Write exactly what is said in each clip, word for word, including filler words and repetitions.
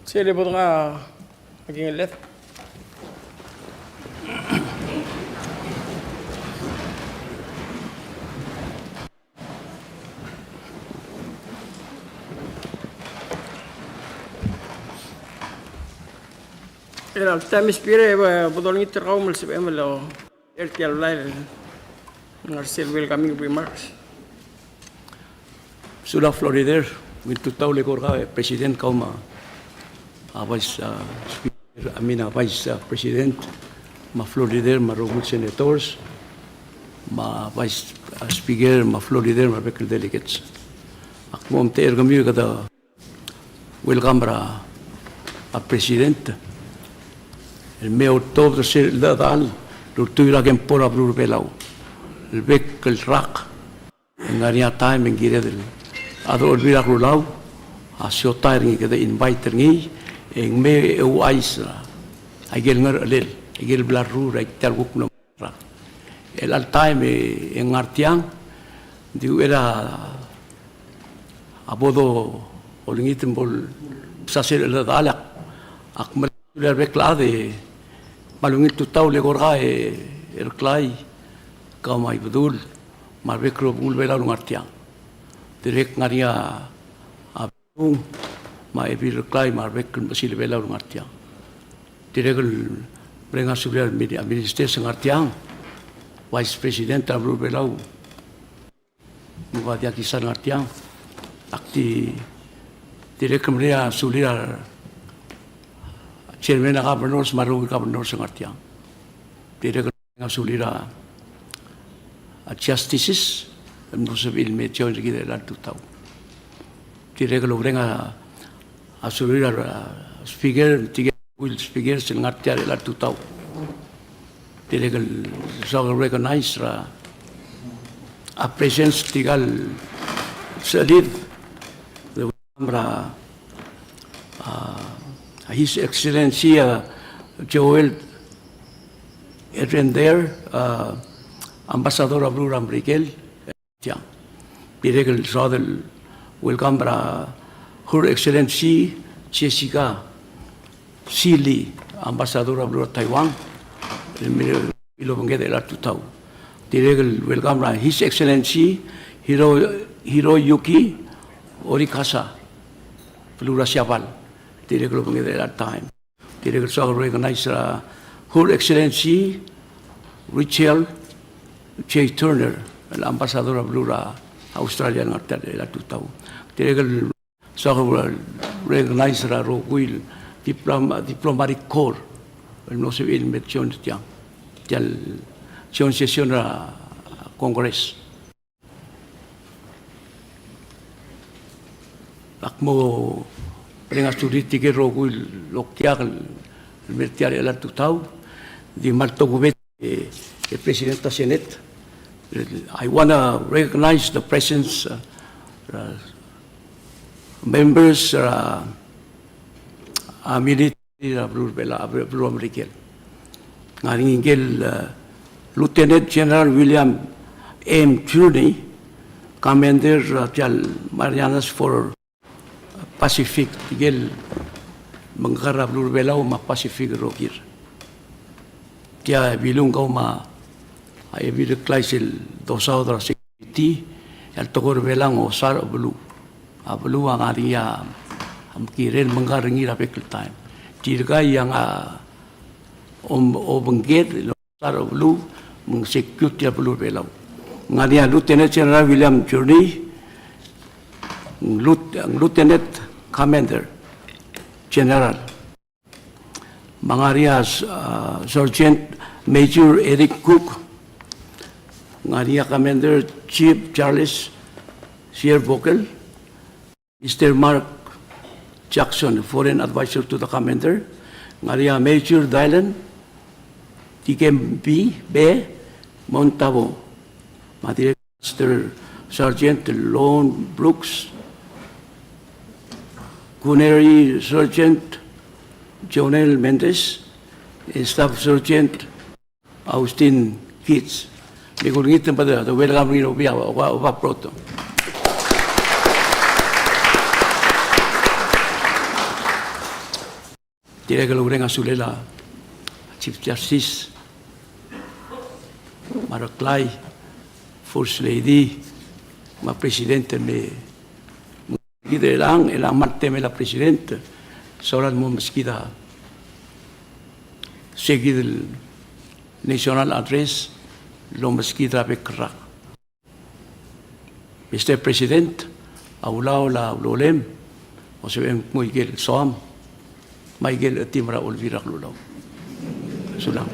Sel bo dengua a kingelled. Er a taem, Speaker, e bo dolengit er kau me sebechem el er tia el blai el ngar sel welcoming remarks. Sulang Flour Leader, ungil tutau el eko er kau e President, kau me a Vice, a, Speaker, I mean, a Vice, a, President, me a Flour Leader, me a rokui el Senators, me a Vice, a, Speaker, me a Flour Leader, me a rebek el delegates. Ak mo omtechei er kemiu e kede welcome er a, a President el me oltobed er sel chelecha el ultuil er a kempo er a beluu er a Belau el bek el rak. E ng ngar er ngii a taem e ng kired el chad er a Olbiil er a Kelulau a siotai er ngii, kede invite er ngii e ng me ouchais er a ikel ngerchelel, ikel bla lerruul er a tia el kuk mlo er a chelecha el taem e ng ngar tiang. Di uchei er a bo dolengit me bo lsasei er a chelecha el, ak, ak mereng a sulir a rebek el chad e me a ungil tutau el eko er kau e Reklai, kau me a Ibedul me a rebek el rokui el Belau el ngar tiang. Dirrek ngar er ngii a Ung, me a Ebil Reklai me a rebek el mechesil Belau el ngar tiang. Dirrek el mereng a sulir a mini-, a ministers el ngar tiang, Vice President er a beluu er a Belau, me a Diak Isar el ngar tiang. Ak di, dirrek el mereng a sulir a Chairman er a Governors me a rokui el Governors el ngar tiang. Dirrek el mereng a sulir a, a Justices el mlo sebechir el me join er kid er chelecha el tutau. Dirrek el oureng a, a sulir a, a Speaker, tirke el Speakers el ngar tia er chelecha el tutau. Dirrek el soak el recognize er a, a presence er tirke el sechelid, er a, a, His Excellency, a, Joel Erendear, a, Ambassador er a beluu er a Merikel, tiang. Dirrek el soak el welcome er a Her Excellency Jessica Sili, Ambassador er a beluu er a Taiwan, el me el obengked er chelecha el tutau. Dirrek el welcome er a His Excellency Hiro, Hiroyuki Orikasa, beluu er a Siabal, dirrek el obengked er chelecha el taem. Dirrek el soak el recognize er a Her Excellency Richard J. Turner, el Ambassador er a beluu er a Australia el ngar tia er chelecha el tutau. Dirrek el soak el recognize er a rokui el diplom-, diplomatic corps el mlo sebechir el me join er tiang, tia el joint session er a Congress. Ak mo mereng a sulir tirke el rokui el okiak el mer tia er chelecha el tutau, di kmal tokubets e, e President er a Senate. I wanna recognize the presence, uh, uh, members, uh, a military er a beluu er a Bela-, beluu er a Merikel. Ng ngar er ngii ngike el, uh, Lieutenant General William M. Gurnee, Commander er tia el Marianas for Pacific, tirke el mengkar er a beluu er a Belau me a Pacific el rokir. Tia e Bilung, kau me a Ebil Reklai sel dosaod er a security, el tekoi er a Belau a osar a beluu. A beluu a ngar er ngii a mekirel mengkar er ngii er a bek el taem. Tirka a ngar a om-, obengked el osar a beluu me ng security er a beluu er a Belau. Ng ngar er ngii a Lieutenant General William Gurnee, Lieu-, Lieutenant Commander General. Me ng ngar er ngii a, uh, Sergeant Major Eric Cook. Ng ngar er ngii a Commander Chief Charles Siervockel. Mister Mark Jackson, Foreign Advisor to the Commander. Ng ngar er ngii a Major Dylan Dikembe Montalvo. Me a Director Master Sergeant Lon Brooks, Gunnery Sergeant Jonel Mendez, Staff Sergeant Austin Keats. Me kulengit me de, de welcome er ngii er a Obiang, Oba, Oba Proto. Dirrek el oureng a sulel a Chief Justice, me a Reklai, First Lady, me a President, me kid el ang, el ang me a temel a President, sola el mo meskid a, se kid el National Address, el omeskid er a bek el rak. Mister President, a ulaol a ulolem, me sebechem el kmo ikel soam, me ikel chetim er a Olbiil er a Kelulau. Sulang.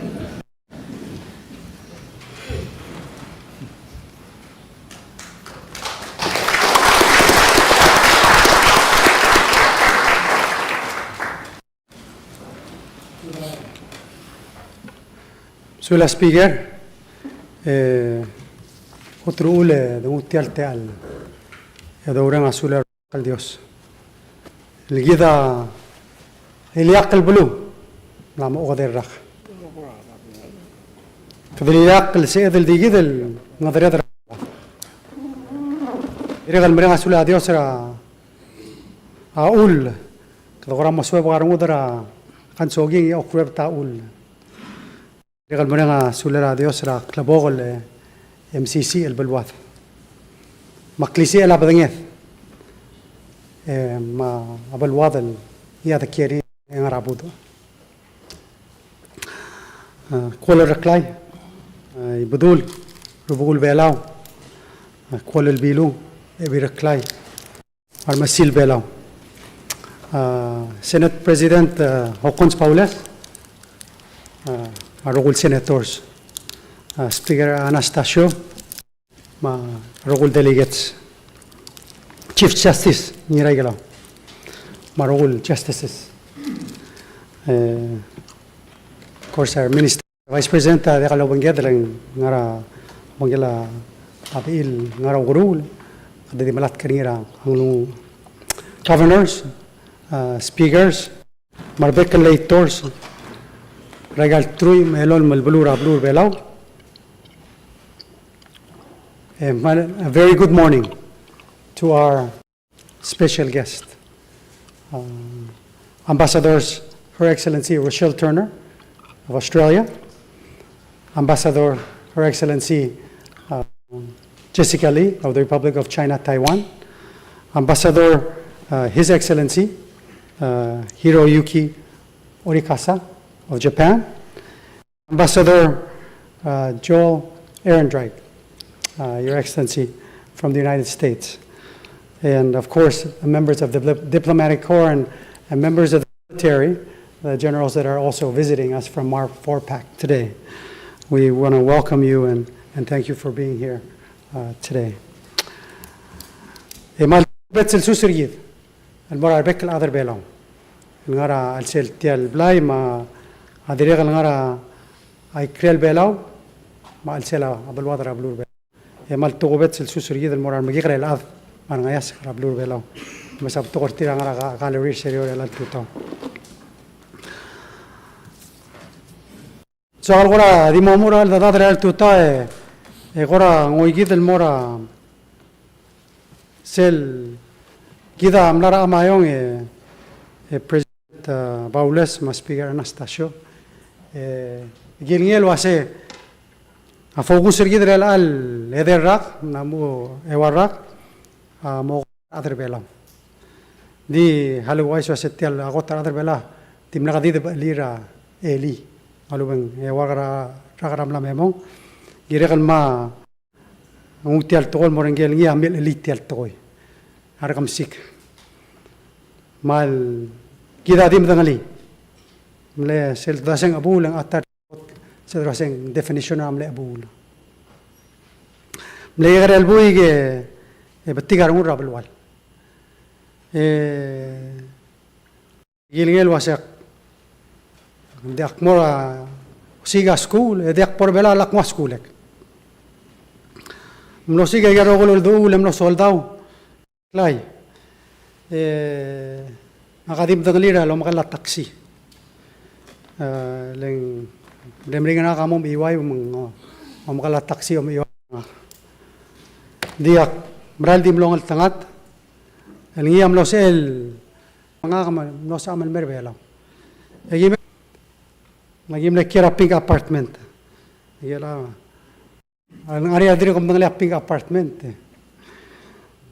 Sulang Speaker, e, kot el uchul e de nguu tia el techall e doureng a sulel a Rubak el Dios el kid a ileakl el beluu el mla mo okedei el rak. Kede ileakl el sebeched el di kid el ngedereder er a Rubak. Dirrek el mereng a sulel a Dios er a, a chull. Kede kora mo suebek a rengud er a kansoking e a okruebet a chull. Dirrek el mereng a sulel a Dios er a klebokel e M C C el beluad. Me a klisichel a bedenged, e, me a beluad el ngii a dekiei er ngii e ngar er a budech. A, Kuol el Reklai, a, Ibedul, Rubekul Belau, a, Kuol el Bilung, Ebil Reklai, me a remesil Belau. A, Senate President, a, Hokkons Baules, a, me a rokui el senators, a, Speaker Anastacio, me a rokui el delegates, Chief Justice Ngiraikelau, me a rokui el justices. E, of course, our Minister, Vice President, a diak lobengked el ngar er a obengkel a bechil ngar er a ukeruul, kede di melatk er ngii er a nglunguuch. Governors, a, speakers, me a rebek el legislators er aika el truich me a elolem el beluu er a beluu er a Belau. E, a very good morning to our special guest, uh, Ambassadors, Her Excellency Rochelle Turner of Australia, Ambassador, Her Excellency, uh, Jessica Lee of the Republic of China, Taiwan, Ambassador, uh, His Excellency, uh, Hiroyuki Orikasa of Japan, Ambassador, uh, Joel Ehrenreich, uh, Your Excellency, from the United States, and of course, members of the dip-, diplomatic corps and, and members of the military, the generals that are also visiting us from our four pack today. We wanna welcome you and, and thank you for being here, uh, today. E kmal tokubets el sus er kid el mo er a rebek el chad er a Belau el ngar er a chelsel tia el blai me a dirrek el ngar er a ikrel Belau me a chelsel a beluad er a beluu er a Belau. E kmal tokubets el sus er kid el mo er a remekekerei el chad me a rengeasek er a beluu er a Belau. Me sa betok er tir a ngar er a ga-, gallery er sel er a elecha el tutau. So, a kora di mo omuchel er a cheldechedechad er a elecha el tutau e, e kora ngoikid el mo er a sel kid a mla er a Chamayong e, e President, a, Baules me a Speaker Anastacio. E kilengei el uase a focus er kid er a elecha el edei el rak, ng mo eua el rak, a mo rechad er a Belau. Di hal uaisei el uase tia el kot el rechad er a Belau di mla kedideb er a elii. A lobeng e ua rak er a mla me mong. Kirek el me nguu tia el tekoi el mo er ngii el ngii a mle elii tia el tekoi. A rekemesik. Me kid a di medengelii. Mle sel dua seng chebuul e ng a ta sel dua seng definition a mle chebuul. Mle kekerei el buik e betik a rengul er a belual. E kilengei el uase ng diak mo er a osiik a skuul, e diak bo er a Belau a lak nguu a skuulek. Ng mlo osiik a ikel rokui el uldechuul e mlo soldau. Klai. E, ngak a di medengelii er a lomekall a taxi. E, le ng, le meringel ngak a mo mechiuaiu me ng, o, omekall a taxi omechiuaiu ngak. Ng diak, merael di mlo ngeltengat el ngii a mlo sebechel, ngak a mlo sebechel a mei er a Belau. E aki me, aki mle kiei er a pink apartment. Aki el, a, a ngar er ngii a dirk kom medengelii a pink apartment.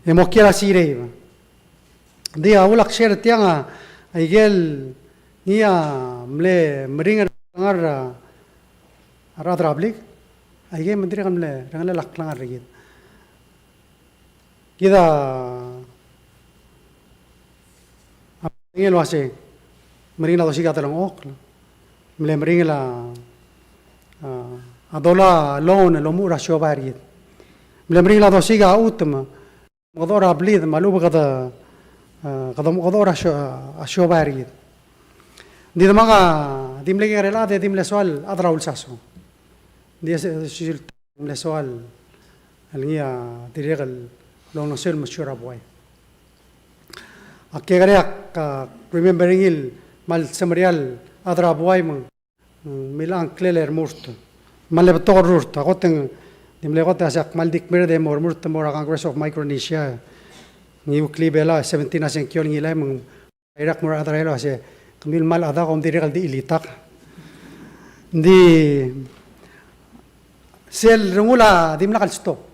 E mo kiei er a sirei. Ng di a ulak share tiang a, a ikel ngii a mle meringel a klengar er a, a rechad er a blik. A ikel me ng dirrek el mle rengelel a klengar er kid. Kid a, a, meringel el uase, meringel a dosiik a delengchokl. Mle meringel a, a, a dolai a loan el omuchel er a siobai er kid. Mle meringel a dosiik a chutem, me kede okedechor a blid, me a lechub e kede, a, kede okedechor a sio-, a siobai er kid. Ng di demak a di mle kekerei el chad e di mle soal chad er a ulsaso. Ng di a se-, se-, mle soal el ngii a dirrek el olengeseu el mesiou er a buai. Ak kekerei a, ak remember er ngii el kmal semeriar el chad er a buai me ng, mm, milechang a ngklel e remurt. Me ng mle betok el rurt. A kot e ng di mle kot e a se ak kmal di kmeed e mo remurt el mo er a Congress of Micronesia. Ngii a ukeblii a Belau, seventeen a sengkio el ngilai me ng Irek mo er a chad er a Belau el uase, kemiu el kmal chad a kom dirrek el di chilitak. Ng di sel rengul a dimlak el stop.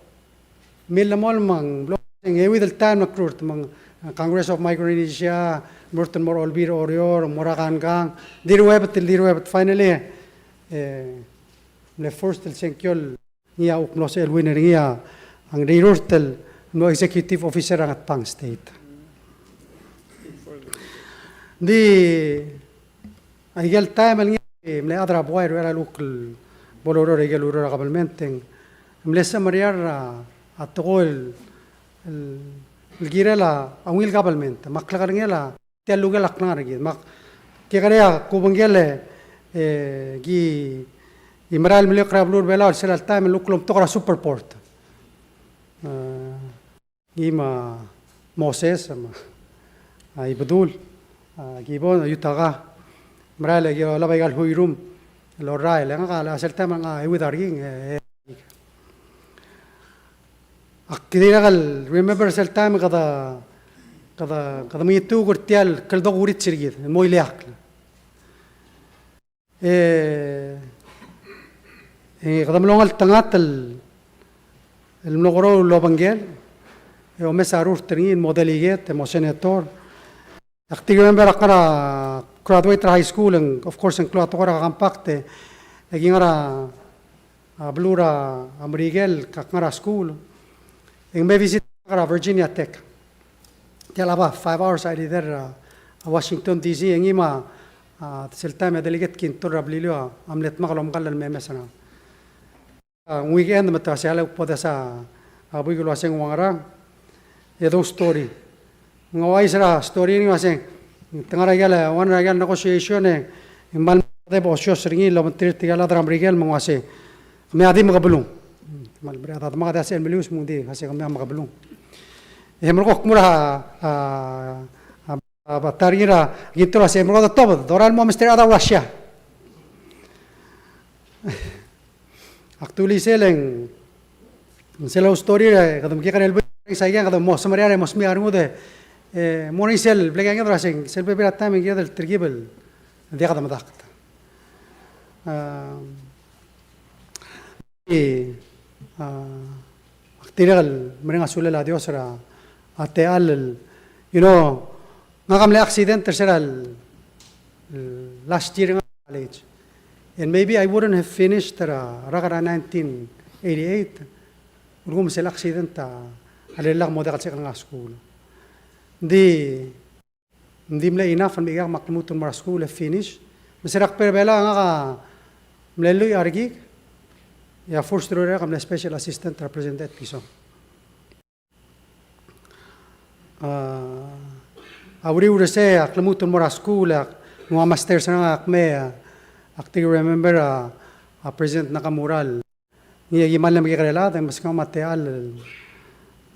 Millemolem me ng blo-, ng euid el taem el rurt me ng Congress of Micronesia, remurt el mo er a Olbiil er Oreor, mo er a Kankang, di ruebet, di ruebet. Finally, e, mle first el sengkio el ngii a kuk mlo sebechel el winner er ngii a Ngirurt el mlo executive officer er a Ngatpang State. Ng di a ikel taem el ngii a mle chad er a buai er a uchei er a kuk bo loureor er a ikel ureor er a kabelment e ng mle semeriar a, a tekoi el, el, el kirel a ungil kabelment me a klekerengel a tia el lukel a klengar er kid. Me ak kekerei a kubengkel e, e, ki, ki merael el meliuekl er a beluu er a Belau er sel taem el kuk lomtok er a Superport. E, ngii me a Moses, me a, a Ibedul, a Gibbon, a Yutaka. Merael e ki olab a ikal huirum el orrael, e ngak a sel taem a ngak a euid a rekik, e, e, Ak dirrek el remember sel taem e kede, kede, kede mengituk er tia el kldokl er a urits er kid, el mo ileakl. E, e kede mlo ngeltengat el, el mlo keroul el obengkel, e omes a rurt er ngii el mo delegate, e mo senator. Ak di remember ak ngar er a graduate er a high school, e ng, of course, e ng klou a tekoi er a Compact, e, e ki ngar er a, a beluu er a Merikel, ak ngar er a school. E ng me visit er a Virginia Tech. Tia el chelecha five hours a chelecha er a, a Washington D C, e ngii me a, a, sel taem e a Delegate Quinto er a Beliliou a, a mle dmak el omekall el me mesa er ngak. A, ng weekend me te uase a le kuk bo desa a buik el uase ng ua ngerang. E dou story. Ng ouchais er a story er ngii el uase, te ngar er a ikel, one er a ikel negotiation e, ng kmal mle bo osios er ngii el obengterir tirka el chad er a Merikel me ng uase, kemiu a di mekebelung. Kmal mle a demak a di a sebechel el melius me ng di, uase kemiu a mekebelung. E merekong kmo er a, a, a, a, ta er ngii er a, Quinto el uase, merekong e de tobed, dorael el mo mesterir a rechad er a Russia. Ak dulii sel e ng, sel story er a, kede mekekerei el buik, sa ikang kede mo semeriar e mo smiich a rengud e, e, mo er ngii sel, blekenged er a seng, sel bebil er a taem e ng kired el telkib el diak de medakt. A, e, a, ak dirrek el mereng a sulel a Dios er a, a techall el, you know, ngak a mle accident er sera el, el last year er ngak er a college. And maybe I wouldn't have finished er a rak er a nineteen eighty-eight. Ulekum sel accident a, a lak mo diak el sebechel ngar er a school. Ng di, ng di mle enough el mechikak me ak lmuut el mo er a school e finish. Me sera kbo er a Belau e ngak a mle lluich a rekik. E a first er a urerek a mle special assistant er a President Etpison. A, a uriul er sei, ak lmuut el mo er a skuul, ak nguu a masters er ngak, ak mei, a, ak di remember a, a President Nakamura el ngii a ki mle mekekerei el chad, e meskau me a techall el,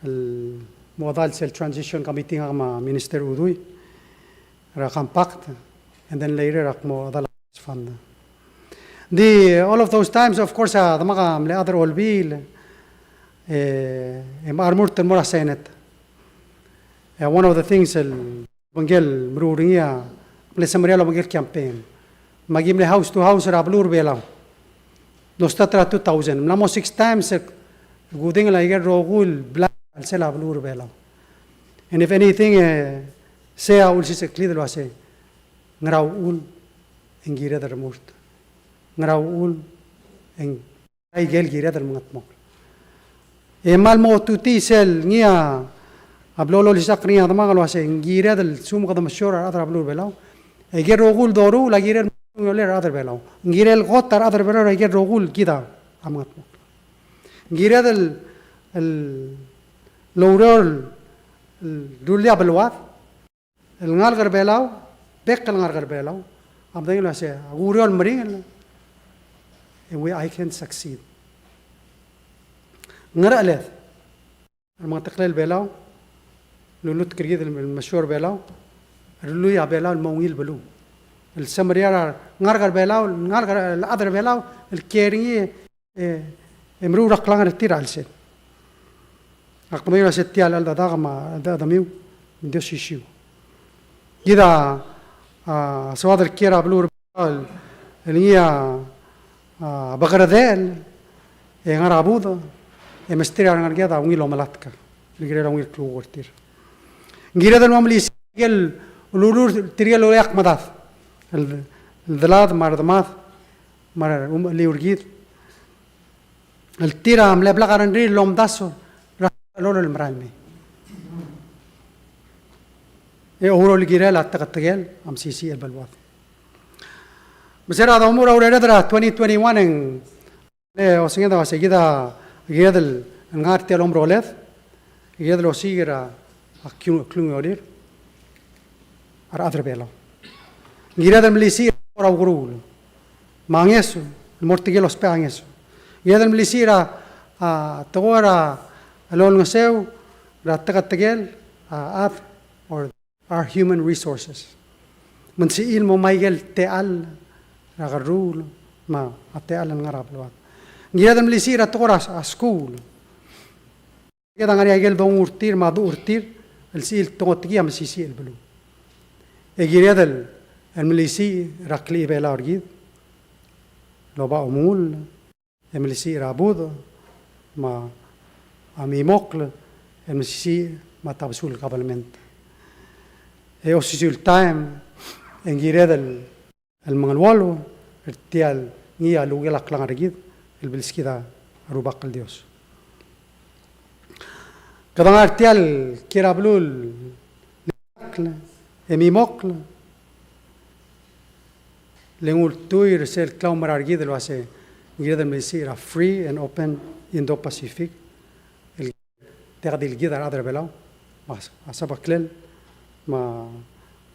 el mo medal sel transition committee ngak me a Minister Udui er a compact, and then later ak mo medal a fund. Di, all of those times, of course, a, demak a mle chad er a Olbiil, e, e me a remurt el mo er a Senate. E, one of the things el obengkel meruul er ngii a, mle semeriar el obengkel campaign. Me aki mle house to house er a beluu er a Belau. Ng start er a two thousand. Ng mla mo six times e kudengei a ikel rokui el blai er a chelsel a beluu er a Belau. And if anything, e, sei a ulsisecheklid el uase, ngera uchul e ng kired el remurt. Ngera uchul e ng ikel kired el mengetmokl. E kmal mo otutii sel ngii a blo lolisechakl er ngii a demak el uase ng kired el lsekum kede mesiou er a rechad er a beluu er a Belau, e ikel rokui el doruul a kirel el mengetmokl er a rechad er a Belau. Ng kirel kot a rechad er a Belau er a ikel rokui el kid a mengetmokl. Ng kired el, el oureor el rullii a beluad el ngalek er a Belau, bek el ngalek er a Belau a medengei el uase, ak oureor el meringel, e we, I can succeed. Ngerecheled a remengeteklel Belau, lulutk er kid el mesiou er a Belau, rullii a Belau el mo ungil beluu. El semeriar a ngalek er a Belau, ngalek er a, chad er a Belau el kiei er ngii, e, e meruul a klengar er tir er a chelsel. Ak medengei el uase tia el cheldechedak me a cheldechedemiu ng di osisiu. Kid a, a, soad el kiei er a beluu er a Belau el, el ngii a, a, bekerdechel, e ngar er a budech, e mesterir a rengeleked a ungil omelatk el kirel a ungil klukuk er tir. Ng kired el mo melisiich el ululul tirke el uleak medad, el, el delad me a redemad, me a reumecheliu er kid, el tir a mle blak a rengrir el omdasu er a cheloll el merael mei. E oureor el kirel a teketekel a mesisiich el beluad. Me se er a domuchel er a urered er a twenty twenty-one e ng, e, osenged a uase kid a kired el ngar tia el omeroled, kired el osiik er a, a klung, klungiolel a rechad er a Belau. Ng kired el melisiich er a tekoi er a ukeruul me a ngeso, el mo er tirke el ousbech a ngeso. Ng kired el melisiich er a, a, tekoi er a lolengeseu er a teketekel a chad, or our human resources. Me ng sebechir el mo me a ikel techall er a kerruul me a techall el ngar er a beluad. Ng kired el melisiich er a tekoi er a, a skuul. Kede ngar er ngii a ikel dongu er tir me a duch er tir el sebechir el tengotekii a mesisiich el beluu. E kired el, el melisiich er a klechibelau er kid el oba omengull, e melisiich er a budech me a mimokl, e mesisiich me a tabesul government. E osisiu el taem e ng kired el, el mengeluolu er tia el ngii a lukel a klengar er kid el bleskid a Rubak el Dios. Kede ngar er tia el kiei er a beluu el mimokl, e mimokl, le ng ultuil er sel klaumerang er kid el uase ng kired el melisiich er a free and open Indo-Pacific, el diak di el kid a rechad er a Belau, me a, a sebeklel me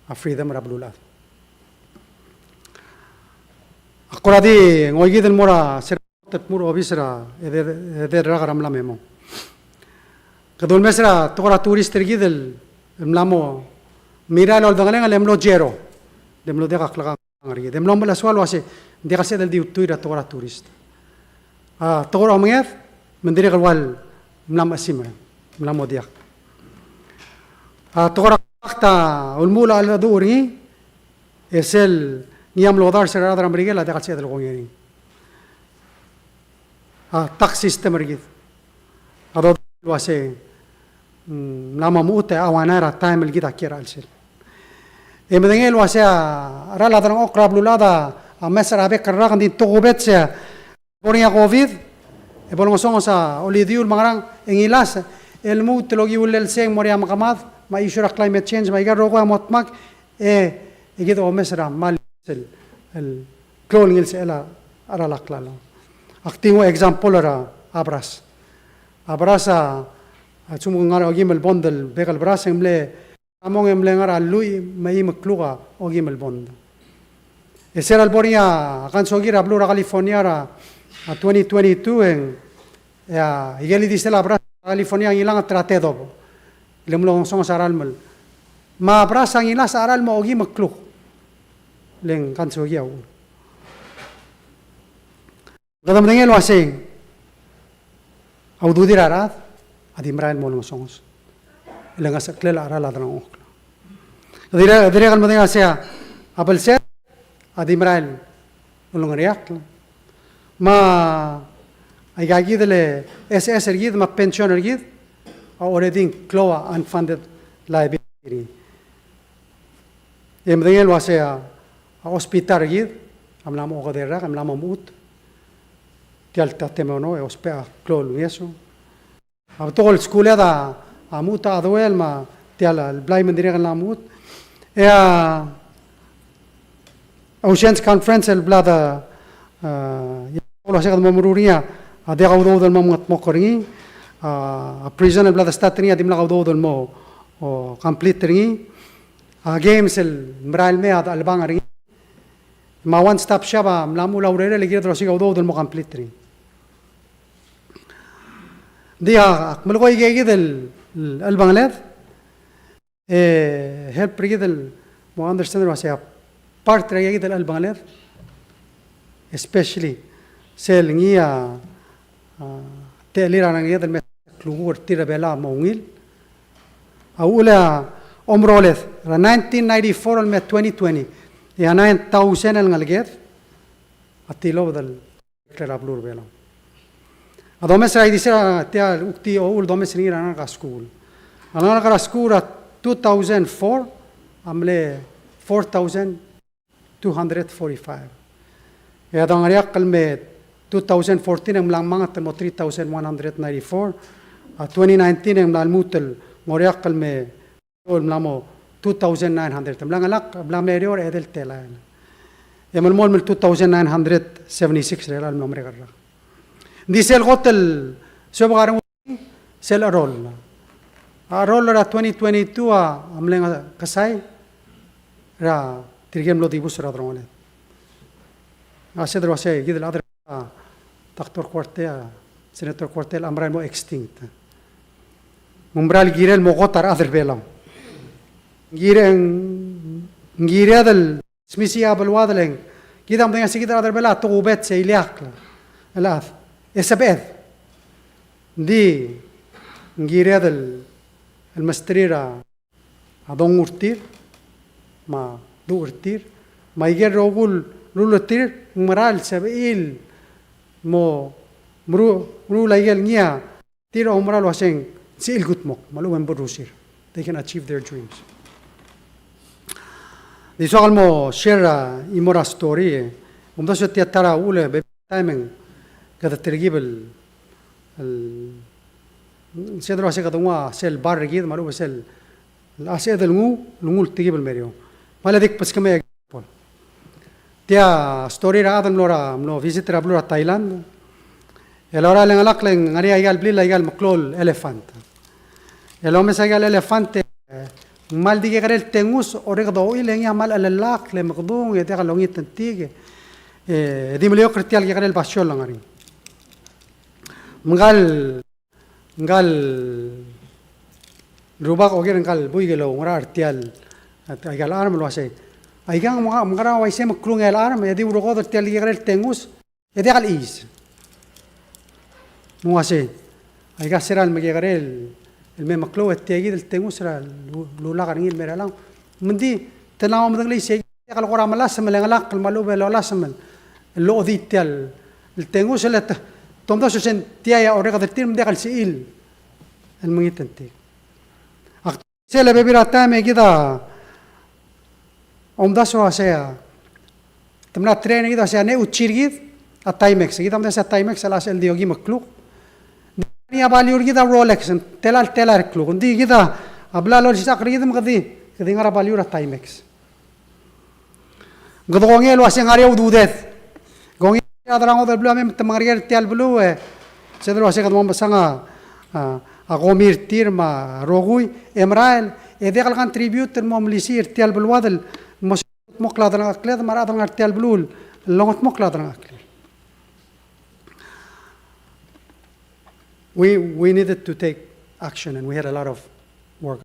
a freedom er a beluulechad. Ak kora di ngoikid el mo er a se el tmuu er a obis er a edei, edei el rak er a mla me mong. Kede ulemes er a tekoi er a turist er kid el mla mo mirael el oldengelengel e mlo zero. Le mlo diak a klekangel er kid. E mlo melechesuar el uase ng diak el sebeched el di ultuil er a tekoi er a turist. A tekoi er a omenged me ng dirrek el ua el mla mechesimer, mla mo diak. A tekoi er a kakt a ulemuchel a cheldecheduch er ngii, e sel ngii a mlo dars er a rechad er a Merikel a diak el sebeched el kongei er ngii. A tax system er kid a dodengei el uase, mm, ng mla mo mechut e a uaina er a taem el kid a kiei er a chelsel. E medengei el uase a cheral a delengchokl er a beluulechad a mes er a bek el rak, ng di tokubets e a bo er ngii a COVID, e bo longesonges a olidiul me a ngerang, e ngilasech, e lmuut el okiu el seng el mo er ngii a mekemad, me a issue er a climate change, me aika el rokui a mo dmak, e, e kid a omes er a kmal el, el klou el ngilsechel a cheral a klalo. Ak di nguu a example er a, a beras. A beras a, a lsekum ng ngar er a okeim el bond el bek el beras e ng mle a mong e mle ngar er a lluich me a eim el kluk a okeim el bond. E se er a lebo er ngii a kansoki er a beluu er a California er a, a twenty twenty-two e ng, e a ikel di sel a beras er a California a ngilanget er a tedobech. Le mlo ngesonges a ralm. Me a beras a ngilasech a ralm okeim el kluk. Le ng kansoki a uchul. Kede medengei el uasei, a ududir a rechad a di merael el mo olengesonges. Le ngesecheklel a cheral a delengchokl. Kede dirrek, dirrek el medengei el uasei a belsel a di merael el ulengeriakl. Me aika kid el SS er kid me a pension er kid a already ng klou a unfunded liability. E medengei el uasei a, a hospital er kid a mla mo okedei el rak, a mla mo mechut. Tia el tatemono e ousbech a klou el ngeso. A betok el skuul a, a mechut a chedouel me tia el blai me ng dirrek el mla mechut. E a Oceans Conference el bla de, a, el uasei kede mo meruul er ngii a diak a udoud el mo mengedmokl er ngii, a, a prison el bla de start er ngii a dimlak a udoud el mo, o, complete er ngii, a games el merael mei a dechelebangel er ngii, me a one stop shop a mla mechul a urerel e kired el osiik a udoud el mo complete er ngii. Ng di ak melekoi aika kid el, el chelebangel e help er kid el mo understand el uasei a part er aika kid el chelebangel, especially sel ngii a, a, techellir a renged el me klukuk er tir er a Belau a mo ungil. A uchul e a omeroled er a nineteen ninety-four el me twenty twenty, e a nine thousand el ngeleked a tilobed el er a beluu er a Belau. A domes er a ildisel er tia el kuk di ochul domes er ngii er a rengalek er a skuul. A rengalek er a skuul er a two thousand four a mle four thousand two hundred forty-five. E a dengeriakl el me two thousand fourteen e ng mla ngmanget el mo three thousand one hundred ninety-four. A twenty nineteen e ng mla lmuut el ngoriakl el me el mla mo two thousand nine hundred. Mla ngelak, mla mle er eou er a edei el telael. E melemolem el two thousand nine hundred seventy-six er chelecha el mlo merek el rak. Ng di sel kot el suebek a rengul sel cheroll. A cheroll er a twenty twenty-two a mle ngkesai er tirke el mlo dibus er a delongeled. A se el uasei kid el chad er a Doctor Kuartei, Senator Kuartei, a mera el mo extinct. Me ng mera el kirel mo kot a rechad er a Belau. Ng kire, ng kired el smisichii a beluad el ng kid a medengei el uasei kid el chad er a Belau a tokubets e ileakl el chad e sebeched. Ng di ng kired el, el mesterir a a dongu er tir, me a duch er tir, me aike el rokui el ruul er tir, ng mera el sebechir el mo meru, meruul aike el ngii a tir a oumera el uasei ng sebechir el kudmokl, me a lechub e ng berrusir. They can achieve their dreams. Di soak el mo share a chimo er a story, e. Kumdasu e tia ta er a uchul e bebil er a taem e ng kede telkib el el, sel uasei kede nguu a sel bar er kid, me a lechub e sel, a sebeched el nguu, el nguu el tekib el meriou. Me a le dik beskemii a example. Tia story er a chad el mlo er a, mlo visit er a beluu er a Thailand. El lorael e ng ngelakl e ng ngar er ngii aika el blil, aika el meklou el elephant. El omes aika el elephant e ng kmal di kekerei el tengus, orreked a ochil e ngii a kmal chelellakl e mekedung, e diak longit a tingk, e di meliokl er tia el kekerei el basio el ngar er ngii. Me ngka el, ngka el rubak a oker, ngka el buik el oungerachel er tia el, aika el charm el uasei, aika ng mekera, mekera uaisei me klungel a charm, e di urekodel tia el kekerei el tengus, e diak el chais. Me ng uasei, aika se er a lemekekerei el, el me meklou e tia kid el tengus er a lu, lulak er ngii el me er a elau. Me ng di, te mla mo medengelii sei, diak el kora melasem el ngelakl me a lechub e lolasem el ochedii tia el tengus el te, te omdasu el uasei ng tia a orreked er tir me ng diak el sebechir el mengit a tingk. Ak sel bebil er a taem e kid a omdasu el uasei a, te mla train er kid el uasei a neuchi er kid a Timex. Kid a omdasu el uasei a Timex a last el di okeim el kluk. Ng di a value er kid a Rolex, ng tela el tela el kluk. Ng di kid a bla lolsisechakl er kid me kede, kede ngar er a value er a Timex. Kede kongei el uasei ng ngar er ngii a ududed. Kongei el chad er a ngodech el beluu a mei me te mengerker er tia el beluu e, sel uasei kede mo mesang a, a, a komi er tir me a rokui, e merael, e diak el contribute el mo melisiich er tia el beluad el mo kudmokl a delengchekled me a rechad el ngar er tia el beluu el longedmokl a delengcheklel. We, we needed to take action and we had a lot of work.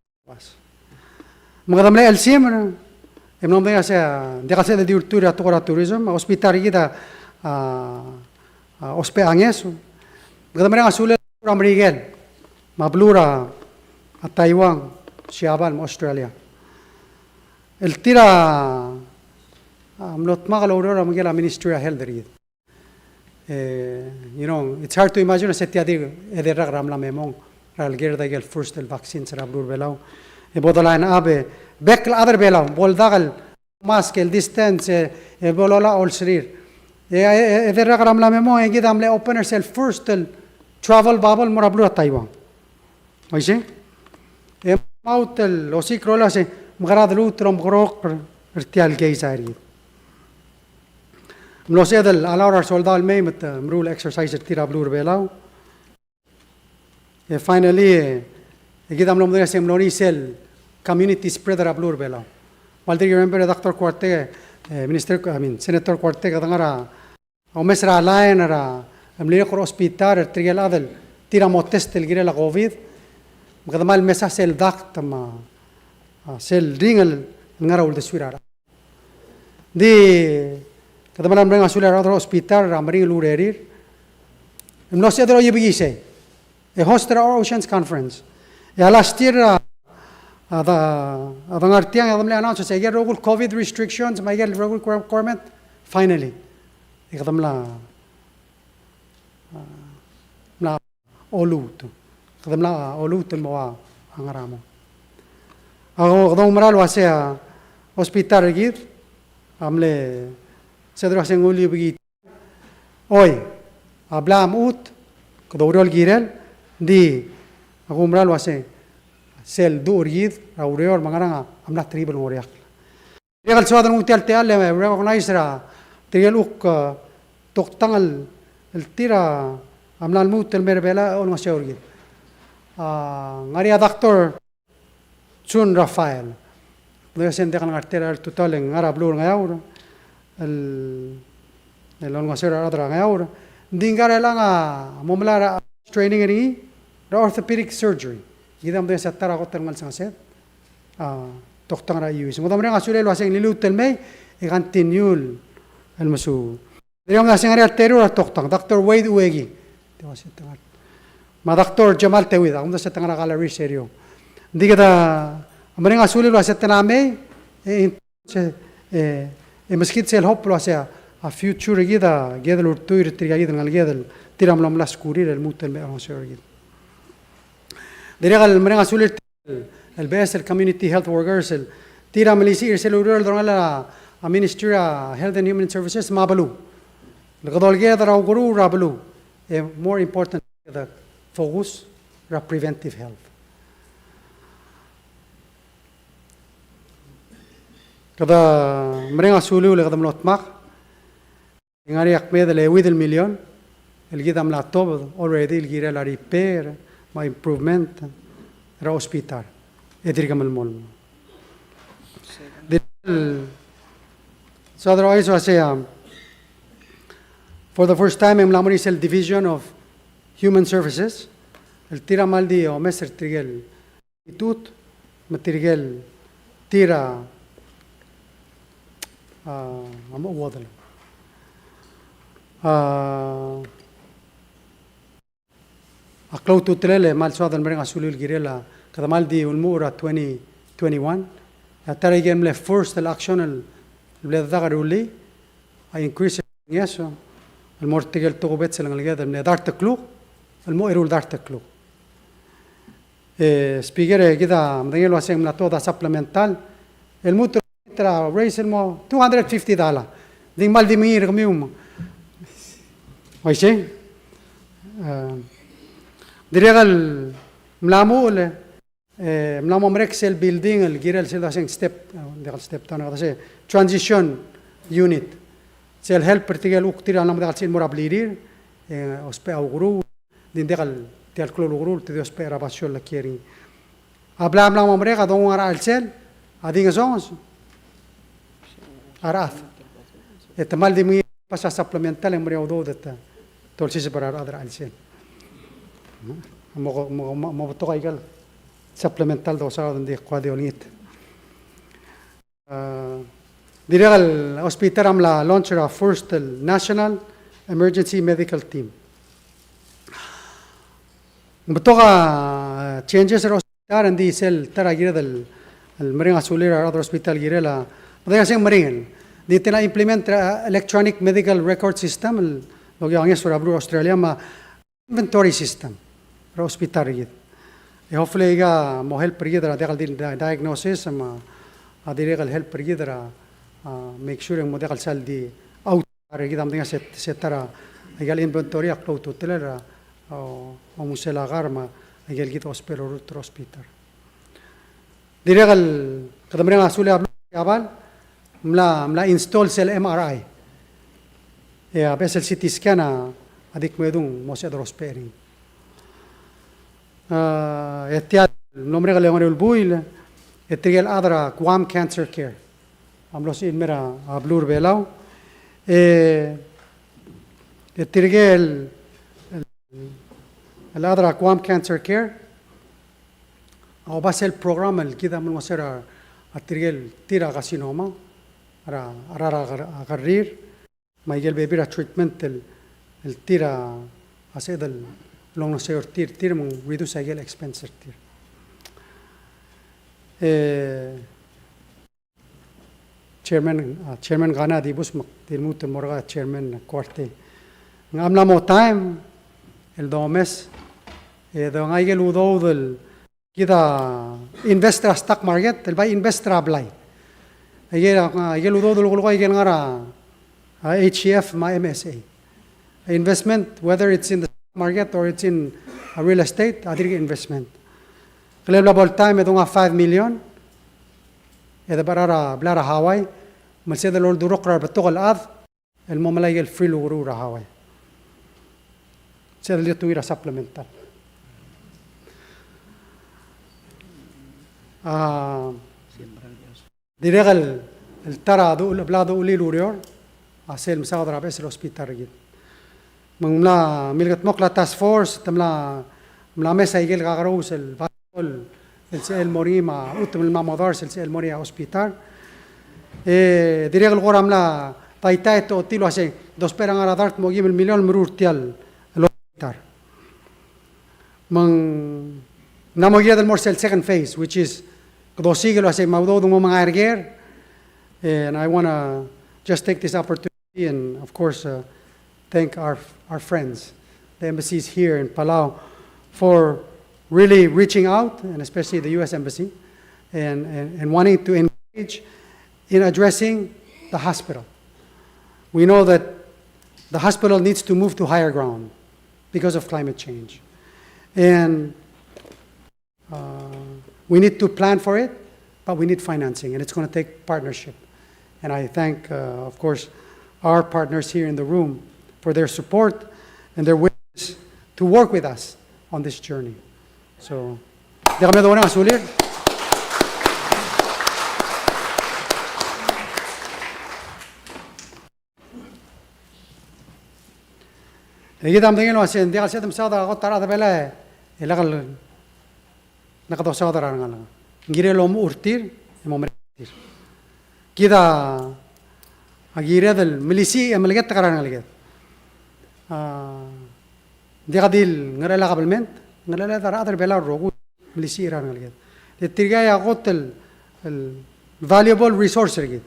Me kede mle chelsimer, e mlo medengei el uasei, ng diak el sebeched el di ultuil er a tekoi er a tourism, a hospital er kid a, a, ousbech a ngeso. Me kede mereng a sulel er a Merikel, me a beluu er a, a Taiwan, Siabal, me a Australia. El tir a, a mlo dmak el oureor er a Ministry er a Health er kid. E, you know, it's hard to imagine se tia di edei el rak er a mla me mong er a leker er a ikel first el vaccines er a beluu er a Belau. E bo dola e ng, a be, bek el chad er a Belau, bo ldak el mask, el distance, e, e bo lola olsrir. E, e, e, edei el rak er a mla me mong, e kid a mle open er sel first el travel bubble el mo er a beluu er a Taiwan. Oisei? E maut el osiik er a uase, mekera de lmuut el omekeroul er tia el case er kid. Mlo sebeched el allow er a resoldau el mei me te meruul a exercise er tir er a beluu er a Belau. E finally, e, e kid a mlo medengei se ng mlo er ngii sel community spread er a beluu er a Belau. Me ak di remember e Doctor Kuartei, e, Minister, I mean, Senator Kuartei, kede ngar er a omes er a line er a, e, mle ileakl er a hospital er tirke el chad el tir a mo test el kirel a COVID. Me kede kmal mesa sel duct me a, a, sel ring el ngar er a uldesuir a rechad. Ng di kede mla mereng a sulir a rechad er a hospital er a meringel el urerir. E mlo sebeched el oiebekii sei, e host er a Our Oceans Conference. E a last year a, a, a dengar tiang e kede mle announce se ikel rokui el COVID restrictions me ikel rokui el requirement, finally, e kede mla, a, mla oluut. Kede mla oluut el mo ua a ngar er a mong. A kede oumera el uase a hospital er kid a mle sebeched el uase ng ulebekiu. Oi, a bla mechut, kede oureor el kirel, ng di ak oumera el uase sel duch er kid er a ureor me a ngerang a mla teribel el ngoriakl. Dirrek el soad el nguu tia el techall e recognize er tirke el kuk, e, toktang el, el tir a mla lmuut el mei er a Belau e olengeseu er kid. A, ngar er ngii a Doctor Jun Raphael. Ng di se ng diak el ngar er tia el tutau e ng ngar er a beluu er a Ngeaur el, el olengeseu er a rechad er a Ngeaur. Ng di ngkal er chelechang a mo melai er a training er ngii er a orthopedic surgery. Kid a medengei se ta er a kot el ngelsengesed a toktang er a U S. Ng di mereng a sulel el uase ng liluut el mei e continue el mesuub. Dirrek el uase ng ngar er ngii a teru er a toktang, Doctor Wade Ueki. Me a Doctor Jamal Tewid, a kumdasu e te ngar er a gallery er eou. Ng di kede mereng a sulel el uase te mei, e, e, e meskid sel hope el uase a future er kid a kired el ultuil er tirka kid el ngeleked el tir a mlo melai a skulir el lmuut el mei er a olengeseu er kid. Dirrek el mereng a sulel el beches el community health workers el tir a melisiich er sel ureor el dorrengelel a Ministry er a Health and Human Services me a beluu. Le kede oleked er a ukeruul er a beluu, e more important, kede focus er a preventive health. Kede mereng a sulel e kede mlo dmak. Ng ngar er ngii a kmeed el euid el million el kid a mla tobed already el kirel a repair me a improvement er a hospital. E dirk melemolem. Dirrek el soad er a uaisei, um, for the first time e ng mla mo er ngii sel Division of Human Services el tir a kmal di omes er tirke el itut me tirke el tir a, a, a mo uodel. A, a klou a ultutelel e kmal soad el mereng a sulel el kirel a kede kmal di ulemuchel er a twenty twenty-one. E a ta er a ikel mle first el action el mle dedak a rullii a increase er a ngeso el mo er tirke el tokubets el ngeleked el mle dart el kluk el mo eru el dart el kluk. E, Speaker, e kid a medengei el uase ng mla tuobed a supplemental el lmuut er a raise el mo two hundred fifty dollar. Ng di kmal di mengiil er kemiu me. Oisei? E, dirrek el mla muchel, e mla mo merek sel building el kirel sel dua se ng step, e, diak el step down, e kede se transition unit. Sel help er tirke el kuk tir a mla mo diak el sebechir el mo er a blirir, e ousbech a ukeruul, ng di ng diak el tia el klou el ukeruul, te di ousbech er a basio el kiei er ngii. A bla mla mo merek a dongu a ngar er a chelsel a di ngesonges a rechad. E te kmal di mengiil el pass a supplemental e ng mera el udoud e te olsiseb er a rechad er a chelsel. Mo, mo, mo, mo betok a ikel supplemental dosaod, ng di kuk di olengit. A, dirrek el hospital a mla launch er a first el National Emergency Medical Team. Ng betok a changes er a hospital, ng di sel ta er a kired el, el mereng a sulir a rechad er a hospital el kirel a, medengei a se ng meringel. Di tia el implement er a electronic medical record system, el, el okiu a ngeso er a beluu er a Australia, me a inventory system er a hospital er kid. E hopefully aika mo help er kid er a diak el di-, di-, diagnosis, me a dirrek el help er kid er a, a, make sure e ng mo diak el sal di out er kid a medengei a se, se ta er a, aika el inventory a klou a ultutelel er a, o, omusel a kar me aike el kid a ousbech el orurt er a hospital. Dirrek el kede mereng a sulir a beluu er a Siabal, mla, mla install sel M R I. E a beches el C T scan a, a di kmo e dung mo sebeched el ousbech er ngii. A, e tia el mlo merek el ongeru el buil, e tirke el chad er a Guam Cancer Care a mlo sebechir el mei er a beluu er a Belau. E, e tirke el, el, el chad er a Guam Cancer Care a oba sel program el kid a mo olengeseu er a, a tirke el tir a carcinoma er a, er a, er a, a kerrir, me aike el bebil er a treatment el, el tir a, a sebeched el olengeseu er tir, tir me ng reduce aike el expense er tir. E, Chairman, a, Chairman Kana a dibus me ak di lmuut el mo er a Chairman Kuartei. Ng mla mo taem el domes, e, dongai aike el udoud el kid a invest er a stock market, el bai invest er a blai. Aike, a, aike el udoud el kulekoi aike el ngar er a, a, H E F me a M S A. Investment, whether it's in the stock market or it's in a real estate, a dirk investment. Kele bla bo el taem e donga five million, e de bo er a blai er a Hawaii, me sel de oldurokl er a rebetok el chad el mo melai aike el free lukeruul er a Hawaii. Sel de tungil er a supplemental. A, dirrek el, el ta er a du-, bla doulii el ureor a sel mesaod er a beches el hospital er kid. Me ng mla milkedmokl a task force, te mla, mla mes aike el kakerous el, el, el sebechel el mo er ngii me a chutem el mla mo dars el sebechel el mo er ngii a hospital. E dirrek el kora mla taitai e te ochotii el uasei, dousbech er a ngar er a dart el mo okeim el million el meruul er tia el hospital. Me ng mla mo kired el mo er sel second phase, which is kede osiik el uasei me a udoud a mo mengai er ker. And I wanna just take this opportunity and, of course, uh, thank our, our friends, the embassies here in Palau, for really reaching out, and especially the U S Embassy, and, and, and wanting to engage in addressing the hospital. We know that the hospital needs to move to higher ground because of climate change. And, uh, we need to plan for it, but we need financing, and it's gonna take partnership. And I thank, uh, of course, our partners here in the room for their support and their willingness to work with us on this journey. So, diak a mle doureng, a sulir. E kid a medengei el uasei ng diak el sebeched el mesaod a kot el chad er a Belau e lak el, lak dosaod er a rengalek. Ng kirel el omuchel er tir e mo merek er tir. Kid a, a kired el melisiich e meleketek er a rengeleked. A, ng diak di el ngerachel a kabelment, ngerachel a rechad er a Belau el rokui el melisiich er a rengeleked. E tirka a kot el, el valuable resource er kid.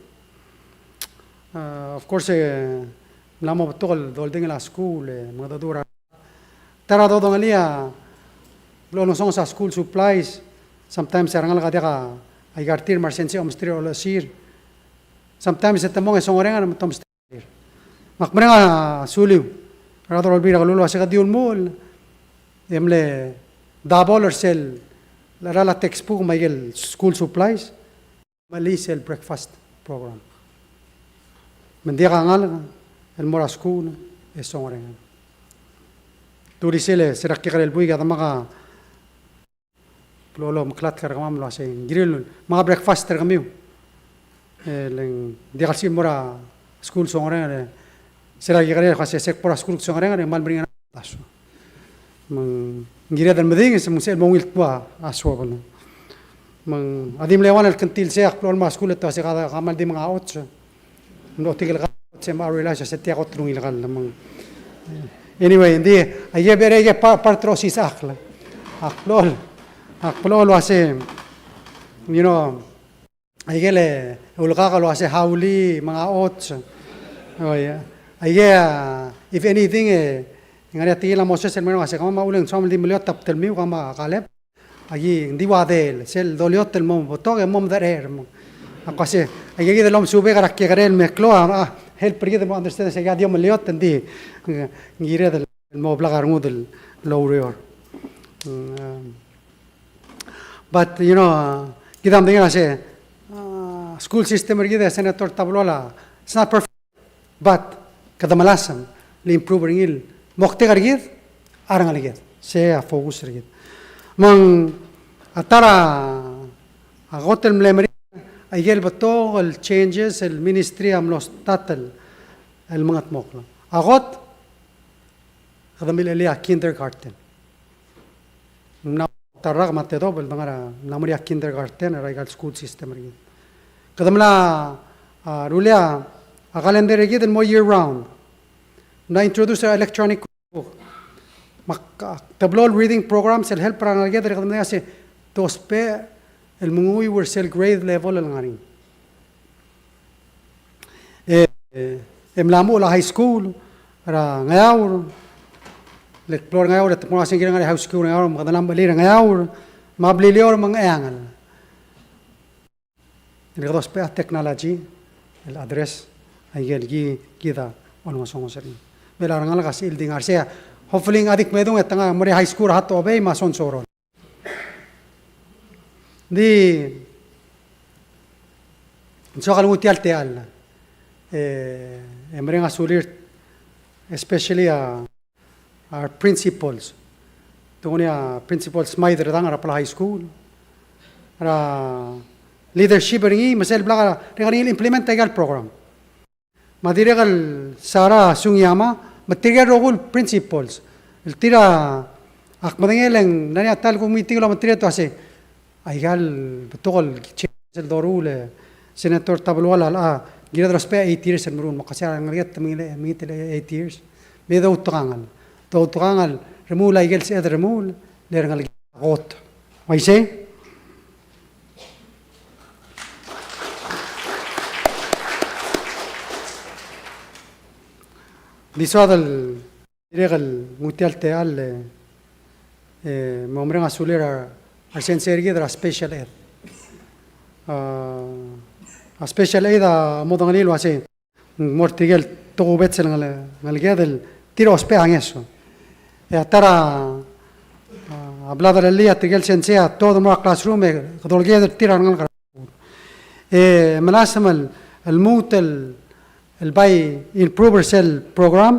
A, of course, e, ng mla mo betok el doldingel a skuul, e, mengedecheduch er a, ta er a dodengelii a, blo longesonges a school supplies, sometimes a rengalek a diak a, aika er tir me a resensei a omesterir a olechesir. Sometimes e te mong e songerenger me te omesterir. Me ak mereng a suliu er a rechad er a Olbiil er a Kelulau el uasei kede di ulemuchel e mle double er sel, el cheral a textbook me aike el school supplies, me a sel breakfast program. Me ng diak a ngalek el mo er a skuul e songerenger. Te uri sel, se er a kekerei el buik a demak a klou el omeklatk er kemam el uasei ng kirir el menga breakfast er kemiu. E le ng diak el sebechir el mo er a skuul songerenger, e se er a kekerei el uasei se kbo er a skuul songerenger e kmal meringel a tasu. Me ng kired el medinges me ng sebechel el mo ungil tkua a suobel. Me ng a di mle ua el kngtil sei, ak blo el mo er a skuul e te uasei ka, ka kmal di menga ots. Ng mlo tirke el kot se me a realize se tia kot el ungil kall me ng. Anyway, ng di, aike a berei aike a pa-, part er a osisechakl. Ak blo el, ak blo el uasei, you know, Aike el ulekak el uase hauli me ng ots. Oi, aike, a, if anything, e, ng ngar er ngii a tekingel a Moses el mei el uase, kemam a uchul e ng soam el di meliot a bdelmiu, kemam a Kaleb. Aki, ng di ua deel, sel doleot el mo betok e mo medereder. Ak uase, aike kid el omesubek er a kekerei el meklou a, a, help er kid el mo understand se a di omeliot, ng di, ng kired el mo blak a rengud el oureor. Mm, um, but, you know, uh, kid a medengei el uase, uh, school system er kid, e Senator Tabelual, it's not perfect. But kede melasem el improve er ngii el moktek er kid a rengeleked. Se a focus er kid. Me ng a ta er a kot el mle meringel, aike el betok el changes el ministry a mlo start el, el mengetmokl. A kot, kede milechellii a kindergarten. Ng mla ta er a rak me a tedobech el dengar er a, ng mla mo er ngii a kindergarten er aika el school system er kid. Kede mla, a, rullii a calendar er kid el mo year round. Ng mla introduce er a electronic book. Me ak, ak teblo el reading programs el help er a rengeleked er kede medengei el uase te ousbech el menguiu er sel grade level el ngar er ngii. E, e, e mla muchel a high school er a Ngeaur, le klou er a Ngeaur, e te mo er a sengkir el ngar er a high school er a Ngeaur, me kede mla mechelii er a Ngeaur, me a Beliliou me a Ngcheangel. E kede ousbech a technology el address aike el ki, kid a olengesonges er ngii. Me a rengalek a sebechel di ngar er sei, hopefully ng di kmedung e te ngar er a high school er a Hatohobei me a Sonsorol. Ng di, ng soak el nguu tia el techall, e, e mereng a sulir, especially a, our principals. Te kuk ngii a Principal Smythe er a Dang er a Palau High School. Er a leadership er ngii, me sel blak a, er ngii el implement aika el program. Me a dirrek el Sara Sugiyama, me tirke el rokui el principals. El tir a, ak medengei el ng, ngar er ngii a ta el kuk meeting el ometerir e te uase, aika el betok el change el doruul e Senator Tabelual a, a, kired el ousbech a eight years el meruul, me ak uase a rengeleked te mengit, mengit el eight years. Me doutekangel. Doutekangel, remuul aike el sebeched el remuul, le rengeleked a kot. Uaisei? Di soad el dirrek el nguu tia el techall, e, e, me mereng a sulir a, a sensei er kid er a special ed. A, a special ed a modengelii el uase ng mo er tirke el tokubets el ngele-, ngeleked el tir a ousbech a ngeso. E a ta er a, a, a bla derellii a tirke el sensei a tuobed el mo er a classroom e kede oleked er tir a rengalek er a school. E melasem el, el lmuut el, el bai improve er sel program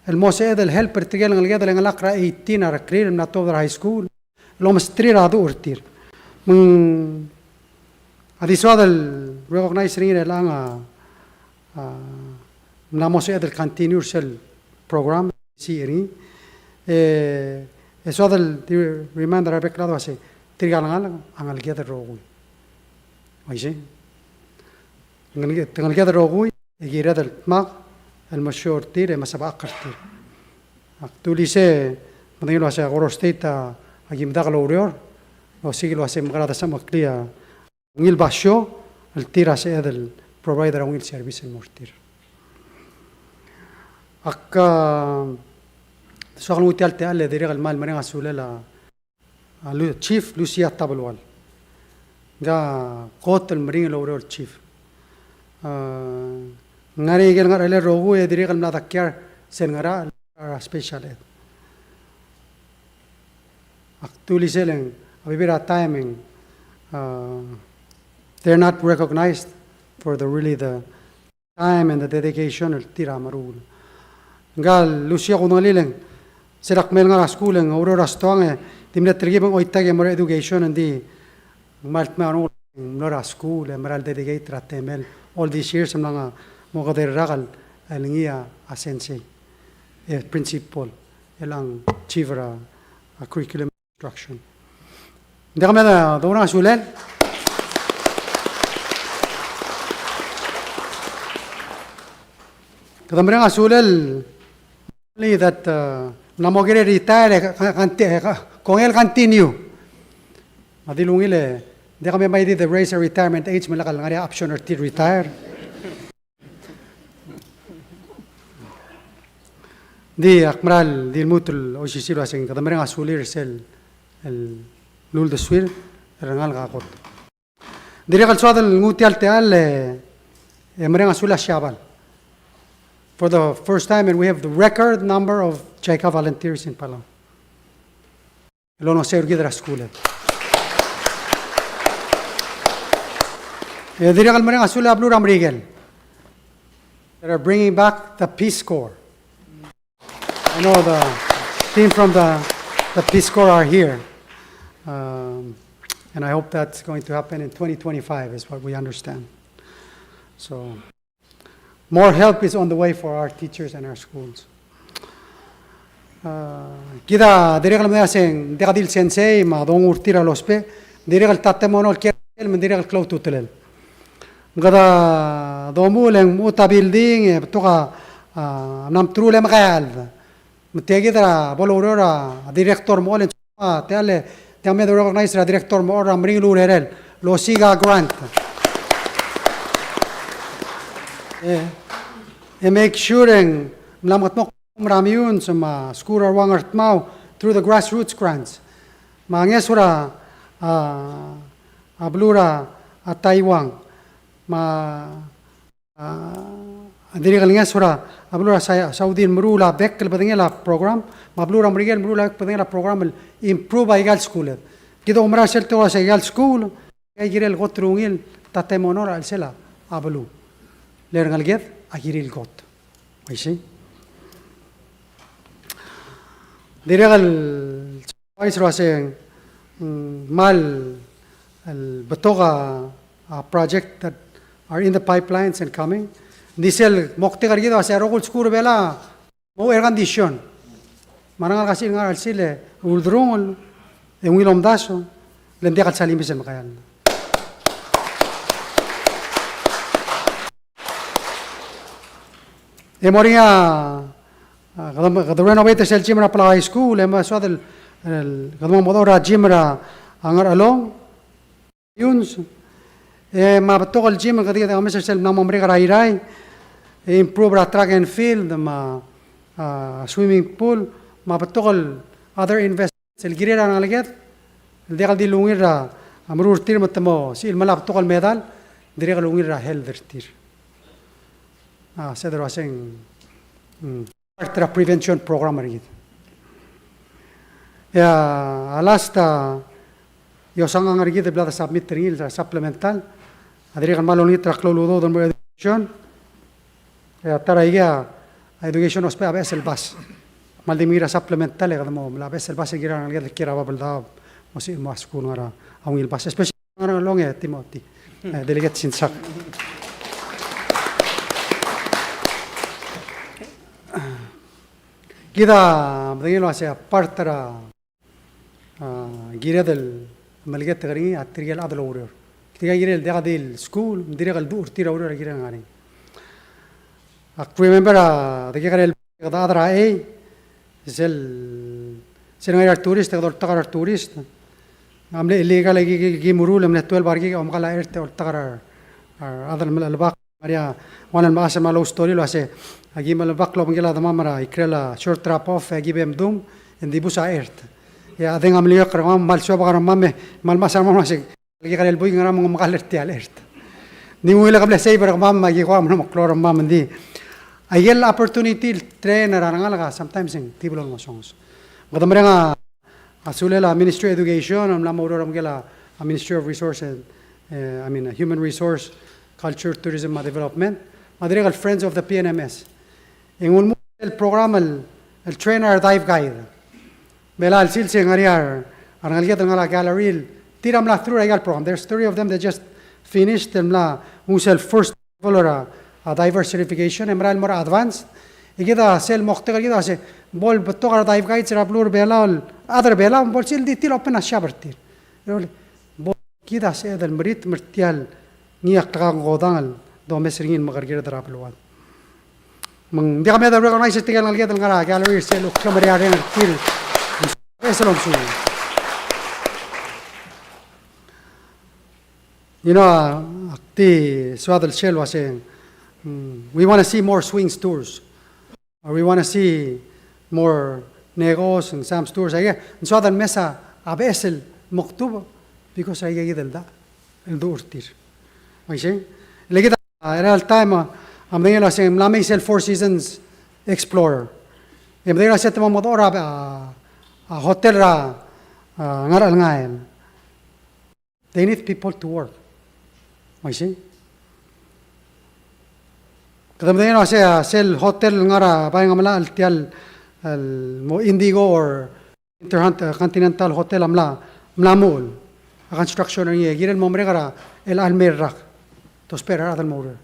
el mo sebeched el help er tirke el ngeleked el ngelakl er a eighteen a rekrir el mla tuobed er a high school el omesterir a duch er tir. Me ng a di soad el recognize er ngii er chelechang a, a, mla mo sebeched el continue er sel program, sei er ngii. E, e soad el di remind er a rebek el chad el uase tirka el ngalek a ngeleked el rokui. Uaisei. Ngeleked, ngeleked el rokui, e kired el dmak el mesiou er tir e mesebechakl er tir. Ak dulii sei, medengei el uase a Koror State a, a ki medakl el oureor, el osiik el uase mekera desebechakl a ungil basio el tir a sebeched el provide er a ungil service el mo er tir. Ak, a, soak el nguu tia el techall e dirrek el kmal mereng a sulel a a Lu-, Chief Lucia Tabelual. Ngka kot el meringel el oureor el chief. A, ng ngar er ngii a ikel ngar er a rokui e dirrek el mla dakiar sel ngar er a special ed. Ak dulii sel ng, a bebil er a taem e ng, a, they're not recognized for the really the time and the dedication el tir a meruul. Ngka el Lucia, kudengelii el ng, se er a kmal ngar er a skuul e ng oureor er a stoang e di mle telkib e ng oitak e mo er a education, ng di ng kmal dmeu a renguk el mlo er a skuul e mera el dedicate er a temel all these years, e mla mo kede el rak el ngii a sensei, e principal, el ng chief er a, a curriculum instruction. Ng diak kmal doureng a sulel. Kede mereng a sulel, only that, uh, ng mo kirel retire, e, ka-, ka-, kongei el continue. Me a di ungil e, Ng diak me bai di de raise a retirement age me lak el ngar er ngii a option er tir retire. Ng di ak meral di lmuut el osisiu el uaseng kede mereng a sulir sel, el uldesuir er a rengalek a kot. Ng dirrek el soad el nguu tia el techall e, e mereng a sulir a Siabal. For the first time, and we have the record number of JICA volunteers in Palau el olengeseu er kid er a skuul. E dirrek el mereng a sulir a beluu er a Merikel. That are bringing back the Peace Corps. I know the team from the, the Peace Corps are here. Um, and I hope that's going to happen in twenty twenty-five, is what we understand. So, more help is on the way for our teachers and our schools. Uh, kid a dirrek el medengei el uaseng, ng diak di el sensei me a dongu er tir a lousbech, dirrek el tatemono el kiei er a Merikel me ng dirrek el klou a ultutelel. Me kede domuchel e ng mechut a building, e betok a, a, mla mteruul e mekeald. Me tia kid er a bo loureor a director me a oleng, a, tia el, tia me de recognize er a director me a oleng er a meringel urerel el osiik a grant. E, e make sure e ng mla mekedmokl er a Meyuns me a skuul er a Ngardmau through the grassroots grants. Me a ngeso er a, a, a beluu er a, a Taiwan. Me a, a, dirrek el ngeso er a beluu er a Sa-, Saudi el meruul a bek el bedengel a program, me a beluu er a Merikel el meruul a bek el bedengel a program el improve a ikal skuul. Kid a oumera sel tekoi el uasei ikal skuul, e kirel kot el ungil tatemono er a chelsel a beluu. Le rengeleked a kirir el kot. Uaisei. Dirrek el uaisei el uaseng, mm, kmal el betok a, a project that are in the pipelines and coming. Ng di sel moktek er kid a uasei a rokui el skuul er a Belau a mo air condition. Me a rengalek a sel ngar er a chelsel e ulderungel e ungil omdasu, le ng diak el salimis el mekeald. E mo er ngii a, a, kede, kede renovate er sel gym er a Palau High School, e mo soad el, el, kede mo mo er a gym er a Ngarchelong, Meyuns, e me a betok el gym, kede, kede omes er sel mla mo merek er a Irrai, e improve er a track and field, me a, a, swimming pool, me a betok el other investment. Sel kirel a rengeleked el diak el di lungil er a meruul er tir me te mo sebechir el melai a betok el medal, dirrek el lungil er a health er tir. A, se de uaseng, mm, part er a prevention program er kid. E a last a, e osang er kid el bla de submit er ngii el supplemental, a dirrek el kmal olengit er a klou el udoud el mo er a education. E a ta er a ikei a education a ousbech a beches el bas. Kmal di mengiil er a supplemental e kede mo melai a beches el bas el kirel a rengeleked el kiei er a Babeldaob, mo sebechir el mo skuul el ngar er a ungil bas. Especially ngar er a Ngarchelong e Timothy. E, Delegate Sinsak. Kid a medengei el uasei a part er a a, kired el meleketek er ngii a tirke el chad el oureor. Tirke el kirel diak di el skuul, me ng dirrek el duch er tir a ureor el kirel ngar er ngii. Ak remember a, de kekerei el kede chad er a ei, sel, sel ngar er a tourist, e kede oltak er a tourist. A mle illegal e ki, ki, ki meruul, e mle twelve a rekik, e omekall a chert e oltak er a, a, chad el mle chelebak. Maria, ng ua el mechas el mla loustori el uasei, aki mle chelebak el obengkel a demam er a ikrel a short drop off, e aki bo mdung, e ng dibus a chert. E a chad a meliuekl er kemam, me ng suebek a rengmam, me ng mechas a rengmam el uasei, aki kekerei el buik, ngera me ng omekall er tia el chert. Ng di ungil e ke mle save er kemam, me aki kuk mlo meklou er kemam, ng di. Aikel opportunity el train er a rengalek a sometimes e ng di bo longesonges. Me kede mereng a a sulel a Ministry of Education, a mla mo oureor er a Merikel a, a Ministry of Resource and, eh, I mean, Human Resource, Culture, Tourism, me a Development, me a dirrek el Friends of the P N M S. E ng ulemuchel el program el, el train er a dive guide. Me a lsils e ng ngar er ngii a rengeleked el ngar er a gallery el tir a mla through er aika el program. There's three of them that just finished, el mla nguu sel first level er a, a diver certification, e merael el mo er a advanced. E kid a sel moktek er kid a se, bo el betok a dive guides er a beluu er a Belau, el chad er a Belau, bo lsebechir el di tir el open a shop er tir. Bo kid a sebeched el meritem er tia el ngii a klekangkodang el domes er ngii el mekerker er a beluad. Me ng diak me de recognize er tirke el ngeleked el ngar er a gallery er sel uklumeriareng er tir. Beches el omesubed. You know, uh, ak di soad el sel uaseng, mm, we want to see more swing stores. Or we want to see more Negos and Sam's stores. Aike, ng soad el mesa a beches el mokdubech because aike kid el da, el duch er tir. Oisei? Le kid a, er a el taem, a, a medengei el uaseng, mla mei sel Four Seasons Explorer. E medengei el uaseng te mo mengedecheduch er a, a, a hotel er a, a, ngar er a chelngael. They need people to work. Oisei? Kede medengei el uasei, a, sel hotel ngar er a Bai Ngemelachel, tia el, el mo Indigo or Intercontinental Hotel a mla, mla muchel a construction er ngii e kirel mo merek er a chelecha el mei el rak. Te ousbech er a rechad el mo oureor.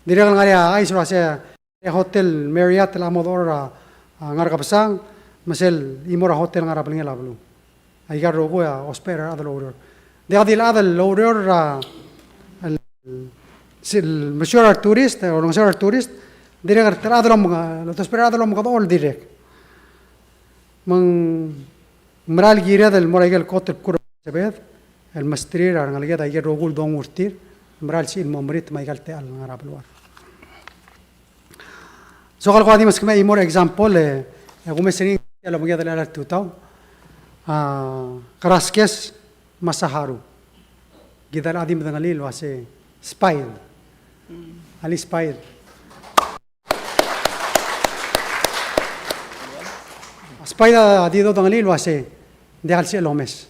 Dirrek el ngar er ngii a chais el uasei, e hotel Marriott el mo dechor er a, a, ngar er a Kebesang, me sel chimo er a hotel ngar er a belngel a beluu. Aika el rokui a ousbech er a rechad el oureor. Diak di el chad el oureor er a, el, sel, mesiou er a retourist, e olengeseu er a retourist, dirrek el rechad el om, el ousbech er a rechad el omekedechor el dirrek. Me ng mera el kired el mo er aike el kot el bkur er a sebeched, el mesterir a rengeleked aike el rokui el dongu er tir, mera el sebechir el mo merit me aika el techall el ngar er a beluad. So kede kuk di meskemiu a chimo er a example, e, e kumes er ngii a lomeked el chelecha el tutau. A, Karaskes Masaharu. Kid a di medengelii el uasei Spide. Alii Spide. Spide a di dodengelii el uasei, ng diak el sebechel omes.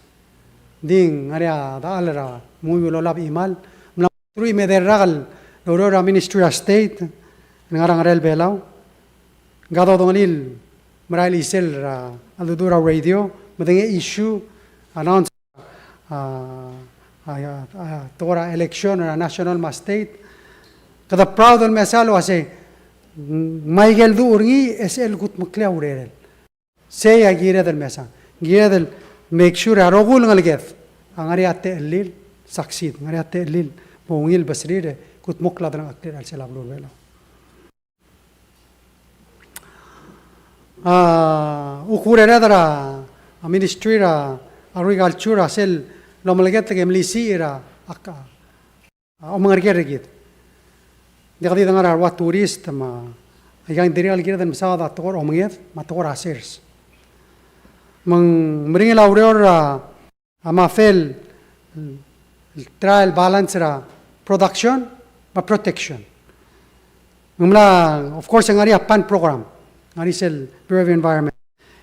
Ng di ngar er ngii a dechal er a menguiu el olab a chimal. Mla truich me a edei el rak el oureor er a Ministry of State el ngar er a ngerel Belau. Ng dodengelii el merael chisel er a, a ldu er a radio, medengei a issue, announce a, a, a, a tekoi er a election er a national me a state. Kede proud el mesa el uasei, me aike el duch er ngii e sel kudmeklii a urerel. Sei a kired el mesa. Kired el make sure a rokui el ngeleked a ngar er ngii a techellir el succeed, ngar er ngii a techellir el mo ungil beserir e kudmokl a delengcheklir er a chelsel a beluu er a Belau. A, kuk urered er a, a, Ministry er a Agriculture a sel lomeleketek e melisiich er a, a, a omengerker er kid. Ng diak di dengar er a rua tourist me a, aika ng dirrek el kired el mesaod a tekoi er a omenged me a tekoi er a sers. Me ng meringel a ureor er a, a MAFE el, el try el balance er a production me a protection. Me ng mla, of course, e ng ngar er ngii a PAN program, ngar er ngii sel Bureau of Environment.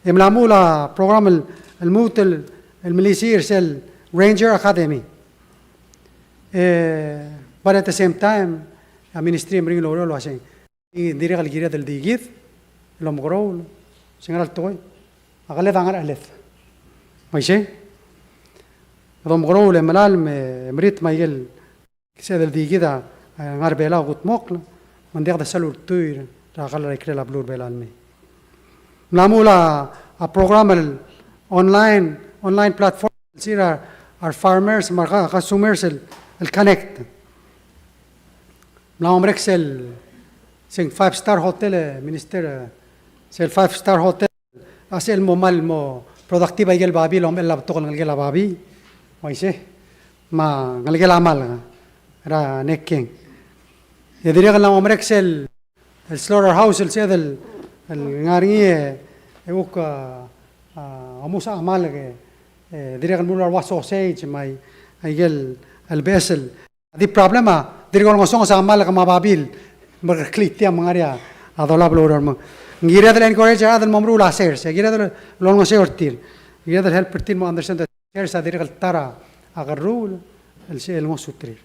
E mla muchel a program el, el lmuut el, el melisiich er sel Ranger Academy. E, but at the same time, a ministry a meringel el oureor el uaseng, ng dirrek el kired el di kid el omekeroul, se ngera el tekoi, a keled a ngerecheled. Me isei, kede omekeroul e melalem e merit me aike el sebeched el di kid a, e, ngar er a Belau a kudmokl, me ng diak de sel ultuil er a kall er a ikrel a beluu er a Belau el mei. Mla muchel a, a program el online, online platform, el sebechir a, a re farmers me a re customers el, el connect. Mla mo merek sel, sel five star hotel, e, Minister, e, sel five star hotel. A sel mo kmal mo productive aike el babii el omechell a betok el ngelekel a babii. Uaisei. Me a ngelekel a malk er a Nekkeng. E dirrek el mla mo merek sel, el slaughterhouse el sebeched el, el ngar er ngii e, e kuk, a, a, omuus a malk e, e dirrek el meruul a ua sausage me a, aike el, el beches el A di problem a, dirk olengesonges a malk me a babii el merekerklii tia me ng ngar er ngii a dolab el oureor me ng kired el encourage a rechad el mo meruul a sers, e kired el olengeseu er tir, kired el help er tir el mo understand el sers a dirrek el ta er a kerruul el sel ngosuterir.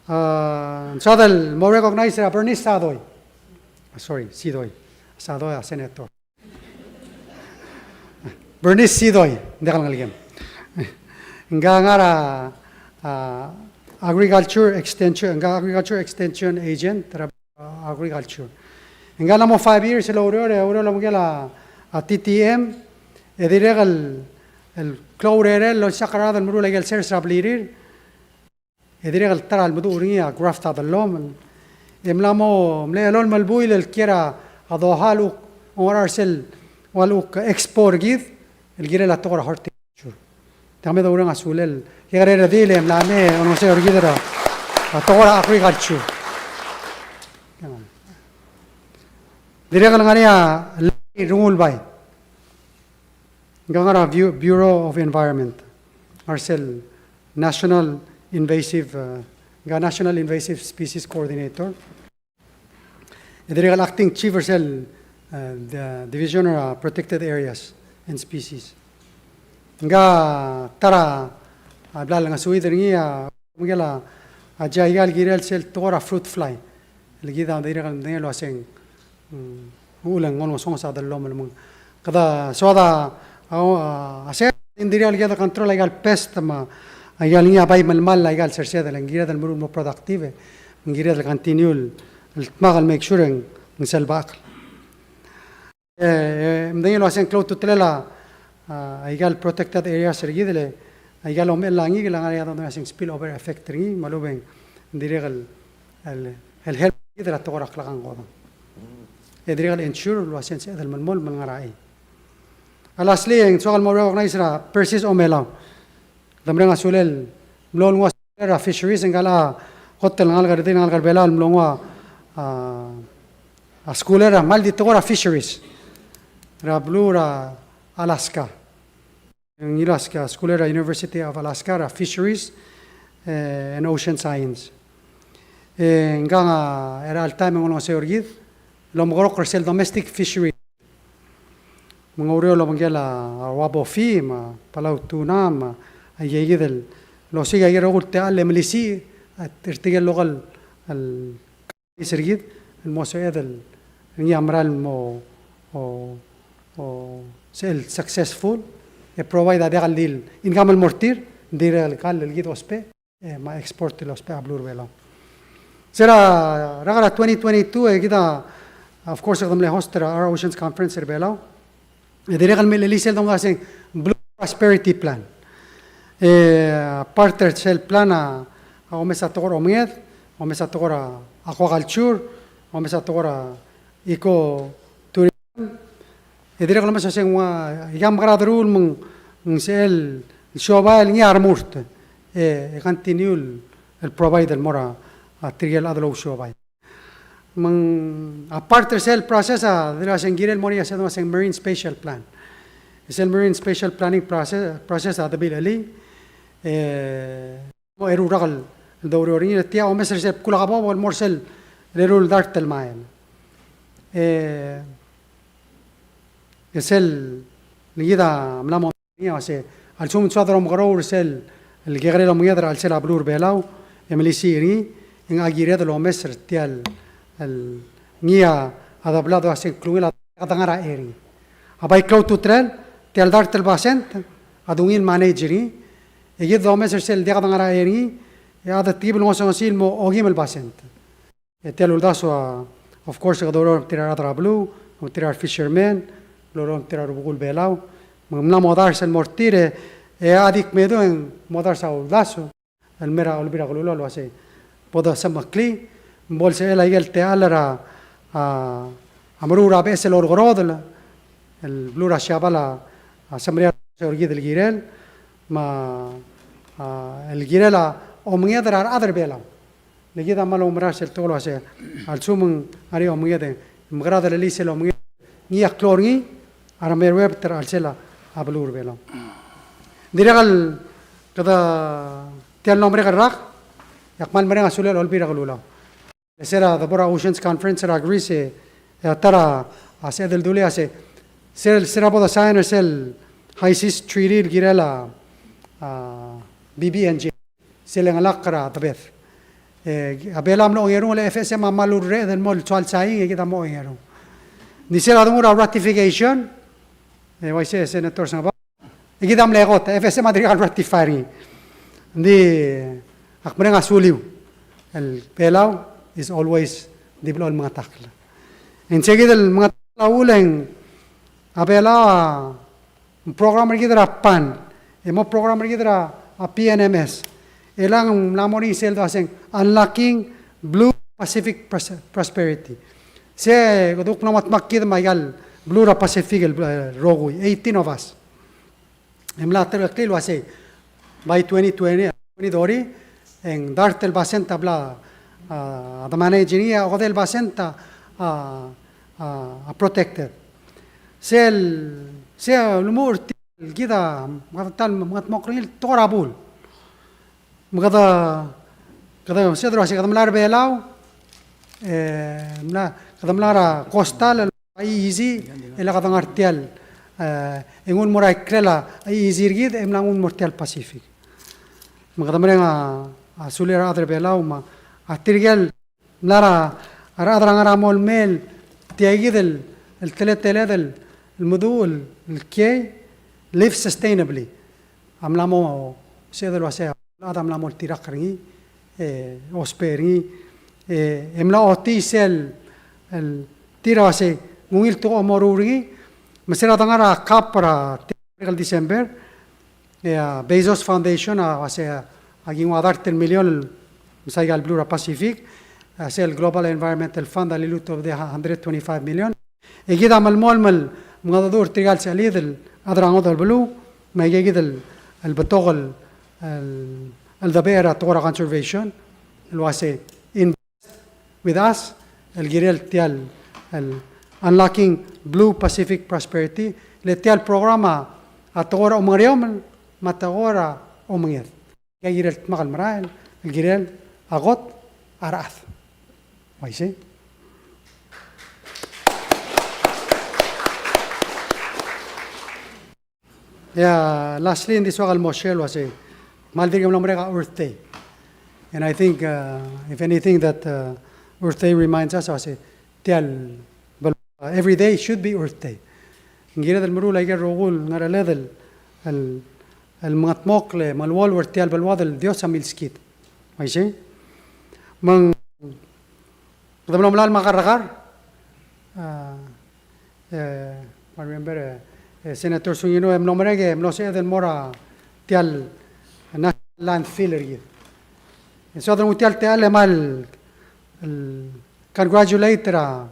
A, ng soad el mo recognize er a Bernice Sadoi. A, sorry, Sidoi. Sadoi a senator. Bernice Sidoi, ng diak el ngelekem. Ngka ngar er a, a, agriculture extension, ngka agriculture extension agent er a, a, agriculture. Ngka el mo five years el oureor, e oureor el omekel a, a, T T M, e dirrek el, el klou a urerel el olsisechakl er a rechad el meruul aike el sers er a blirir, e dirrek el ta er a lemeduch er ngii a graft a dellomel. E mla mo, mle elolem el buil el kiei er a Doha el kuk, ongerachel er sel, ua el kuk expo er kid, el kirel a tekoi er a horticulture. Te kmal doureng a sulel. Ke kerei a redil e mla me olengeseu er kid er a, a tekoi er a agriculture. Dirrek el ngar er ngii a Lei Rengulbai. Ngka ngar er a Bu-, Bureau of Environment. Ngar er sel National Invasive, eh, ngka National Invasive Species Coordinator. E dirrek el acting chief er sel, eh, the division er a protected areas and species. Ngka ta er a, a bla lengesuid er ngii a, me ngke el a, a, aika el kirel sel tekoi er a fruit fly. El kid a dirrek el medengei el uaseng, mm, uchul e ng olengesonges a dellomel me ng. Kede soad a, a, a, a se, ng dirrek el kede control aika el pest me aika el ngii a bai melemall aika el sersed el ng kired el meruul el mo productive, me ng kired el continue el, el dmak el make sure e ng, ng sel bak. E, e, medengei el uaseng klou a ultutelel a, a, aika el protected areas er kid el, aika el omechell a ngikel a ngar er ngii a dongdong el uaseng spill over effect er ngii, me a lechub e ng dirrek el, el, el help er kid er a tekoi er a klekangkodang. E dirrek el ensure el uaseng sebeched el melemolem el ngar er a chei. A lastly, e ng soak el mo recognize er a Persis Omelau. Kede mereng a sulel, mlo nguu a sulel er a fisheries, e ngka el kot el ngalek er tir, ngalek er Belau el mlo nguu a, a, a skuul er a, kmal di tekoi er a fisheries er a beluu er a Alaska. Ng Alaska, skuul er a University of Alaska er a fisheries, eh, and ocean science. E ngkang a, er a chelecha el taem e ng olengeseu er kid el omekeroul er sel domestic fishery. Me ng oureor el obengkel a, a, uabofi, me a Palau tuna, me a, aike kid el, el osiik aike el rokui el techall e melisiich, a, er tirke el local, el, er kid, el mo sebeched el, ngii a mera el mo, o, o, sel successful, e provide a diak el di el income el mo er tir, ng dirrek el kall el kid ousbech. E, me a export el ousbech a beluu er a Belau. Se er a, er a, er a twenty twenty-two, e kid a, of course, e kede mle host er a Our Oceans Conference er a Belau. E dirrek el mle chelii sel domdasu el Blue Prosperity Plan. E, part er sel plan a, a omes a tekoi er a omenged, omes a tekoi er a aquaculture, omes a tekoi er a ecotourism, e dirrek el omes a se ng ua, ika mekera deruul me ng, ng sel siobai el ngii a remurt, e, e continue el, el provide el mo er a, a tirke el chad el ousiobai. Me ng, a part er sel process a, dirrek el se ng kirel el mo er ngii a se el dongdong el uaseng Marine Spatial Plan. E sel Marine Spatial Planning process, process a debilechelii, e, mo eru el rak el, el doureor er ngii, e tia omes er sel bkul a kebobech el mo er sel, el eru el dart el mael. E, e sel, el kid a mla mo er ngii a se, a lsekum ng soad el omekeroul er sel, el kekerei el omenged er a chelsel a beluu er a Belau, e melisiich er ngii, e ng kired el omes er tia el, el ngii a, a debla el uaseng klungel a diak dengar a chei er ngii. A bai klou a ultutelel, tia el dart el basent, a dungil manage er ngii, e kid domes er sel diak dengar a chei er ngii, e a detekib el ngosukosuk el mo okeim el basent. E tia el uldasu a, of course, e kede oureor me tir a rechad er a beluu, me tir a fishermen, oureor me tir a rubekul Belau, me ng mla modars el mo er tir, e, e a di kmedu e ng modars a uldasu el mer a Olbiil er a Kelulau el uasei, bo de semecheklii, me bo lsebechel aike el techall er a, a, a meruul er a beches el olekerodel, el beluu er a Siabal a, a semeriar er kid el kirel, me a, a, el kirel a omenged er a rechad er Belau. Le kid a kmal oumera sel tekoi el uasei, a lsekum ng ngar er ngii a omenged e, mekerang e de lelii sel omenged, ngii a klou er ngii, a remeruebet er a chelsel a beluu er Belau. Dirrek el kede tia el mlo merek el rak, e ak kmal mereng a sulel a Olbiil er a Kelulau. E se er a debo er a Oceans Conference er a Greece, e a ta er a sebeched el dulii a se, sel, se er a bo de sign er sel High Seas Treaty el kirel a, a, B B N J. Sel lengelakl er a debed. E, a Belau a mlo ongerung, le F S M a kmal urreched el mo soal sain, e kid a mo ongerung. Ng di sel a donguu er a ratification, e, uaisei, Senator Sengebau. E kid a mle kot, F S M a dirkak el ratify er ngii. Ng di, ak mereng a suliu. El Belau is always di blechoel mengetakl. E ng se kid el mengetakl a uchul e ng, a Belau a, program er kid er a PAN, e mo program er kid er a, a, P N M S. E le ng mla mo er ngii sel dua se ng Unlocking Blue Pacific Pros-, Prosperity. Se kede kuk mla mo dmak kid me aika el beluu er a Pacific el, e, rokui, eighteen of us. E mla terkeklii el uasei, by twenty twenty, twenty thirty, e ng dart el basent a bla, a, a de manage er ngii, a okedei el basent a, a, a protected. Sel, sel lmuut er tia el kid a, me kede ta el, me kede mo er ngii el tekoi er a bul. Me kede, kede, sel dua se kede mla er a Belau, e, mla, kede mla er a coastal, el EEZ, e le kede ngar tia el, e, e nguu el mo er a ikrel a EEZ er kid, e mla nguu el mo er tia el Pacific. Me kede mereng a, a sulir a rechad er a Belau, me a tirke el mla er a, a rechad er a ngar er a mo el mei el tia kid el, el teleteled el, el meduch el, el kiei, live sustainably. A mla mo, sebeched el uasei, a mla mo oltirakl er ngii, e, ousbech er ngii, e, e mla ochotii sel, el tir a uasei, ng ungil tekoi el mo er ngii, me se er a de ngar er a COP er a tia el December, e a Bezos Foundation a uasei a ki nguu a dart el million el mesa aika el beluu er a Pacific, a sel Global Environmental Fund a liluut el obedii a hundred twenty-five million. E kid a melemolem el mengedecheduch er tirka el sechelid el chad er a ngodech el beluu, me aika kid el, el betok el, el, el debechel er a tekoi er a conservation, el uasei in with us, el kirel tia el, el Unlocking Blue Pacific Prosperity, le tia el program a tekoi er a omengeriomel, me a tekoi er a omenged. Aika kirel dmak el merael, el kirel a kot a rechad. Uaisei. Yeah, lastly, ng di soak el mo share el uasei, kmal dirk mlo merek a Earth Day. And I think, uh, if anything, that, uh, Earth Day reminds us, uasei, tia el bel-, uh, every day should be Earth Day. Ng kired el meruul aike el rokui el ngerecheled el, el, el mengetmokl e meluolu er tia el beluad el Dios a milskid. Uaisei? Me ng Kede mlo melai el mekar er kau, a, e, I remember, e, e, Senator Sungino e mlo merek e mlo sebeched el mo er a tia el national landfill er kid. E soad el nguu tia el techall e kmal, el, congratulate er a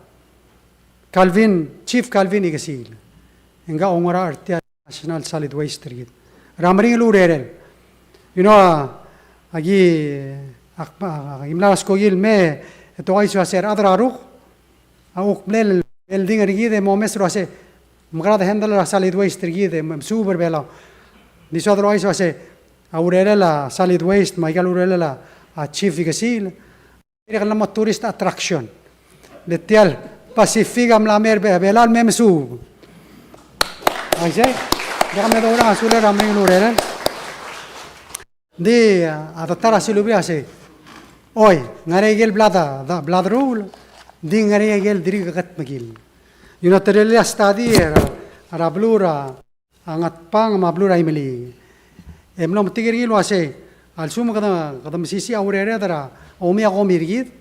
Calvin, Chief Calvin Ikesiil. E ng kau a oungerachel er tia National Solid Waste er kid. Er a meringel urerel. You know, a, aki, ak, a, aki mla er a skoki el mei, e te ouchais el uasei a rechad er a Ruk a kuk mle el building er kid e mo omes el uasei mekera de handle er a solid waste er kid e mesuub er a Belau. Ng di soad el ouchais el uasei a urerel a solid waste, me aika el urerel a, a chief ikesiil. Dirrek el mo tourist attraction. Le tia el Pacific a mla mei er a Be-, Belau el me mesuub. Aisei, diak me doureng a sulir a meringel urerel. Ng di, a, a ta er a silubii a sei. Oi, ngar er ngii a ikel bla de, de, bla deruul, ng di ngar er ngii a ikel dirk ketmekill. You know, te rullii a study er a, er a beluu er a a Ngatpang me a beluu er a Imeliik. E mlo metik er ngii el uasei, a lsekum kede, kede mesisiich a urered er a omii a komi er kid,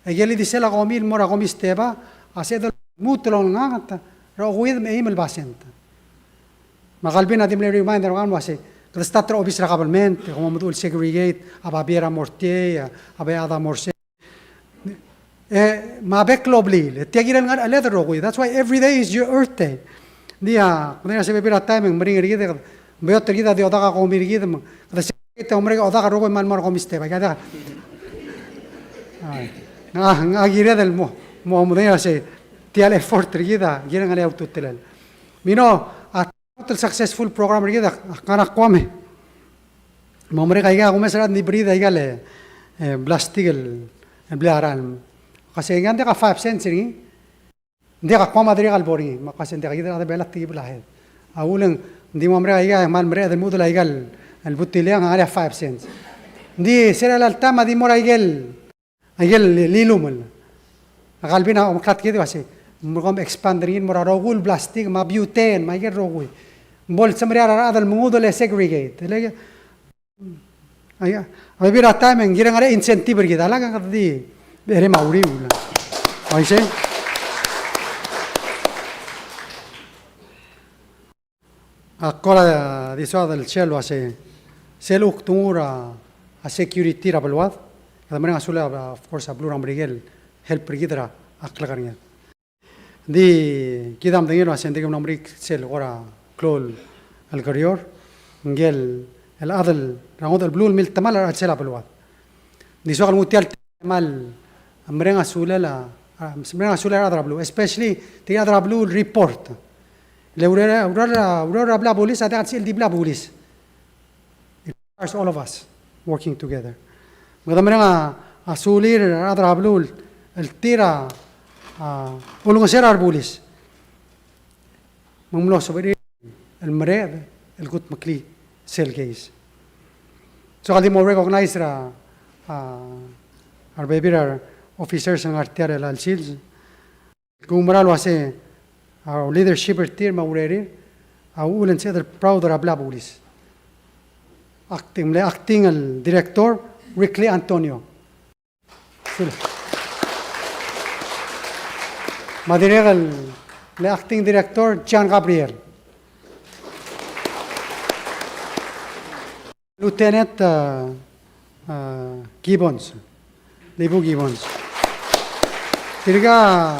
e ikel di sel a komi el mo er a komi step a, a sebeched el lmuut el olenganget er a okeuid me a eim el basent. Me a Calvin a di mle remind er kau el uasei, kede start er a obis er a government, e kom mo meduch el segregate, a babier a mo er tiei, a, a baiecha a mo er sei. E, me a bek el blil, e tia kirel ngar er a cheled el rokui. That's why every day is your Earth Day. Ng di a, kede ngar er a sebebil er a taem e ng meringel er kid, e kede, beot er kid a di odak a komi er kid, me kede se-, kede omerek a odak el rokui me a lmo er a komi step, aika diak. Ai. Ng, ng kired el mo, mo, mo medengei el uasei, tia el effort er kid a kirel ngar er ngii a ultutelel. Me you know, a Kot el successful program er kid a, a ngar er a Guam e. Me ng merek aika, a kumes er a chad, ng di breed aika el, e, plastic el, el blil a ralm. Kmo sei, ng diak a five cents er ngii. Ng diak a Guam a dirkak el bo er ngii. Me kmo sei, ng diak, kid a rechad er a Belau a tekib el head. A uchul e ng di mo merek aika, e kmal mereched el mechudel aika el, el butiliang, a ngar er ngii a five cents. Ng di sel chelecha el taem a di mo er a ikel Aikel li-, lilumel. A Calvin a omeklatk er kid el uasei, me kom expand er ngii el mo er a rokui el plastic, me a butane, me aikel rokui. Bo lsemeriar a rechad el mengudel e segregate. Le, aika, a bebil er a taem e ng kirel ngar er ngii a incentive er kid. A lak e ng di, becherei me a uriul. Uaisei? Ak kora di soad el share el uasei, sel kuk donguu er a security er a beluad, kede mereng a sulir, of course, a beluu er a Merikel el help er kid er a klekerngel. Ng di kid a medengei el uasei ng dirk mlo merik sel kora klou el kerior, ngike el el chad er a ngodech el beluu el miltemall er a chelsel a beluad. Ng di soak el nguu tia el temall el mereng a sulel a, a, mereng a sulel a rechad er a beluu, especially tirke el chad er a beluu el report. Le ureor, ureor, ureor er a blil a bulis a diak el sebechel di blil a bulis. It requires all of us working together. Me kede mereng a, a sulir a rechad er a beluu el tir a, a, ulengeseu er a rebulis me ng mlo sebechir el mereched el kutmeklii sel case. Soak el di mo recognize er a, a, a rebebil er a officers el ngar tia er chelecha el sils. Ke oumera el uase a leadership er tir me a urerir a uchul e ng sebeched el proud er a blil a bulis. Acting, mle acting el director, Rickley Antonio. Sul. Me a dirrek el, mle acting director, John Gabriel. Lieutenant, uh, uh, Gibbons, Lebu Gibbons. Tirka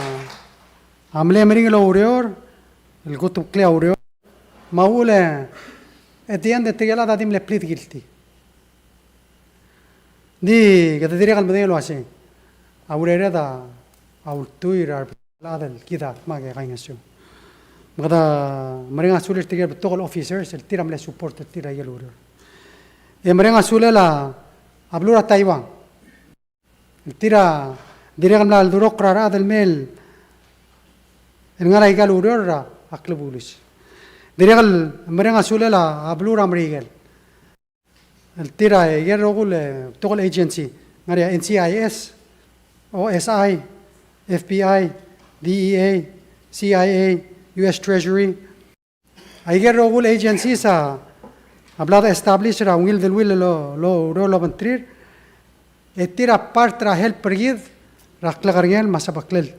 a mle meringel a ureor, el kutmeklii a ureor, me a uchul e, at the end, e tirke el chad a di mle plead guilty. Ng di kede dirrek el medengei el uase a urered a ultuil er a chad el kid a dmak e kaingeseu. Me kede mereng a sulir tirke el betok el officers el tir a mle support er tir a ikel ureor. E mereng a sulel a beluu er a Taiwan el tir a dirrek el mla oldurokl er a rechad el mei el ngar er a ikal ureor er a klebulis. Dirrek el mereng a sulel a beluu er a Merikel el tir a ikel rokui el betok el agency, ngar er ngii a N C I S, O S I, F B I, D E A, C I A, U S Treasury. Aikel rokui el agencies a bla de establish er a ungil deleuill el, el, el obengterir, e tir a part er a help er kid er a klekerngel me a sebeklel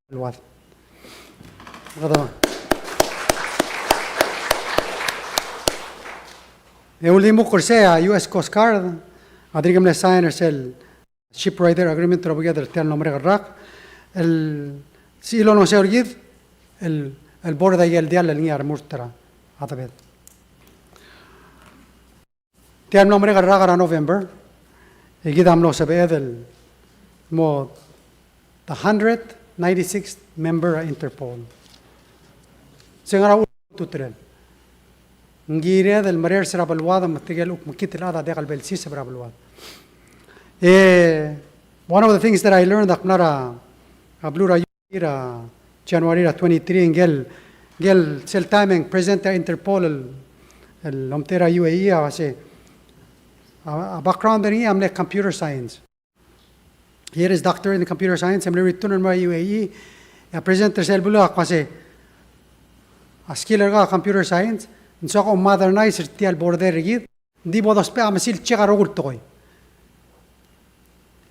beluad. E uldimukl er sei a U S Coast Guard a dirk mle sign er sel ship rider agreement er a obeked er tia el mlo merek el rak, el sebechir el olengeseu er kid el, el board a ikel diall el ngii a remurt er a debed. Tia el mlo merek el rak er a November, e kid a mlo sebeched el mo the hundred ninety-sixth member er a Interpol. Se ngar er a ultutelel. Ng kired el merers er a beluad me tirke el kuk mekngit el chad a diak el bo lsiseb er a beluad. E, one of the things that I learned, ak mla er a, a beluu er a er a January er a twenty-three, ngikel, ngikel sel taem e ng president er a Interpol el, el omtechei er a U A E a uase, a, a background er ngii a mle computer science. He had his doctorate in computer science, e mle return el mo er a U A E, e a president er sel beluu a kmo uase, a skill er kau a computer science, ng soak a modernize er tia el border er kid, Ng di bo dousbech a mesil check a rokui el tekoi.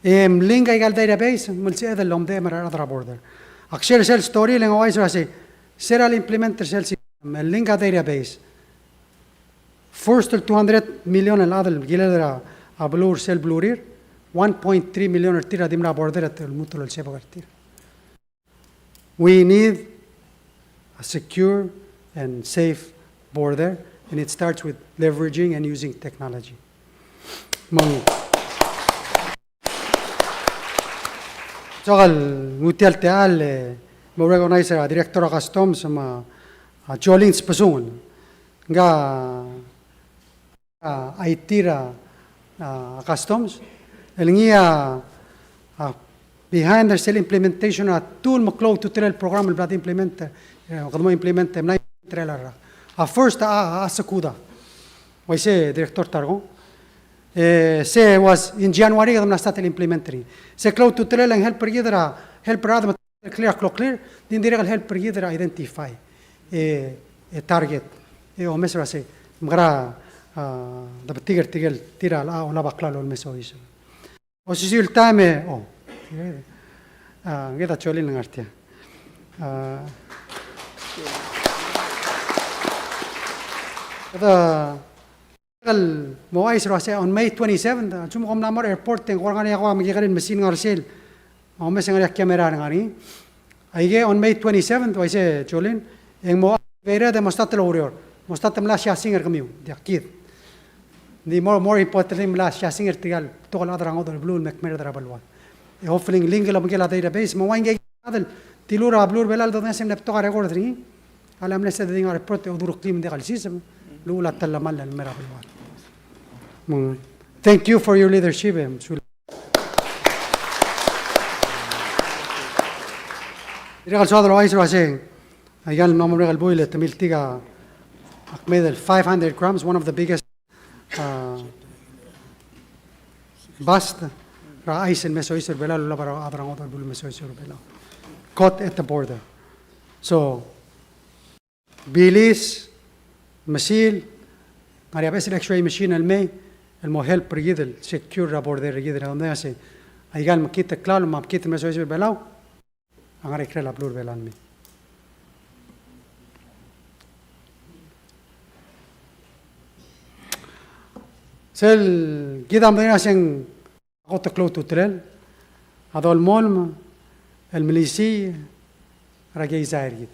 E mlink a ikal database, me ng sebeched el omdechem er a rechad er a border. Ak share sel story, le ng ouchais el uase, se er a le implement er sel system, el link a database. First el two hundred million el chad el kilel er a beluu er sel belurir, one point three million er tir a di mla border e te lmuut el olsebek er tir. We need a secure and safe border, and it starts with leveraging and using technology. Me ng soak el nguu tia el techall, e, mo recognize er a Director er a Customs me a, a, Jolene Spesungel. Ngka a, I T er a, a, Customs, el ngii a, a, behind er sel implementation er a two el meklou a ultutelel el program el bla de implement, e, kede mo implement, e mla implement er a, a first a, a, a Sekuda. Uaisei Director Tarkong. E, se was in January kede mla start el implement er ngii. Se klou a ultutelel e ng help er kid er a, help er a, a, clear a kloklir, di ng dirrek el help er kid er a identify, e, e target, e omes er a sei, mekera, a, debetik er tirke el tir a, a, olab a klalo el mes ois. Osisiu el taem e, o. A, ngii a Jolene el ngar tia. A, kede el mo ouchais el uase on May twenty-seventh, a lsekum kom mla mo er a airport e ng kora ngar er ngii a kora mekekerei el machine el ngar er sel. Me a omes e ng ngar er ngii a camera el ngar er ngii. Aike on May twenty-seventh, uaisei Jolene, e ng mo activated e mo start el oureor. Mo start el mla siasing er kemiu, diak kid. Ng di more, more importantly, mla siasing er tirka el betok el chad er a ngodech el beluu el me kmeed er a beluad. E hopefully, ng link el obengkel a database, me ng ua ngii a chad el dilu er a beluu er a Belau el dodengei e se mle betok a record er ngii. A le mle se di ngar er a report e odureklii me ng diak el siseb, el uchul a telemall el mei er a beluad. Mm. Thank you for your leadership, e, sul- Dirrek el soad el ouchais el uasei, aika el mla mo merek el buil e te miltik a kmeed el five hundred grams, one of the biggest, uh, bust er a chais el mesoiseb er a Belau, el olab er a rechad er a ngodech el beluu el mesoiseb er a Belau. Caught at the border. So, bilis, mesil, ngar er ngii a beches el X-ray machine el mei, el mo help er kid el secure er a border er kid er a, ng di uasei, aika el mekngit el klalo me a mekngit el mesoiseb er a Belau a ngar er a ikrel a beluu er a Belau el mei. Sel kid a medengei el uasei ng a kot el klou a ultutelel a dolemolem el melisiich er a keizai er kid.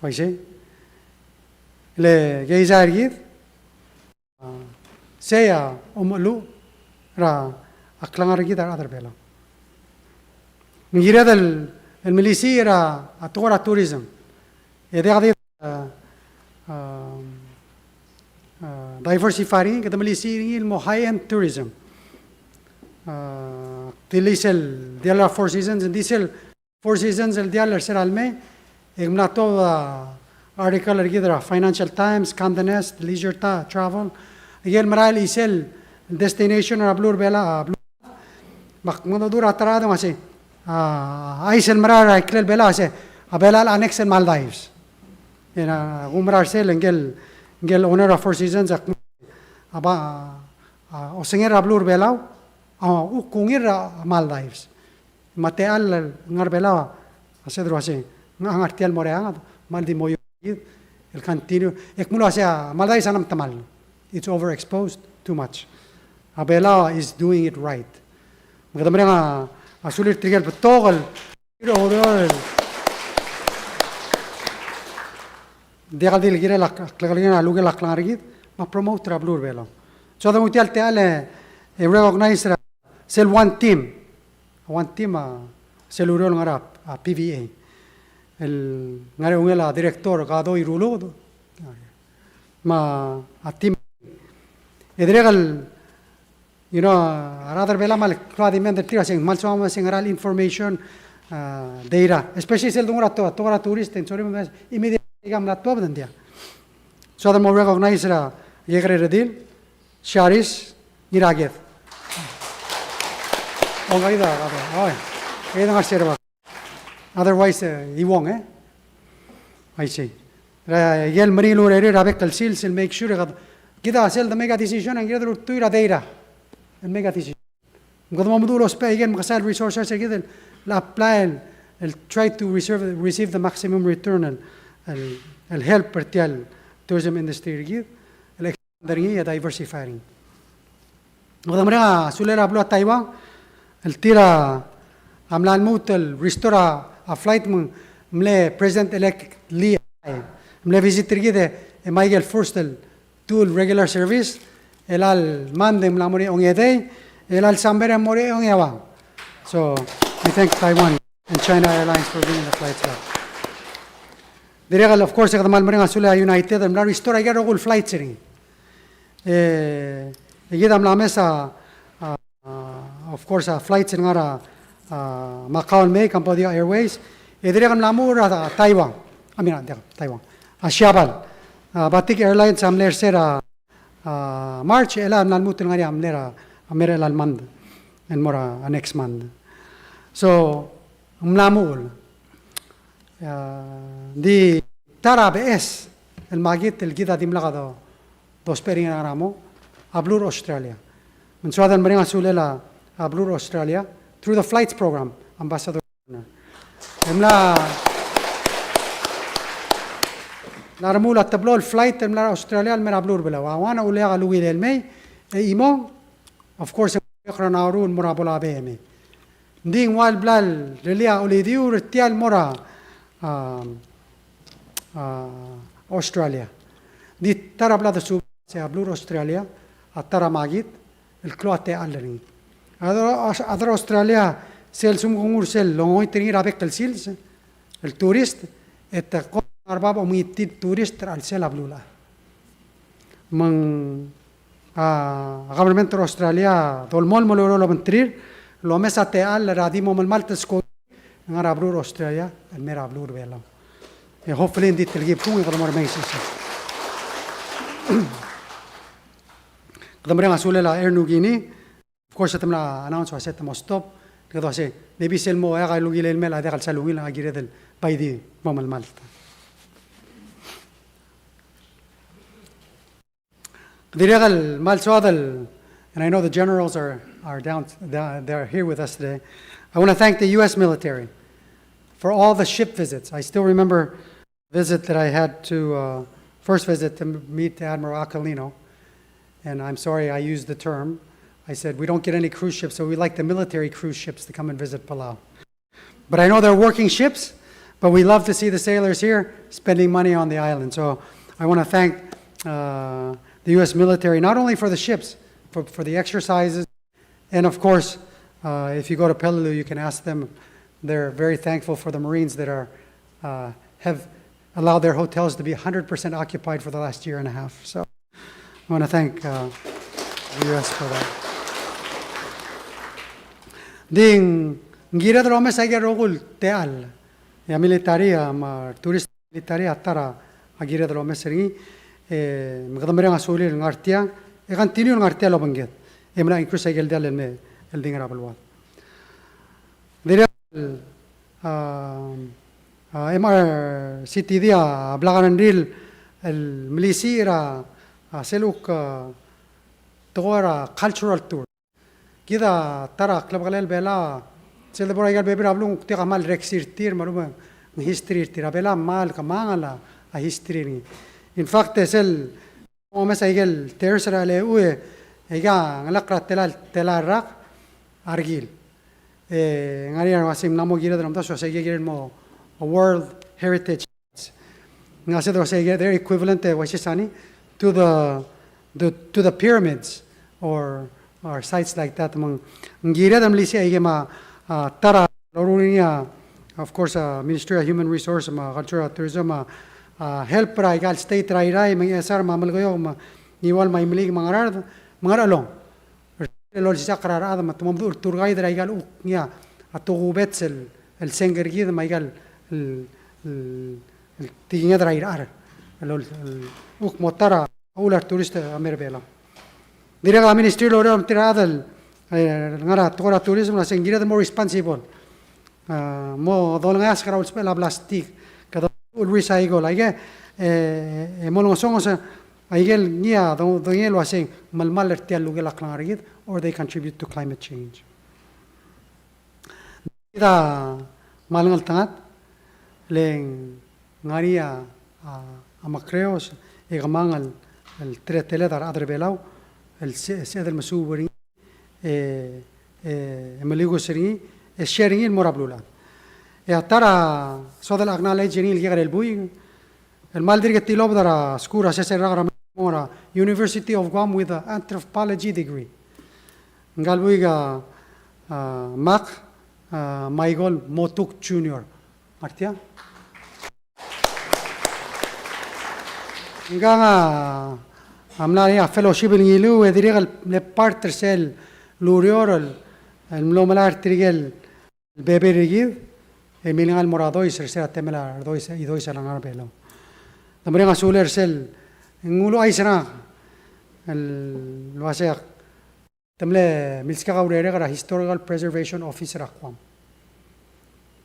Uaisei. Le keizai er kid, a, sei a omecheluch er a klengar er kid a rechad er a Belau. Me ng kired el, el melisiich er a, a tekoi er a tourism. E diak di, a, a, a, diversify er ngii, kede melisiich er ngii el mo high-end tourism. A, di le sel diall er a Four Seasons, di sel Four Seasons el diall er se er a lemei, e ng mla tuobed a article er kid er a Financial Times, Condé Nast, Leisure Ta-, Travel, aike el merael el chisel destination er a beluu er a Belau, a beluu. Me ak mengedecheduch er a ta er a chad el uasei, a, a chais el merael er a ikrel Belau a uasei, a Belau a next el Maldives. E ng, a, kumerang er sel, ngike el, ngike el owner er a Four Seasons, a, a ba, a, osengel er a beluu er a Belau, a, kuk ungil er a Maldives. Me a techall el ngar er a Belau a sed el uasei, ng ngar tia el mo er a eanged, me a ldi mo iou er kid el continue. E kmo uasei a Maldives a ng temall. It's overexposed too much. A Belau is doing it right. Me kede mereng a sulir tirke el betok el, diak el di le kirel a klekerengel a lukel a klengar er kid, me a promote er a beluu er a Belau. So, a donguu tia el techall e, e recognize er a sel One Team. One Team a sel ureor el ngar er a, a, P V A. El ngar er a eungel a director Kadoi Ruluked. Me a team. E dirrek el, you know, a rechad er a Belau a kmal klou a demand er tir a se ng kmal soam a se ng ngera el information, a, data. Especially sel donguu er a to-, tekoi er a tourist, e ng sorir me immediately a mla tuobed e ng diak. So a de mo recognize er a, e kede redil, Charis Ngiraked. Ong kid a, a, oi. Kid a ngar er a bab. Otherwise, e, iuong, e? I see. Er a, e, ikel meringel el urerir er a bek el sils el make sure e kede, kid a sel de make a decision, e ng kired el ultuil er a data el make a decision. Me kede mo meduch el ousbech a ikel mekesai el resources er kid el apply el, el try to reserve, receive the maximum return el, el, el help er tia el tourism industry er kid. El er ngii e diversify er ngii. Kede mereng a sulel a beluu er a Taiwan, el tir a mla lmuut el restore a, a flight me ng mle President-elect Lee a mle visit er kid e, e mei el first el two regular service, el chelecha el Monday e ng mla mo er ngii a ongedei, el chelecha el December e ng mo er ngii a ongeuang. So, we thank Taiwan and China Airlines for bringing the flights back. Dirrek el, of course, e kede kmal mereng a sulel a United el mla restore a ikel rokui el flights er ngii. E, e kid a mla mes a, a, a, of course, a flights el ngar er a, a, Macau el mei, Cambodia Airways. E dirrek el mla muchel er a, a, Taiwan. I mean, a, Taiwan. A Siabal. A, Batik Airlines a mle er se er a, a, March, e chelecha el mla lmuut el ngar er ngii a mle er a, a mei er chelecha el month. El mo er a, a, next month. So, ng mla muchel. A, ng di ta er a beches el makit el kid a dimlak do, dousbech er ngii er a ngar er a mo, a beluu er a Australia. Me ng soad el mereng a sulel a, a beluu er a Australia, through the flights program, Ambassador. E mla, mla remuul a teblo el flight el mla er a Australia el mei er a beluu er a Belau. A one a uleak a ungil el mei, e chimong, of course, e ng mla er a Nauru el mo er a Pohnpei e mei. Ng di ng ua el bla leliu a olidiu er tia el mo er a, a, a, Australia. Ng di ta er a bla desubed el uasei a beluu er a Australia a ta er a makit el klou a techall er ngii. A rechad er a Australia, sel lsekum ke nguu er sel longoit er ngii er a bek el sils el tourist, e te ko er a bab a omengit el tourist er a chelsel a beluulechad. Me ng, a, government er a Australia a dolemolem el oureor el obengterir el omes a techall er a di mo melemalt el skoki el ngar er a beluu er a Australia el mei er a beluu er a Belau. E hopefully ng di telkib kung e kede mo er a mei siseb. Kede mereng a sulel a Air Niugini. Of course, te mla announce el uase te mo stop. Kede uase, maybe sel mo, e, ak ungil el mei el diak el sal ungil, a kired el bai di mo melemalt. Dirrek el kmal soad el, and I know the generals are, are down, they're here with us today. I want to thank the U S military for all the ship visits. I still remember visit that I had to, uh, first visit to meet Admiral Aquilino. And I'm sorry I used the term. I said, "We don't get any cruise ships, so we like the military cruise ships to come and visit Palau." But I know they're working ships, but we love to see the sailors here spending money on the island. So I want to thank, uh, the U S military, not only for the ships, for, for the exercises, and of course, uh, if you go to Peleliu, you can ask them. They're very thankful for the Marines that are, uh, have allowed their hotels to be a hundred percent occupied for the last year and a half. So I want to thank, uh, the U S for that. Ng di ng kired el omes aike el rokui el techall. E a military, a, me a tourist military a ta er a kired el omes er ngii, e, me kede mereng a sulir el ngar tiang, e continue el ngar tiang el obengked. E mla increase aike el diall el me, el di ngar er a beluad. Dirrek el, a, a, M R C T D a blak a rengrir el melisiich er a, a, sel kuk, a, tekoi er a cultural tour. Kid a ta er a klebekelel Belau, sel debo er aika el bebil er a beluu ng kuk diak a kmal reksi er tir, me a lechub e ng history er tir. A Belau a kmal kemanget a history er ngii. In fact, e sel omes aike el terrace er a Lechue, e aika a ngelakl er a tela, tela el rak a rekil. E ng ngar er ngii a uasei ng mla mo kired el omdasu el uasei aike el kirel el mo World Heritage Sites. Ng uasei, uasei aike, they're equivalent, e uaisei sani, to the, the, to the pyramids or, or sites like that. Me ng kired el melisiich aike me a, a, ta er a loruul er ngii a, of course, a, Ministry of Human Resource me a Culture and Tourism a, a, help er aika el state er a Irrai me a Ngchesar me a Melekeok me a Ngiwal me a Imeliik me a Ngaraard me a Ngarchelong el olsisechakl er a rechad me te mo meduch el tour guide er aika el kuk ngii a tokubets el, el sengk er kid me aika el, el, el, el tekinged er a irechar el, el, el kuk mo ta er a uchul a retourist a mei er a Belau. Dirrek a ministry el oureor er tir a chad el, e, ngar er a tekoi er a tourism el uasei ng kired el mo responsible. A, mo dolengeasek er a usbechel a plastic, kede recycle, aike, e, e mo olengesonges aike el ngii a do-, dongei el uasei ng melemall er tia el lukel a klengar er kid, or they contribute to climate change. Kid a kmal ngeltengat, le ng ngar er ngii a, a, a mekreos, e kemanget el, el teleteled a rechad er a Belau, el se-, sebeched el mesuub er ngii, e, e, e meliukesu er ngii, e share er ngii el mo er a beluulechad. E a ta er a soad el acknowledge er ngii el kekerei el buik, el kmal dirk tilobed er a skuul er a sesei el rak er a, er a University of Guam with an anthropology degree. Ngka el buik a, a, Mark, a, Michael Motuk Junior. Ngar tiang. Ngkang a, a mla er ngii a fellowship el ngiluu e dirrek el mle part er sel ureor el, el mlo melai er tirke el bebil er kid, e milengai el mo er a dois er sel temel a dois, e dois er a ngar er a Belau. Te mereng a sulir sel, ng uluuchais er ngak el uasei ak te mle milskak a urerek er a Historical Preservation Office er a Guam.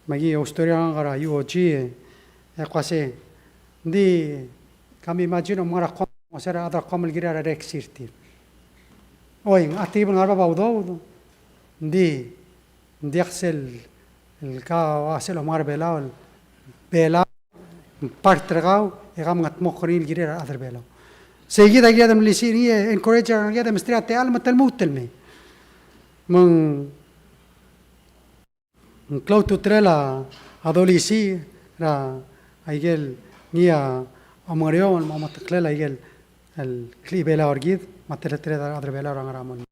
Me aki oustory er ngak er a U O G, e, e ak uasei, ng di, ka me imagine, om ngar er a Guam, ng uasei a rechad er a Guam el kirir a reksi er tir. Oi, ng a tebel ngar er a bab a udoud, ng di, ng diak sel, el kau a sel om ngar er a Belau, el Belau, part er kau, e ka mengetmokl er ngii el kirir a rechad er a Belau. Sei kid a kired el melisiich er ngii, e encourage er kid el mesterir a techall me te lmuut el mei. Me ng, ng klou a ultutelel a dolisiich er a ikel ngii a omengereomel me a ometeklel a ikel el klechibelau er kid, me a teleteled a rechad er a Belau er a ngar er a mong.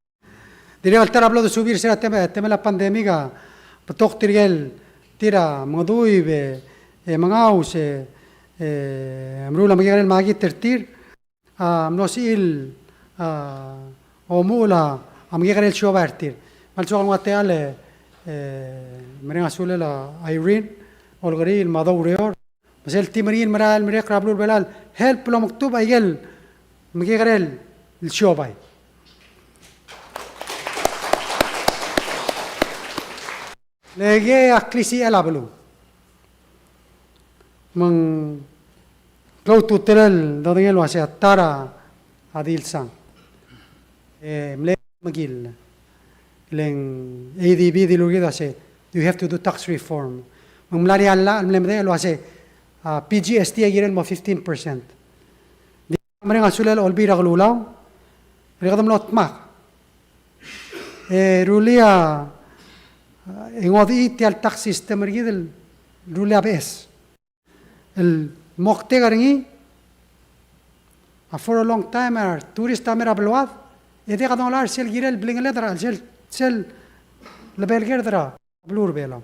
Dirrek el ta er a blo desubii er se er a teme-, temel a pandemic a betok tirke el tir a mengeduib e, e mengaus e, e meruul a mekekerei el makit er tir, a mlo sebechir a omuchel a mekekerei el siobai er tir. Me a lsoak el nguu a techall e, e mereng a sulel a Irene Olkeriil me a Doureor me sel team er ngii el merael el merek er a beluu er a Belau el help el omekdubech a ikel mekekerei el siobai. Le kid a klisichel a beluu. Me ng klou a ultutelel el dodengei el uasei a ta er a dilsang e mle mekill. Le ng ADB a dilu er kid el uasei, you have to do tax reform. Me ng mla er ngii a llach el mle medechel el uasei a PGST a kirel el mo fifteen percent. Ng di mereng a sulel a Olbiil er a Kelulau, e kede mlo dmak e rullii a, e ngodechii tia el tax system er kid el rullii a beches. El moktek er ngii a for a long time a retourist a mei er a beluad e diak dolai er sel kirel el blingeled er a chelsel, sel lebelkerd er a beluu er a Belau.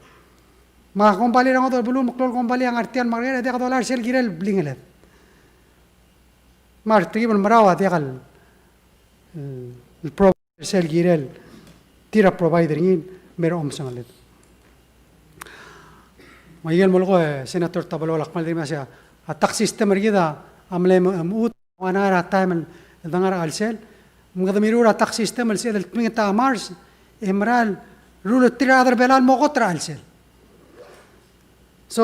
Me a kombalii er a ngodech el beluu, meklou el kombalii a ngar tia el market e diak dolai er sel kirel el blingeled. Me a retekib el merau a diak el, el, el pro- sel kirel tir a provide er ngii el mei er a omesengeled. Me a ikel melekoi e Senator Tabeloualak a kmal dirrek el uasei a tax system er kid a mle mechut, one hour a taem el de ngar er a chelsel. Me kede mirruul er a tax system el sebeched el tming a ta er a Mars e mera el rullii tir a rechad er a Belau el mo kot er a chelsel. So,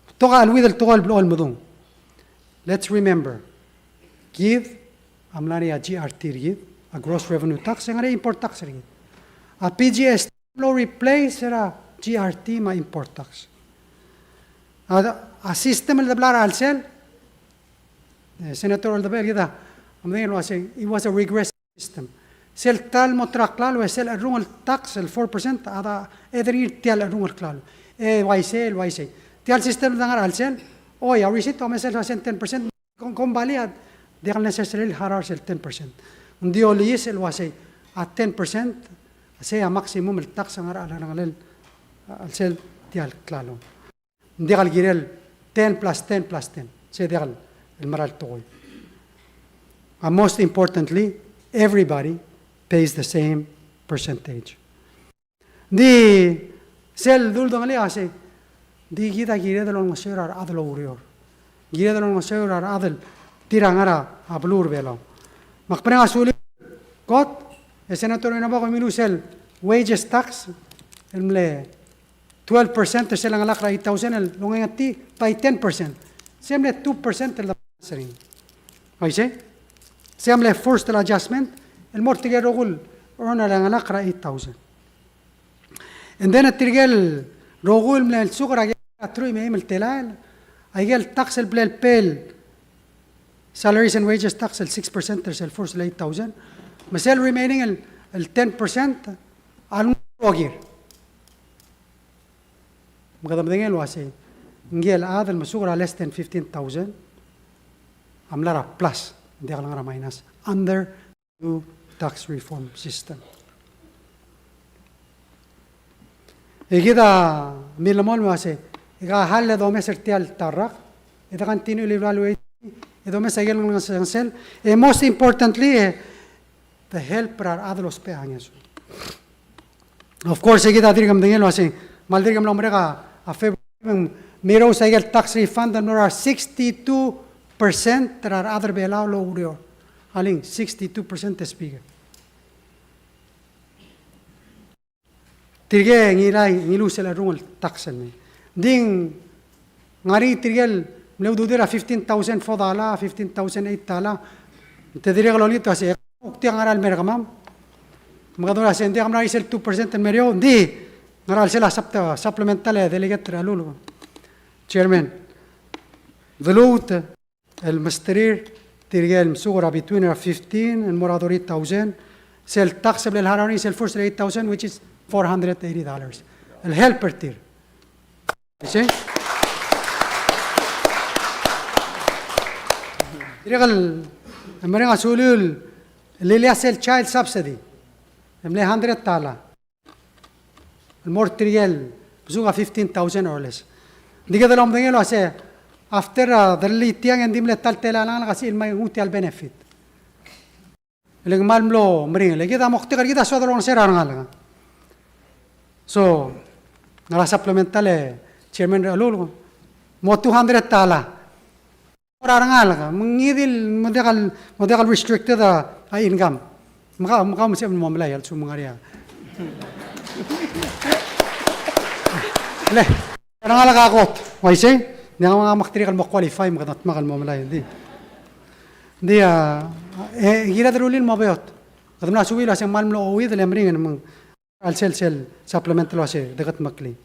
betok a cheleuid el tekoi el blechoel medung. Let's remember, kid a mla er ngii a GRT er kid, a gross revenue tax, e ng ngar er ngii a import tax er kid. A PGST a mlo replace er a GRT me a import tax. A, a system el de blai er a chelsel, e, Senator Oldebechel, kid a medengei el uasei, it was a regressive system. Sel ta el mo ta er a klalo e sel cherrungel tax el four percent a da, e de er ngii tia el cherrungel klalo. E uaisei, el uaisei. Tia el system el de ngar er a chelsel, oi, a receipt a omes el uasei ten percent, kom-, kombalii a diak el necessarily harau er sel ten percent. Ng di olees el uasei a ten percent, sei a maximum el tax a ngar er a, a, a chelsel tia el klalo. Ng diak el kirel ten plus ten plus ten. Sei diak el mera el tekoi. And most importantly, everybody pays the same percentage. Ng di sel dul dengelii a sei, ng di kid a kired el olengeseu er a rechad el oureor. Kired el olengeseu er a rechad el tir a ngar er a beluu er a Belau. Me ak mereng a sulir kot, e Senator Inabo, ke miluu sel wages tax el mle twelve percent er sel lengelakl er a eight thousand el longengetii by ten percent. Se mle two percent el de er ngii. Uaisei? Se mle first el adjustment el mo er tirke el rokui el earn a lengelakl er a eight thousand. And then tirke el rokui el mle lsekum a ker a truich me a eim el telael, a ikel tax el bla lepay el salaries and wages tax el six percent er sel first el eight thousand. Me sel remaining el, el ten percent a lenguu el rokir. Me kede medengei el uasei, ngike el chad el mesuk er a less than fifteen thousand a mla er a plus, ng diak el ngar er a minus under new tax reform system. E kid a milemolem el uasei, e ka hal e domes er tia el ta el rak, e de continue el evaluate, e domes a ikel ngesengesel, e most importantly, e de help er a rechad el ousbech a ngeso. Of course, e kid a dirk medengei el uasei, me a le dirk mlo merek a February, me ng mirruul a ikel tax refund el mlo er a sixty-two percent er a rechad er a Belau el oureor. Alii, sixty-two percent, Speaker. Tirke ngilai, ngiluu sel cherrungel tax el mei. Ng di ng ngar er ngii tirke el mle ududir a fifteen thousand four dollar, fifteen thousand eight dollar. Te dirrek el olengit el uasei, kuk tia ngera el mer kemam. Me kede uasei, ng diak mla er ngii sel two percent el mer eou, ng di ngera el sel a sup-, supplemental e delegate er a luluk. Chairman, de lmuut el mesterir tirke el mesuk er a between er a fifteen el mo er a thirty thousand, sel tax el bla leharau er ngii sel first el eight thousand, which is four hundred eighty dollars. El help er tir. Isei? Dirrek el, e mereng a suliu el, el lilia sel child subsidy. E mle hundred dollar. El mo er tirke el mesuk a fifteen thousand or less. Ng di kede lomdengei el uase, after a derellii tiang e ng di mle ta el telael a ngalek a sebechir el nguu tia el benefit. E le ng kmal mlo meringel. E kid a moktek er kid a soad el olengeseu er a rengalek. So, ngar er a supplemental e Chairman Rechelulk, mo two hundred dollar. Er a rengalek, me ng di el mo diak el, mo diak el restricted a, a income. Me kau, me kau me sebechem el mo melai a lsekum ng ngar er ngii a. Le, er a rengalek a kot, uaisei, ng di a ngalek a mak dirrek el mo qualify me kede dmak el mo melai, ng di. Ng di a, e, kired el rullii el mo beot. Kede mla suub el uase ng kmal mlo ouid el meringel me ng a lsel sel supplemental el uase dekedmeklii.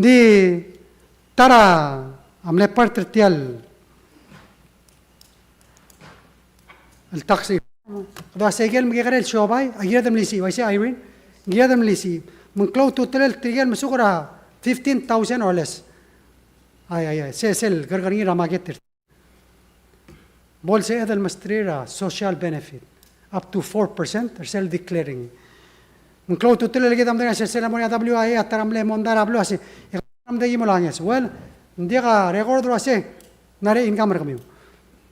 Ng di ta er a mle part er tia el, el tax reform, kede uase ikel mekekerei el siobai, a kired el melisiich, uaisei Irene, kired el melisiich. Me ng klou a ultutelel tirke el mesuk er a fifteen thousand or less. Ai, ai, ai, se, sel kerker er ngii er a market er Bo lsebeched el mesterir a social benefit up to four percent er sel declaring. Me ng klou a ultutelel e kid a medengei el uase sel, sel mo er ngii a W I A a ta er a mle mondai er a beluu a se, e kede mo er a ngeso. Well, ng diak a record el uase ng ngar er ngii a income er kemiu.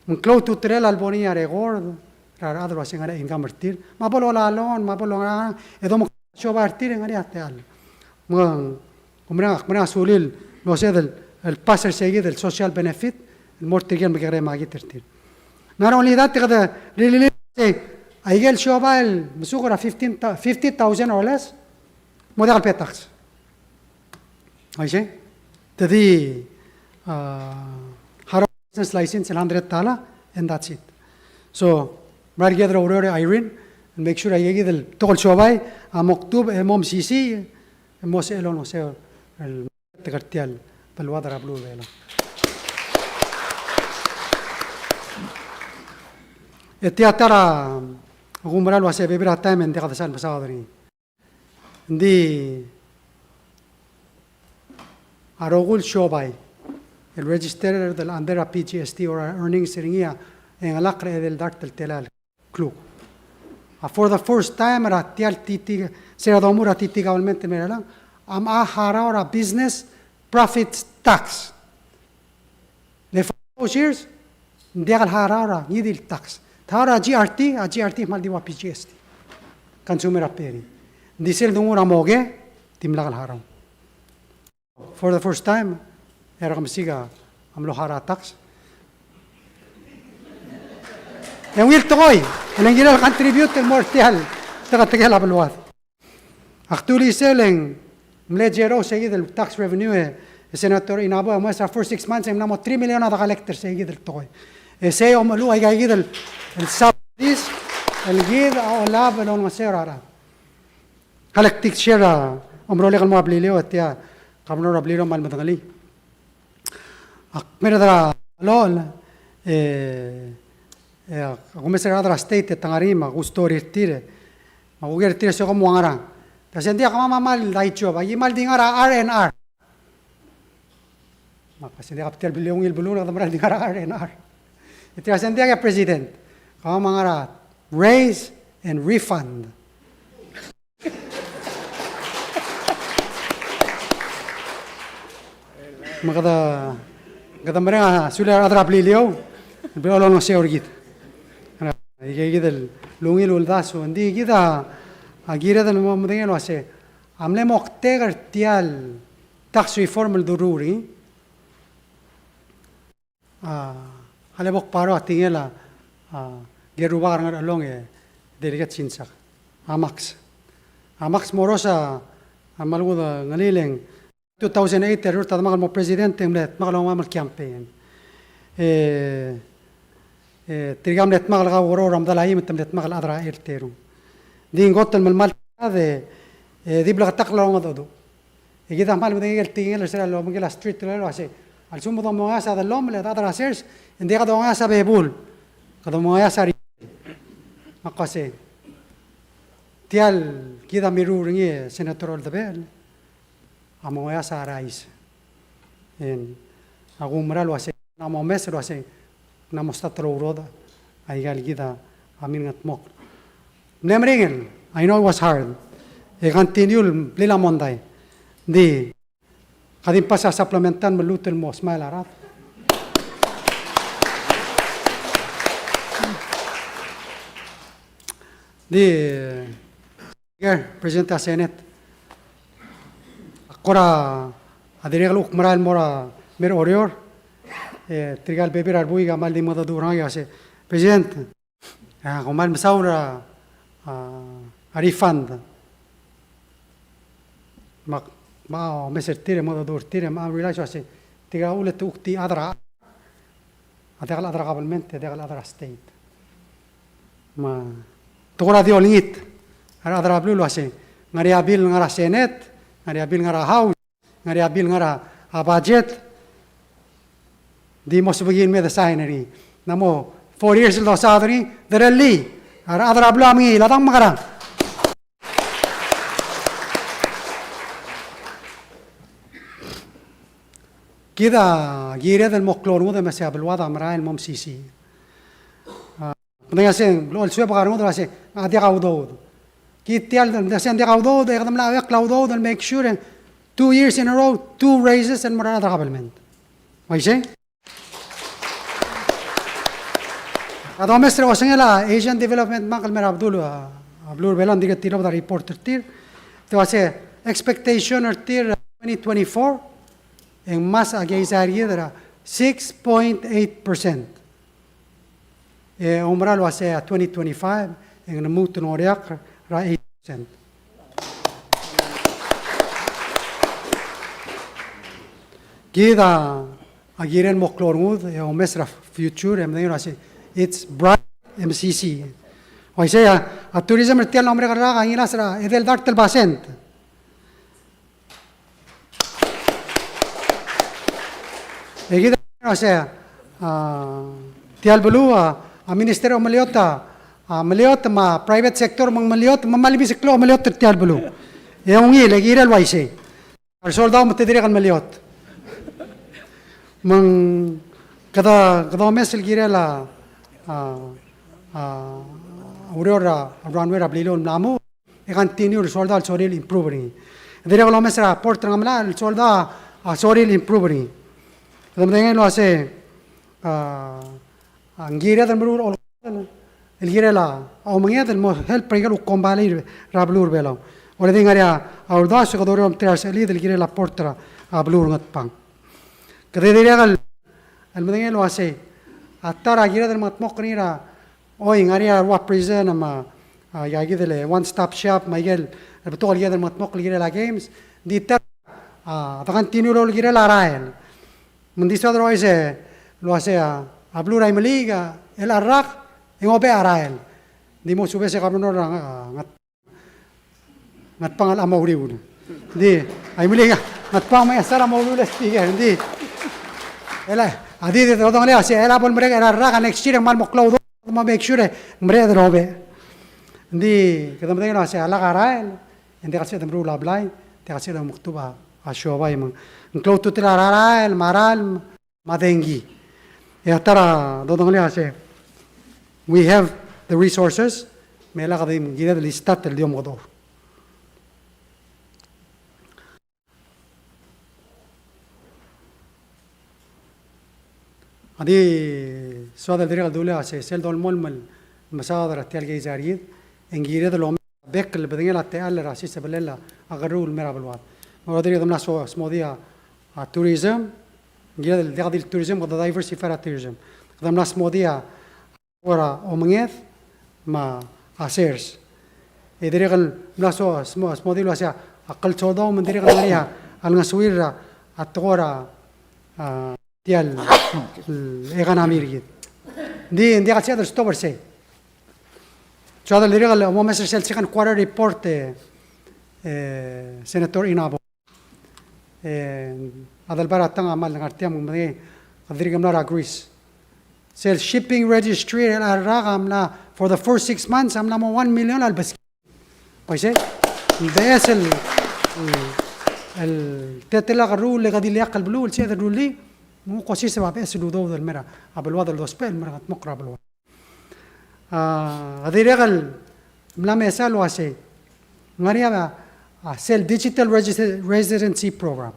Me ng klou a ultutelel a lebo er ngii a record er a rechad el uase ng ngar er ngii a income er tir. Me a bo lolalong, me a bo longerang, e domo siobai er tir e ng ngar er ngii a techall. Me ng Kom mereng, kom mereng a suliu el mlo sebeched el, el pass er seikid el social benefit el mo er tirke el mekekerei a market er tir. Not only that, te kede rirellii el uase, aikel siobai el mesuk er a fifteen thou-, fifty thousand or less, mo diak el pay tax. Uaisei? Te di, a, harau business license el hundred dollar, and that's it. So, mera el kired el oureor er a Irene, make sure aikakid el betok el siobai a mo kdubech e mo mesisiich, e mo sebechel el olengeseu el mekekerei tia el beluad er a beluu er a Belau. E tia ta er a, a kumerang el uase bebil er a taem e ng diak desal mesaod er ngii. Ng di a rokui el siobai el register er a under a P G S T or a earnings er ngii a, e ng ngelakl er a edei el dart el telael kluk. A for the first time er a tia el T T, se er a domuchel er a T T government el mei er a Belau, a mla harau er a business profits tax. Le for those years, ng diak el harau er a ngii di el tax. Te harau er a G R T, a G R T a kmal di ua P G S T. Consumer a pay er ngii. Ng di sel dongu er a moke, dimlak el harau. For the first time, e a rekemesik a mlo harau a tax. E ng ungil tekoi, e le ng kirel contribute el mo er tia el teketekel a beluad. Ak dulii sel e ng mle zero seikid el tax revenue e, e Senator Inabo, e mo er a first six months e ng mla mo three million a de collect er seikid el tekoi. E sei a omeluches aikakid el, el subsidies el kid a olab el olengeseu er a rechad. Ak di share a omerolek el mo er a Beliliou, e tia Governor er a Beliliou a kmal medengelii. Ak mera er a lochel, e, e, ak omes er a rechad er a state e te ngar er ngii me ak story er tir, me ak oker er tir el se kom ua ngerang. Te se ng diak, kemam a kmal daijob, aki kmal di ngar er a R and R. Me ak se ng diak, a tia el beluu, ungil beluu, kede mera el di ngar er a R and R. E tir a se ng diak, e President, kemam a ngar er a raise and refund. Me kede, kede mereng a suliu er a rechad er a Beliliou, Beliliou el olengeseu er kid. Aikakid el ungil uldasu, ng di kid a, a kired el mo medengei el uase, a mle moktek er tia el tax reform el doruul er ngii. A, a lebo kbaro a tekingel a, a, ngike el rubak er a Ngerchelong e Delegate Sinsak. A Max. A Max Moros a, a kmal kudengei el ng two thousand eight e rurt a demak el mo president e ng mle dmak el ongomam el campaign. E, e, tirka mle dmak el kaukerous er a medal a eim e te mle dmak el chad er a chelsel terung. Ng di ng kot el melemalt a chad e, e di bleketakl a longedecheduch. E kid a kmal medengei el tekingel er sel lobengkel a street el uase, a lsekum kede mongeasek a dellomel e a chad er a sers, e ng diak kede ongeasek a bebul, kede mongeasek a retail. Me ak uase, tia el kid a mirruul er ngii e Senator Oldebechel a mongeasek a rice. E ng, a kumerang el uase, ng mo omes el uase, ng mo start el ourodech aika el kid a mle ngetmokl. Mle meringel, I know it was hard. E continue el blil a mondai. Ng di, ka di pass a supplemental me lmuut el mo smile a rechad. Ng di, Speaker, President er a Senate, a kora dirrek el kuk merael el mo er a mei er a Oreor, e tirka el bebil er a rebuik a kmal di mengedecheduch er ngak e uase, President, a, kom kmal mesaul er a, a, a refund. Me ak, me ak omes er tir e mengedecheduch er tir e me ak realize el uase, tirka el uchul e te kuk di chad er a, a diak el chad er a government, e diak el chad er a state. Me te kora di olengit a rechad er a beluu el uase, ng ngar er ngii a bill el ngar er a Senate, ng ngar er ngii a bill el ngar er a House, ng ngar er ngii a bill el ngar er a budget, di mo sebechir el me de sign er ngii. Ng mo four years el dosaod er ngii, derellii, a rechad er a beluu a mengiil, a dang mekerang. Kid a kired el mo klou a rengud e me se a beluad a merael el mo mesisiich. A, medengei el uase, el suebek a rengud el uase, a diak a udoud. Kid tia el, medengei el uase ng diak a udoud, e kede mla chebechek el udoud el make sure two years in a row, two raises el mo er a rechad er a government. Uaisei? A domes er a osengel a Asian Development Bank el mei er a bedul, a, a beluu er a Belau, ng dirk tilobed a report er tir. Te uase expectation er tir twenty twenty-four, e ng ngmasech a keizai er kid er a six point eight percent. E oumera el uase a twenty twenty-five, e ng lmuut el ngoriakl er a eight percent. Kid a, a kirel mo klou a rengud, e omes er a future, e medengei el uase, it's bright, M C C. Uaisei a, a tourism er tia el mlo merek el rak a ngilasech er a edei el dart el basent. E kid a, uase, a, tia el beluu a, a minister a omeliot a, a, meliot me a private sector me ng meliot, me ng kmal di mesa el klou a omeliot er tia el beluu. E ungil, e kirel uaisei. A resoldau me te dirrek el meliot. Me ng kede, kede omes el kirel a, a, a, ureor er a runway er a Beliliou el mla mo. E continue el soldau el sorir el improve er ngii. Dirrek el omes er a port er a Ngemelachel el soldau a sorir el improve er ngii. Kede medengei el uase, a, a, ng kired el meruul a olkadel el kirel a omenged el mo help er aike el kuk kombalii er a beluu er a Belau. Already ng ngar er ngii a uldasu e kede oureor el mtelael er a sechelid el kirel a port er a beluu er a Ngatpang. Kede dirrek el, el medengei el uase, a ta er a kired el mengetmokl er ngii er a Oi, ng ngar er ngii a rua prison me a, a, aika kid el one stop shop, me aike el, el betok el kired el mengetmokl el kirel a games. Ng di ta er a, a, de continue el kirel a rael. Me ng di soad el ouchais el uase a, a beluu er a Imeliik a, el rak, e ng obech a rael. Ng di mo subes e governor er a, a, Ngat- Ngatpang el mo uriul. Ng di, a Imeliik, Ngatpang me a Ngchesar a mo uriul el speaker, ng di. El a, a di, di, dodengelii a se, el a bo lemerek er a rak a next year, e ng kmal mo klou a udoud, mo make sure, e ng mereched el obech. Ng di, kede medengei el uase a lak a rael, e ng diak el sebeched el meruul a blai, diak el sebeched el omekdubech a siobai me ng klou a ultutelel a rael, me a ralm, me a dengki. E a ta er a dodengelii a se, we have the resources, me lak di kired el start el di omekedechor. A di soad el dirrek el dulii a se, sel dolemolem el mesaod er tia el keizai er kid, e ng kired el omes bek el bedengel a techall er a sisebelel a kerruul el mei er a beluad. Me a dirrek el mla so-, smodii a, a tourism, ng kired el diak di el tourism, kede diversify er a tourism. Kede mla smodii a, er a omenged, me a sers. E dirrek el mla so-, smo-, smodii el uase a klsoldau me ng dirrek el ngar er ngii a lengesuir er a tekoi er a, a, tia el, el economy er kid. Ng di, ng diak el sebeched el stop er sei. Soad el dirrek el mo omes er sel second quarter report e, e, Senator Inabo. E, Adelbai er a Tang a kmal ngar tiang me ng medengei, kede dirk mla er a Greece. Sel shipping registry er a rak a mla, for the first six months, a mla mo one million a lebeskid. Uaisei, ng beches el, el, el teletelel a kerruul e kede di ileakl el beluu el sebeched el rullii, Ng kuk osiseb a beches el udoud el mei er a beluad el dousbech el mei er a ngetmokl er a beluad. A, a dirrek el mla mesa el uasei, ng ngar er ngii a, a sel digital resi-, residency program.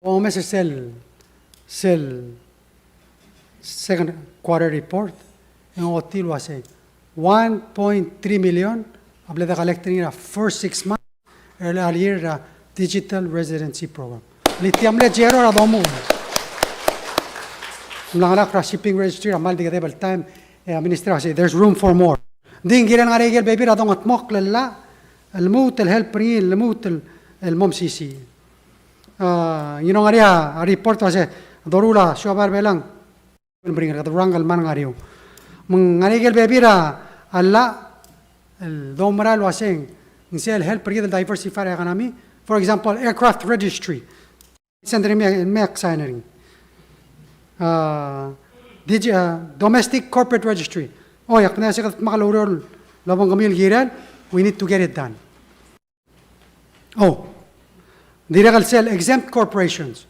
Omes er sel, sel second quarter report, e ng ochotii el uasei one point three million a bla de collect er ngii er a first six months er a year er a digital residency program. Ng di tia mle zero er a domuchel. Ng mla ngar er a shipping registry er a kmal di kedeb el taem, e a minister a uasei, there's room for more. Ng di ng kirel ngar er ngii a ikel bebil er a dongetmokl el llach el lmuut el help er ngii el lmuut el, el mo mesisiich. A, you know, ngar er ngii a report el uasei, doruul a siobai er Belau el meringel, kede rang el mei ngar er eou. Me ng ngar er ngii a ikel bebil er a llach el doumera el uasei ng sel help er kid el diversify er a economy. For example, aircraft registry. Send er ngii me, me ak sign er ngii. A, digi-, a, domestic corporate registry. Oi, ak mle uasei kede dmak el oureor el obengkemiu el kirel, we need to get it done. Oh, dirrek el sel exempt corporations.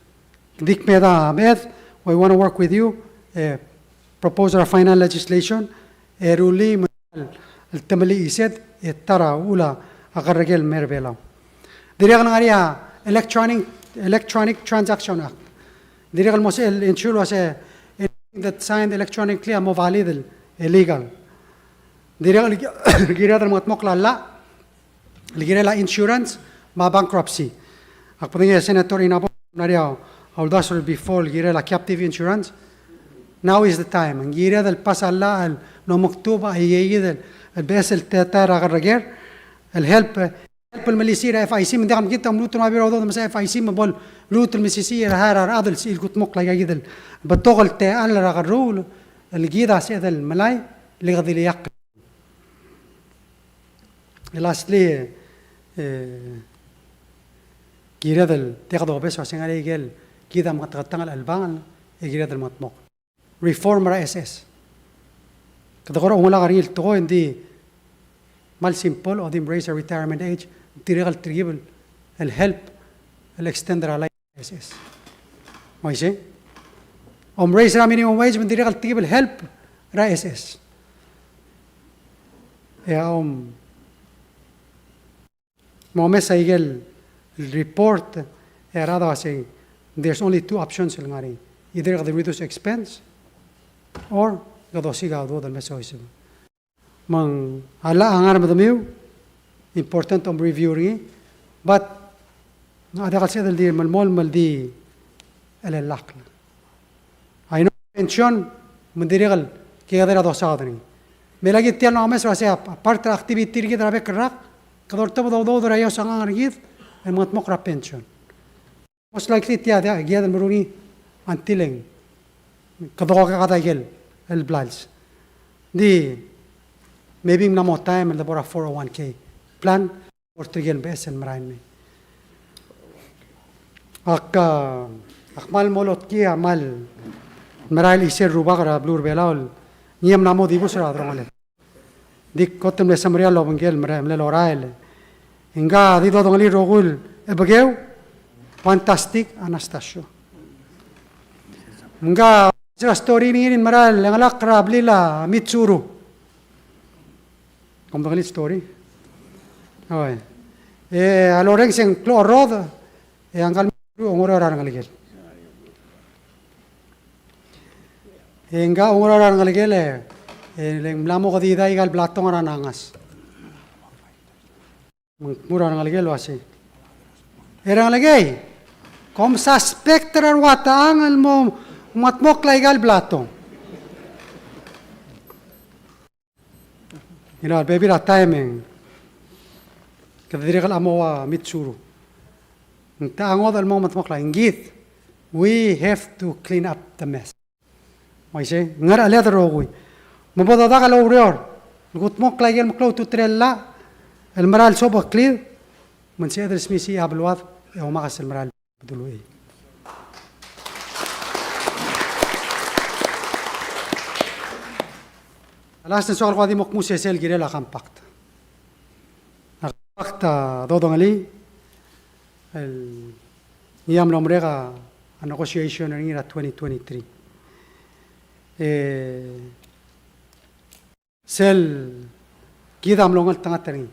Ng di kmedam a bed, we want to work with you, e, propose er a final legislation, e rullii me el temellii a ised, e ta er a uchul a kerreker el mei er Belau. Dirrek el ngar er ngii a electronic, Electronic Transaction Act. Dirrek el mo sel ensure el uasei anything that signed electronically a mo valid el, e legal. Dirrek el kired el mengetmokl a llach el kirel a insurance me a bankruptcy. Ak medengei a Senator Inabo a mla er ngii a uldasu er before el kirel a captive insurance. Now is the time. Ng kired el pass a llach el omekdubech a ikeikid el, el beches el teta er a kerreker el help, help el melisiich er a F I C, me ng diak mekngit a mluut el mo bebil er a udoud el mesa F I C me bo lluut el mesisiich er a, er a rechad el sebechir el kutmokl a ikeikid el betok el techall er a kerruul el kid a sebeched el melai el kede ileakl. E lastly, e, kired el diak dobes el uasei ng ngar er ngii a ikel kid a mengeteketang el chelebangel, e kired el mengetmokl. Reform er a S S. Kede kora oungalek er ngii el tekoi, ng di kmal simple, a di raise a retirement age, ng dirrek el telkib el help el extend er a life. S S. Uaisei? Om raise er a minimum wage me ng dirrek el telkib el help er a S S. E a om, momes a ikel report, e a rechad a uasei, there's only two options el ngar er ngii. Either kede reduce expense or kede osiik a udoud el mesa oiseb. Me ng a llach a ngar er a medemiu, important om review er ngii, but a diak el sebeched el di melemolem el di chelellakl. A ino pension, me ng dirrek el kede er a dosaod er ngii. Me lak tia el omes el uasei a part er a activity er kid er a bek el rak, kede oltobed a udoud er a iosang er kid el mengetmokl er a pension. Most likely tia, tia, kired el meruul er ngii until e ng kede okekad a ikel, el blals. Ng di, maybe ng mla mo taem el debo er a four oh one K plan, or tirke el beches el merael mei. Ak, a, ak kmal mo lotkii a kmal merael chisel rubak er a beluu er a Belau el ngii a mla mo dibus er a delongelel. Di kot el mle semeriar el obengkel el mle lorael. Ngka di dodengelii el rokui el Ebekeu, fantastic, Anastasio. Ngka, se er a story er ngii el merael el chengelakl er a blil a Mitsuru. Kom dodengelii el story? Oi. E a lorrenges e ng klou a rrodech, e a ngka el Mitsuru a oungereor a rengelekel. E ngka a oungereor a rengelekel e, e le ng mla mo kedidai aika el blatong er a nangas. Me ng dmu er a rengelekel el uasei, e rengelekei, kom suspect er a rua techang el mo mengetmokl aika el blatong. You know, a bebil er a taem e ng kede dirrek el mo ua Mitsuru. Ng techa ngodech el mo mengetmokl a ngkid. We have to clean up the mess. Uaisei, ngar er a cheled el rokui. Me bo dodak el oureor el kutmokl aike el meklou a ultutelel el llach el merael el sobecheklid, me ng sebeched el smisichii a beluad e omakes el merael el beduluchei. A last, ng soak el kuk di mo kmu sesei el kirel a compact. A compact a dodengelii el Ngii a mlo merek a negotiation er ngii er a twenty twenty-three. E sel kid a mlo ngeltengat er ngii.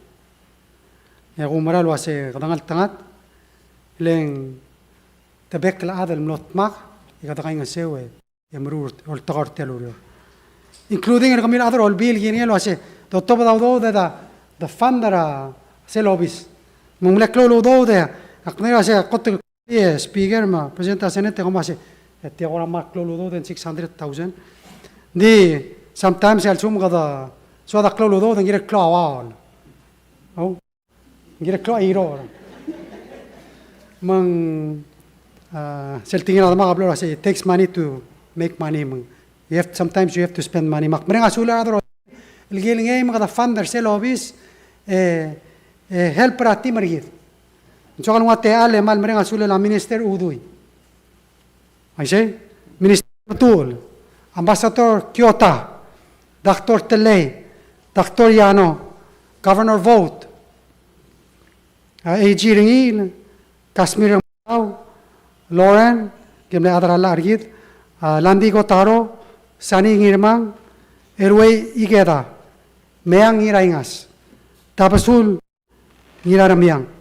E kumerang el uase kede ngeltengat, le ng te bek el chad el mlo dmak, e kede kaingeseu e meruul oltak er tia el ureor. Including er kemiu el chad er a Olbiil, kilengei el uase, te otobed a udoud e de, de fund er a sel obis. Me ng mle klou el udoud e, ak mle uase, kot el E, Speaker me a President er a Senate, e kom uase, e tia kora mle klou el udoud e ng six hundred thousand. Ng di, sometimes e a lsekum kede soad a klou el udoud e ng kirel klou a uaol. Au? Ng kirel klou a iror. Me ng, a, sel tekingel a demak a blo el uase, it takes money to make money, me ng. You have, sometimes you have to spend money. Me ak mereng a sulel a rechad er a Olbiil el kilengei me kede fund er sel obis, e, e help er a team er kid. Ng soak el nguu a techall e kmal mereng a sulel a Minister Udui. Aisei, Minister Metuchel, Ambassador Kyota, Doctor Tellei, Doctor Yano, Governor Vogt, a, A G Rengiil, Kashmir Remengesau, Lauren, ke mle chad er a llach er kid, a, Landi Kotaro, Sani Ngirmang, Erwei Ikeda, Meang Ngiraingas, Tabesul Ngiraremiang.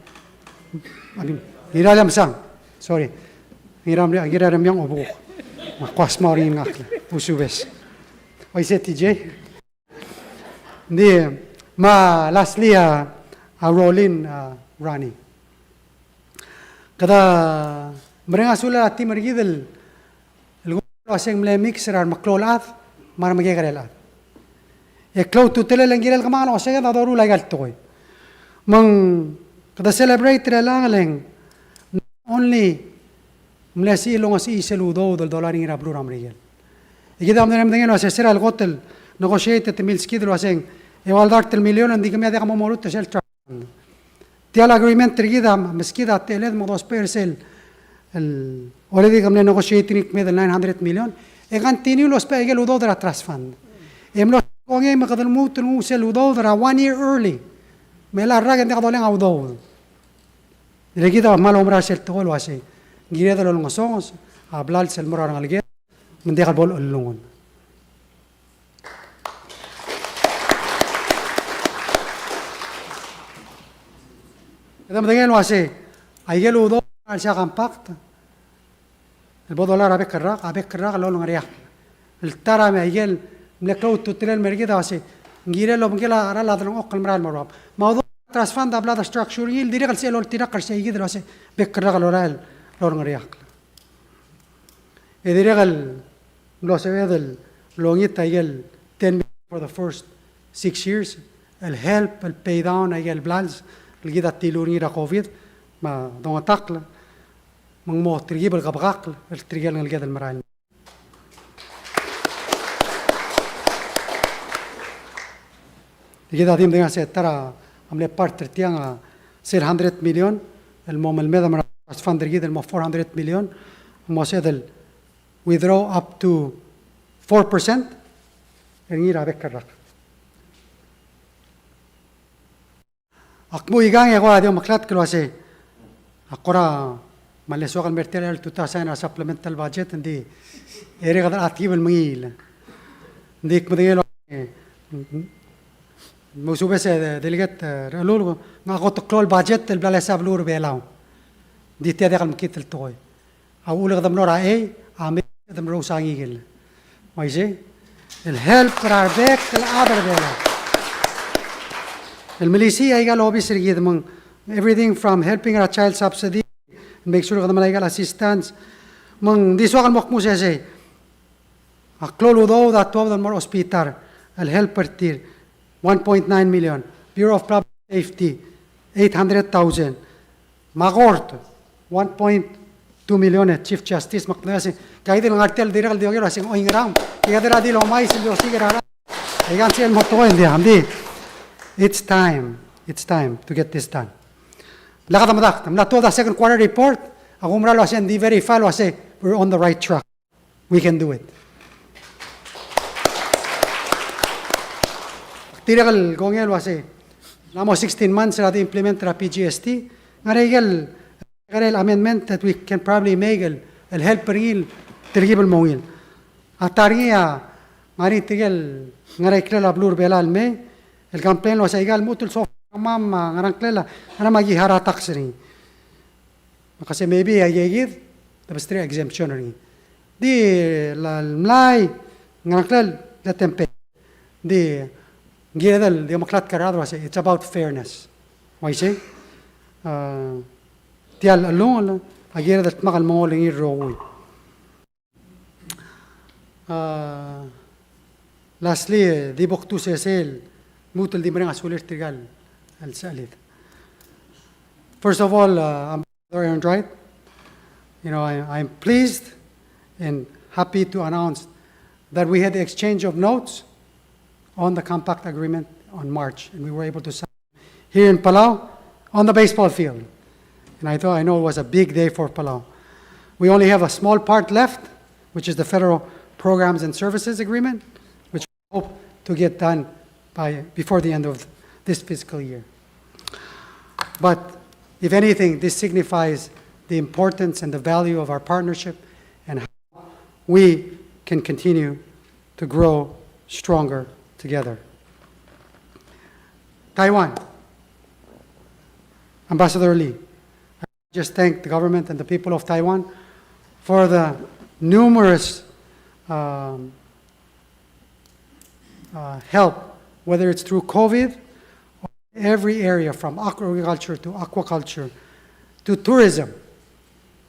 I mean, Ngiraremsang. Sorry. Ngiraremsang, Ngiraremiang Obuk. Me ak kuk smau er ngii el ngakl. Usubes. Oisei, T J. Ng di, me a lastly, a, a Rolin, a, Rani. Kede mereng a sulel a team er kid el el kuk uase ng mle mix er a remeklou el chad me a remekekerei el chad. E klou a ultutelel e ng kirel kemanget el osenged a doruul aika el tekoi. Me ng kede celebrate er chelechang e ng not only mle sebechir el ongesechii sel udoud el dolai er ngii er a beluu er a Merikel. E kid a mle medengei el uase se er a lekot el negotiate e te milskid el uase ng eua el dart el million, ng di kemiu a diak momerutech er sel trust. Tia el agreement er kid a meskid a techelled me kede ousbech er sel, el already ke mle negotiate er ngii el kmeed el nine hundred million, e continue el ousbech aike el udoud er a trust fund. E mlo kongei me kede lmuut el nguu sel udoud er a one year early. Me a rak e ng diak doleng a udoud. E le kid a kmal oumera sel tekoi el uase ng kired el olengesonges a blals el mo er a rengeleked me ng diak el bo lechellungel. Kede medengei el uase aike el udoud er a chelsel a compact el bo dolai er a bek el rak, a bek el rak el olengeriakl. El ta er a me aike el mle klou a ultutelel el mer kid a uase ng kirel el obengkel a cheral a delengchokl el merael el mo er bab. Me a udoud er a trust fund a bla de structure er ngii el dirrek el sebechel oltirakl er seikid el uase bek el rak el olai el olengeriakl. E dirrek el mlo sebeched el olengit aike el ten million for the first six years, el help, el pay down aike el blals el kid a tiluu er ngii er a COVID, me a dongetakl, me ng mo telkib el kebekakl er tirke el ngeleked el merael. E kid a di medengei el uase ta er a mle part er tiang a sel hundred million el mo melemed a mera el trust fund er kid el mo four hundred million, mo sebeched el withdraw up to four percent er ngii er a bek el rak. Ak mo ikang e kora di omeklatk el uase ak kora me le soak el mer tia el tuta sign er a supplemental budget, ng di e dirrek el chad a tekib el mengiil. Ng di kmedengei el uase, me usubes e delegate, e, Rechelulk, ngak a kot el klou el budget el bla lesa beluu er a Belau. Ng di tia diak el mekngit el tekoi. A uchul e kede mlo er a chei, a mei e kede merous a ngikel. Me isei, el help er a rebek el chad er a Belau. El melisiich aika el obis er kid me ng everything from helping er a child subsidy, make sure kede melai aika el assistance. Me ng di soak el mo kmu sesei. A klou el udoud a tuobed el mo er a hospital el help er tir, one point nine million. Bureau of Public Safety, eight hundred thousand. Me a kort, one point two million e Chief Justice, me ak mle uase, kaid el ngar tia el dirrek el di oker el uase ng oingerang, e kede er a di lomais el di osiik er a rechad. Aika ng sel mo tekoi, ng di, ng di, it's time, it's time to get this done. Lak de medakt, mla tuobed a second quarter report, a kumerang el uase ng di verify el uase we're on the right track. We can do it. Dirrek el kongei el uase ng mo sixteen months er a di implement er a P G S T, ngar er a ikel kekerei el amendment that we can probably make el, el help er ngii el telkib el mo ungil. A ta er ngii a ngar er ngii tirke el ngar er a ikrel a beluu er a Belau el mei el complain el uasei aika el lmuut el software er kemam a ngar er a ngklel a, a mla mo ki hire a tax er ngii. Me kede sei maybe aika kid, te mesterir a exemption er ngii. Di le mlai, ngar er a ngklel, let them pay. Di, ng kired el di omeklatk er a rechad el uasei, it's about fairness. Uaisei? A, tia el chelungel, a kired el dmak el mengoit er ngii el rokui. A, lastly, di bo kdu sesei el lmuut el di mereng a sulir tirka el, el sechelid. First of all, uh, Ambassador Ehrenreich, you know, I, I'm pleased and happy to announce that we had the exchange of notes on the compact agreement on March, and we were able to sign here in Palau on the baseball field. And I thought, I know it was a big day for Palau. We only have a small part left, which is the Federal Programs and Services Agreement, which we hope to get done by, before the end of this fiscal year. But if anything, this signifies the importance and the value of our partnership and how we can continue to grow stronger together. Taiwan, Ambassador Lee, I just thank the government and the people of Taiwan for the numerous, um, uh, help, whether it's through COVID, every area from agriculture to aquaculture to tourism.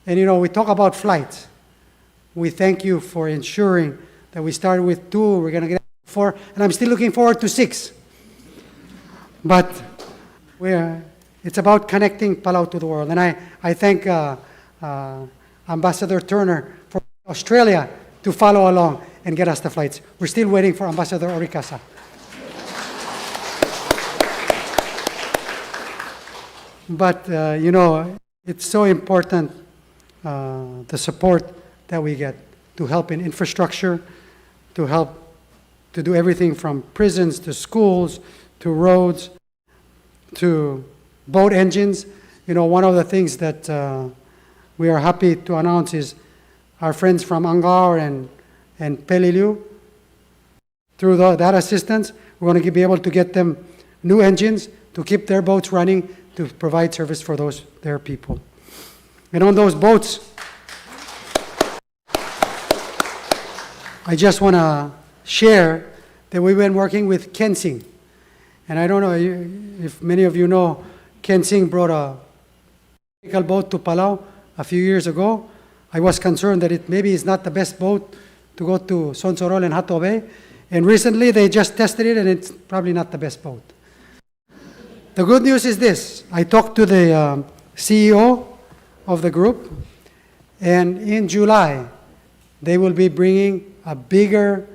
And, you know, we talk about flights. We thank you for ensuring that we started with two, we're gonna get four, and I'm still looking forward to six. But we're, it's about connecting Palau to the world. And I, I thank, uh, uh, Ambassador Turner for Australia to follow along and get us the flights. We're still waiting for Ambassador Orikasa. But, uh, you know, it's so important, uh, the support that we get to help in infrastructure, to help to do everything from prisons to schools to roads to boat engines. You know, one of the things that, uh, we are happy to announce is our friends from Angaur and, and Peleliu, through the, that assistance, we're gonna be able to get them new engines to keep their boats running, to provide service for those, their people. And on those boats, I just wanna share that we've been working with Kensing. And I don't know if many of you know, Kensing brought a mechanical boat to Palau a few years ago. I was concerned that it maybe is not the best boat to go to Sonsorol and Hatohobei. And recently they just tested it and it's probably not the best boat. The good news is this. I talked to the, um, C E O of the group, and in July, they will be bringing a bigger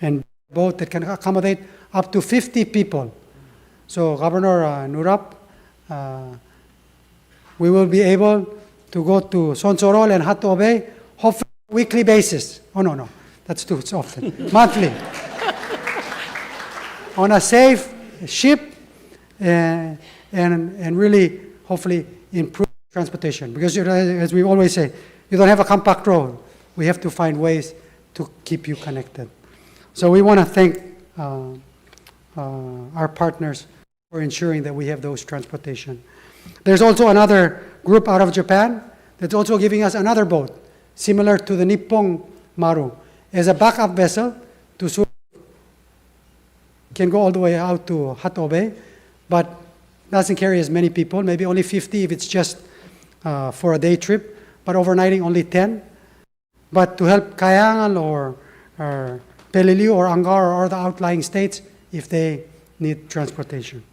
and boat that can accommodate up to fifty people. So Governor, uh, Nurap, uh, we will be able to go to Sonsorol and Hatohobei, hopefully on a weekly basis. Oh, no, no, that's too often. Monthly. On a safe ship, uh, and, and really, hopefully, improve transportation. Because, you know, as we always say, you don't have a compact road. We have to find ways to keep you connected. So we wanna thank, uh, uh, our partners for ensuring that we have those transportation. There's also another group out of Japan that's also giving us another boat, similar to the Nippon Maru, as a backup vessel to serve, can go all the way out to Hatohobei, but doesn't carry as many people, maybe only fifty if it's just, uh, for a day trip, but overnighting only ten. But to help Kayangel or, or Peleliu or Angaur or the outlying states if they need transportation.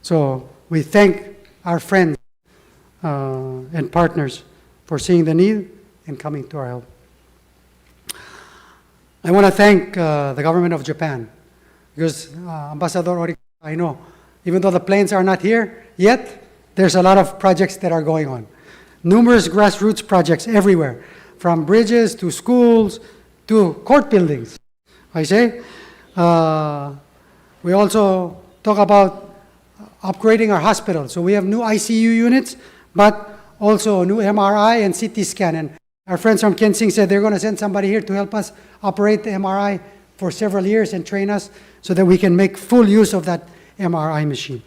So we thank our friends, uh, and partners for seeing the need and coming to our help. I wanna thank, uh, the government of Japan because, uh, Ambassador Ori, I know, even though the planes are not here yet, there's a lot of projects that are going on. Numerous grassroots projects everywhere, from bridges to schools to court buildings. I say, uh, we also talk about upgrading our hospitals. So we have new I C U units, but also a new M R I and C T scan. And our friends from Kensing said they're gonna send somebody here to help us operate the M R I for several years and train us so that we can make full use of that M R I machine.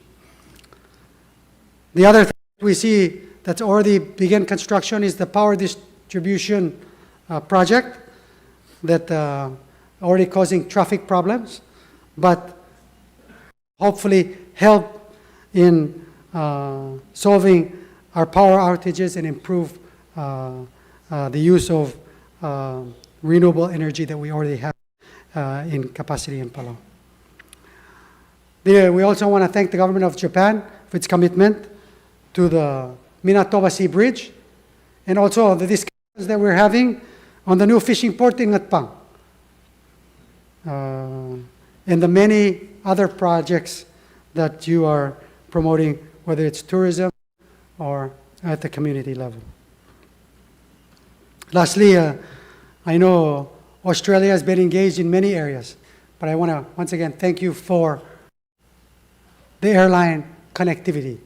The other thing we see that's already begun construction is the power distribution, uh, project that, uh, already causing traffic problems, but hopefully help in, uh, solving our power outages and improve, uh, uh, the use of, uh, renewable energy that we already have, uh, in capacity in Palau. The, we also want to thank the government of Japan for its commitment to the Minatobashi Bridge and also the discussions that we're having on the new fishing port in Ngatpang, uh, and the many other projects that you are promoting, whether it's tourism or at the community level. Lastly, uh, I know Australia has been engaged in many areas, but I want to once again thank you for the airline connectivity.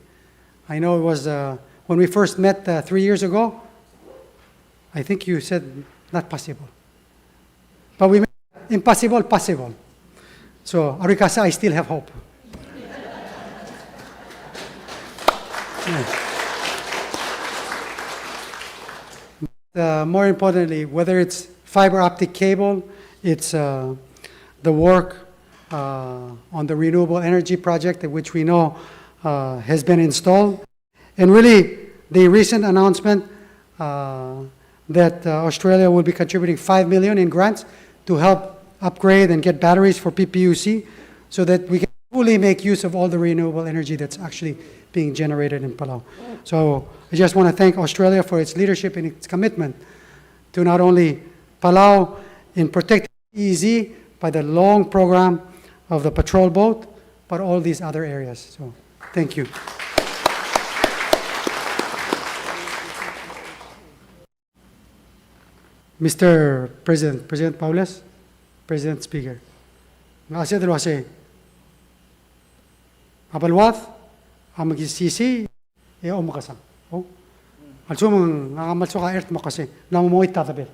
I know it was, uh, when we first met, uh, three years ago, I think you said not possible. But we made impossible possible. So, Arikasa, I still have hope. Yeah. Uh, more importantly, whether it's fiber optic cable, it's, uh, the work, uh, on the renewable energy project, which we know, uh, has been installed. And really, the recent announcement, uh, that, uh, Australia will be contributing five million in grants to help upgrade and get batteries for P P U C so that we can fully make use of all the renewable energy that's actually being generated in Palau. So I just want to thank Australia for its leadership and its commitment to not only Palau in protecting E E Z by the long program of the patrol boat, but all these other areas. So, thank you. Mister President, President Baules, President Speaker. Ng uaisei, a beluad a mekesisiich e omekesang. O. A lsekum ng, a, me a lsekum a ert mokesei, ng mo mei a tebel.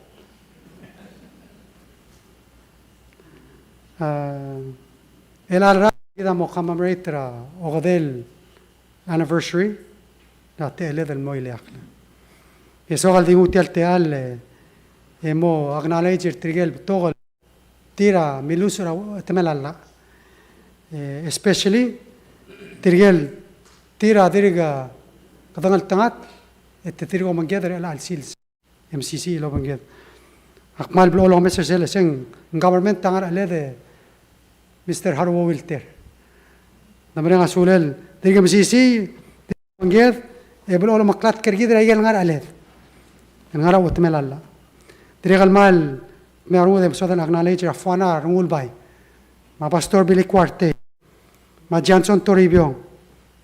A, el a lerrau kid a mo commemorate er a okedei el anniversary er a techelled el mo ileakl. E soak el di nguu tia el techall e, e mo acknowledge er tirke el betok el tir a milluches er a uchetemel a llach. E, especially tirke el tir a dirk kedengeltengat, e te dirk obengked er chelecha el sils. E mesisiich el obengked. Ak kmal blechoel omes er sel, e se ng government a ngar er cheled e Mister Haruo Wilter. Ng mereng a sulel, dirk mesisiich, obengked, e blechoel omeklatk er kid er a ikel ngar er cheled el ngar er a uchetemel a llach. Dirrek el kmal mei a rengud e soak el acknowledge er a Fuana Rengulbai, me a Pastor Billy Kuartei, me a Johnson Toribiong,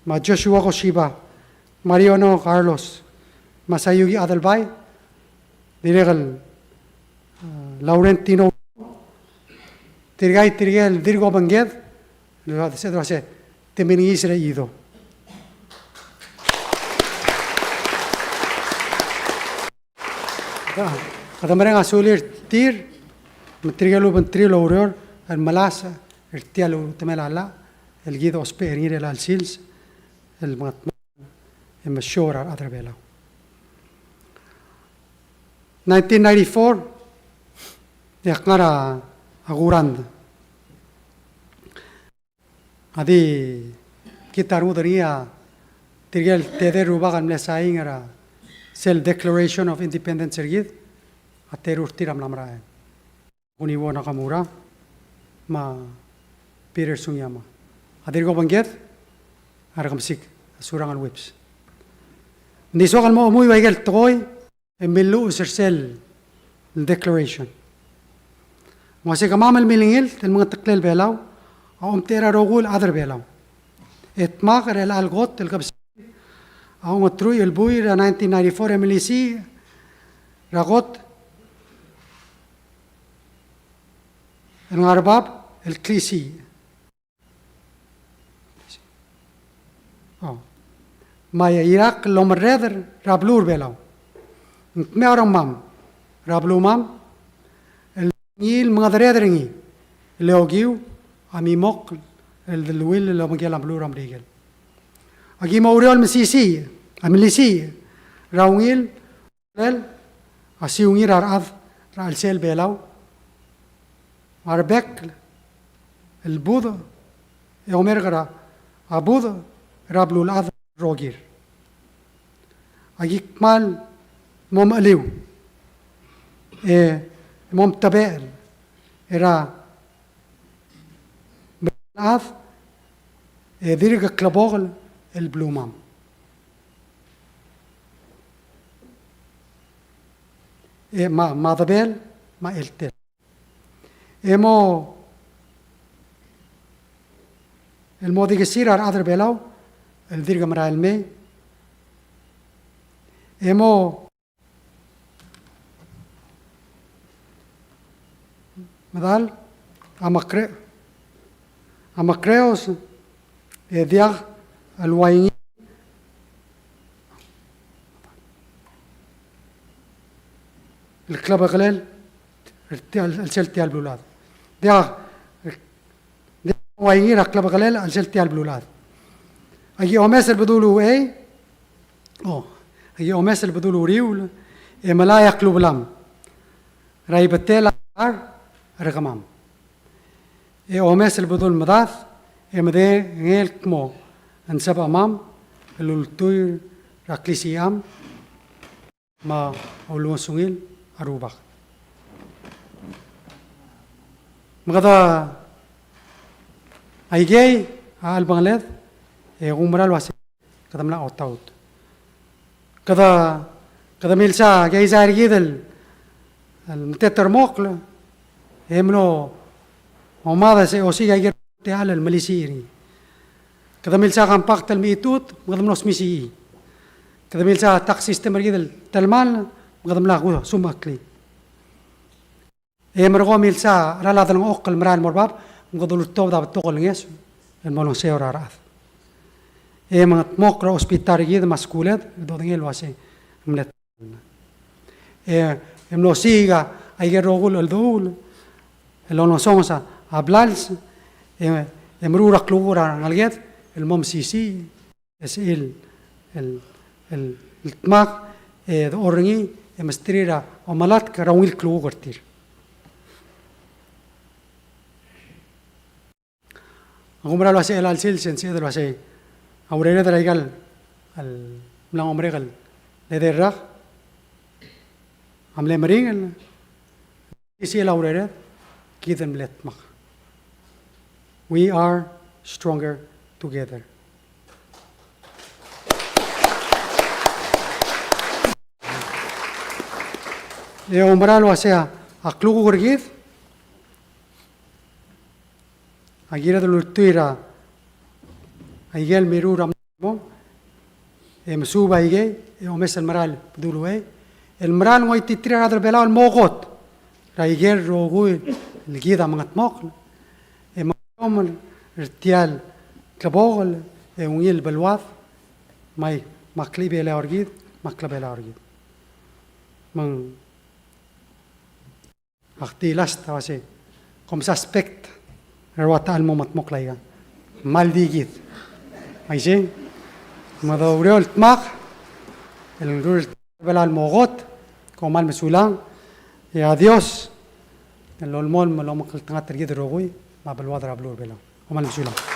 me a Joshua Koshiba, Mariano Carlos, me a Sayuki Adelbai, dirrek el, a, Laurentino, tirka, tirke el dirk obengked, el uase, el uase, te melengiis er a chido. Kede mereng a sulir tir, me tirke el obengterir el oureor el melasech er tia el uchetemel a llach el kid a ousbech er ngii er chelecha el sils el mengetmokl e mesiou er a rechad er a Belau. Nineteen ninety-four, e ak ngar er a kurangd. A di kid a rengud er ngii a tirke el tedei el rubak el mle sain er a sel Declaration of Independence er kid, a teru er tir a mla merael. Kuniwo Nakamura, me a Peter Sugiyama. A dirk obengked a Rekemesik, a Surangel Whipps. Ng di soak el mo chemuiu a ikel tekoi e milluches er sel declaration. Ng uase kemam el milengilt el mengeteklel Belau a omtechei er a rokui el chad er Belau. E dmak er chelecha el kot el kebesengil a ongeteruich el buil er a nineteen ninety-four e melisiich er a kot el ngar er bab el klisiich. O. me a Iraq el omerreder er a beluu er a Belau. Ng kmo a rengmam er a beluumam el ngii el mengedereder er ngii el okiu a mimokl el deleuill el omekel a beluu er a Merikel. Aki mo oureor el mesisiich, a melisiich er a ungil el a siungir a rechad er a chelsel Belau, a rebek el budech e omerk er a budech er a beluulechad el rokir. Aki kmal mo mecheliu e mo mtebechel er a beluulechad e dirk klebokel el beluumam. E ma, ma debel, ma eltel. E mo, el mo dikesir a rechad er Belau el dirk merael mei. E mo medal a mekre, a mekreos e diak el ua ngii el klebekelel er tia el, el sel tia el beluulechad. Diak, diak ua ngii er a klebekelel el sel tia el beluulechad. Aki omes el bedul uchei, o, aki omes el bedul uriul e melai a klubelam er a ibetel a rar er kemam. E omes el bedul medad e medengei el kmo ng sebechemam el ultuil er a klisicham me a ulengesungil a Rubak. Me kede, aikei a chelebengeled e kumerang el uasei kede mla otaut. Kede, kede milsa keizai er kid el, el metetermokl e mlo omades e osiik aike el techall el melisiich er ngii. Kede milsa compact el mechitechut me kede mlo smisichii. Kede milsa tax system er kid el telemall me kede mla kusumecheklii. E merekong milsa cheral a delengchokl el merael el mo er bab me kede ultobed a betok el ngeso el mo olengeseu er a rechad. E mengedmokl er a hospital er kid me a skuuled e dodengei el uasei ng mle E, e mlo osiik aike el rokui el cheldechuul el olengesonges a blals, e, e meruul a klukuk er a rengeleked el mo mesisiich, e sel, el, el, el dmak, e, dechor er ngii, e mesterir a omelatk er a ungil klukuk er tir. Ak oumera el uasei chelecha el sils e ng sebeched el uasei a urered er aika el, el mla mo merek el edei el rak a mle meringel, e sel a urered kid el mle dmak. We are stronger together. E oumera el uasei a klukuk er kid a kired el ultuil er a ikel mirruul er a mong, e mesuub aikei, e omes el mera el bedul uchei, el mera el ngoititerir a rechad er Belau el mo kot er a ikel rokui el kid a mengedmokl, e mengedecheduch er tia el klebokel e ungil beluad, me a, me a klechibelau er kid, me a klebelau er kid. Me ng Ak di last a uasei, kom suspect er a rua ta el mo medmokl aika. Mal di kid. Aisei, me de oureor el dmak el rur Belau el mo kot, kom kmal mesulang, e a Dios el olemolem el omekngeltengat er kid el rokui me a beluad er a beluu er Belau. Kom kmal mesulang.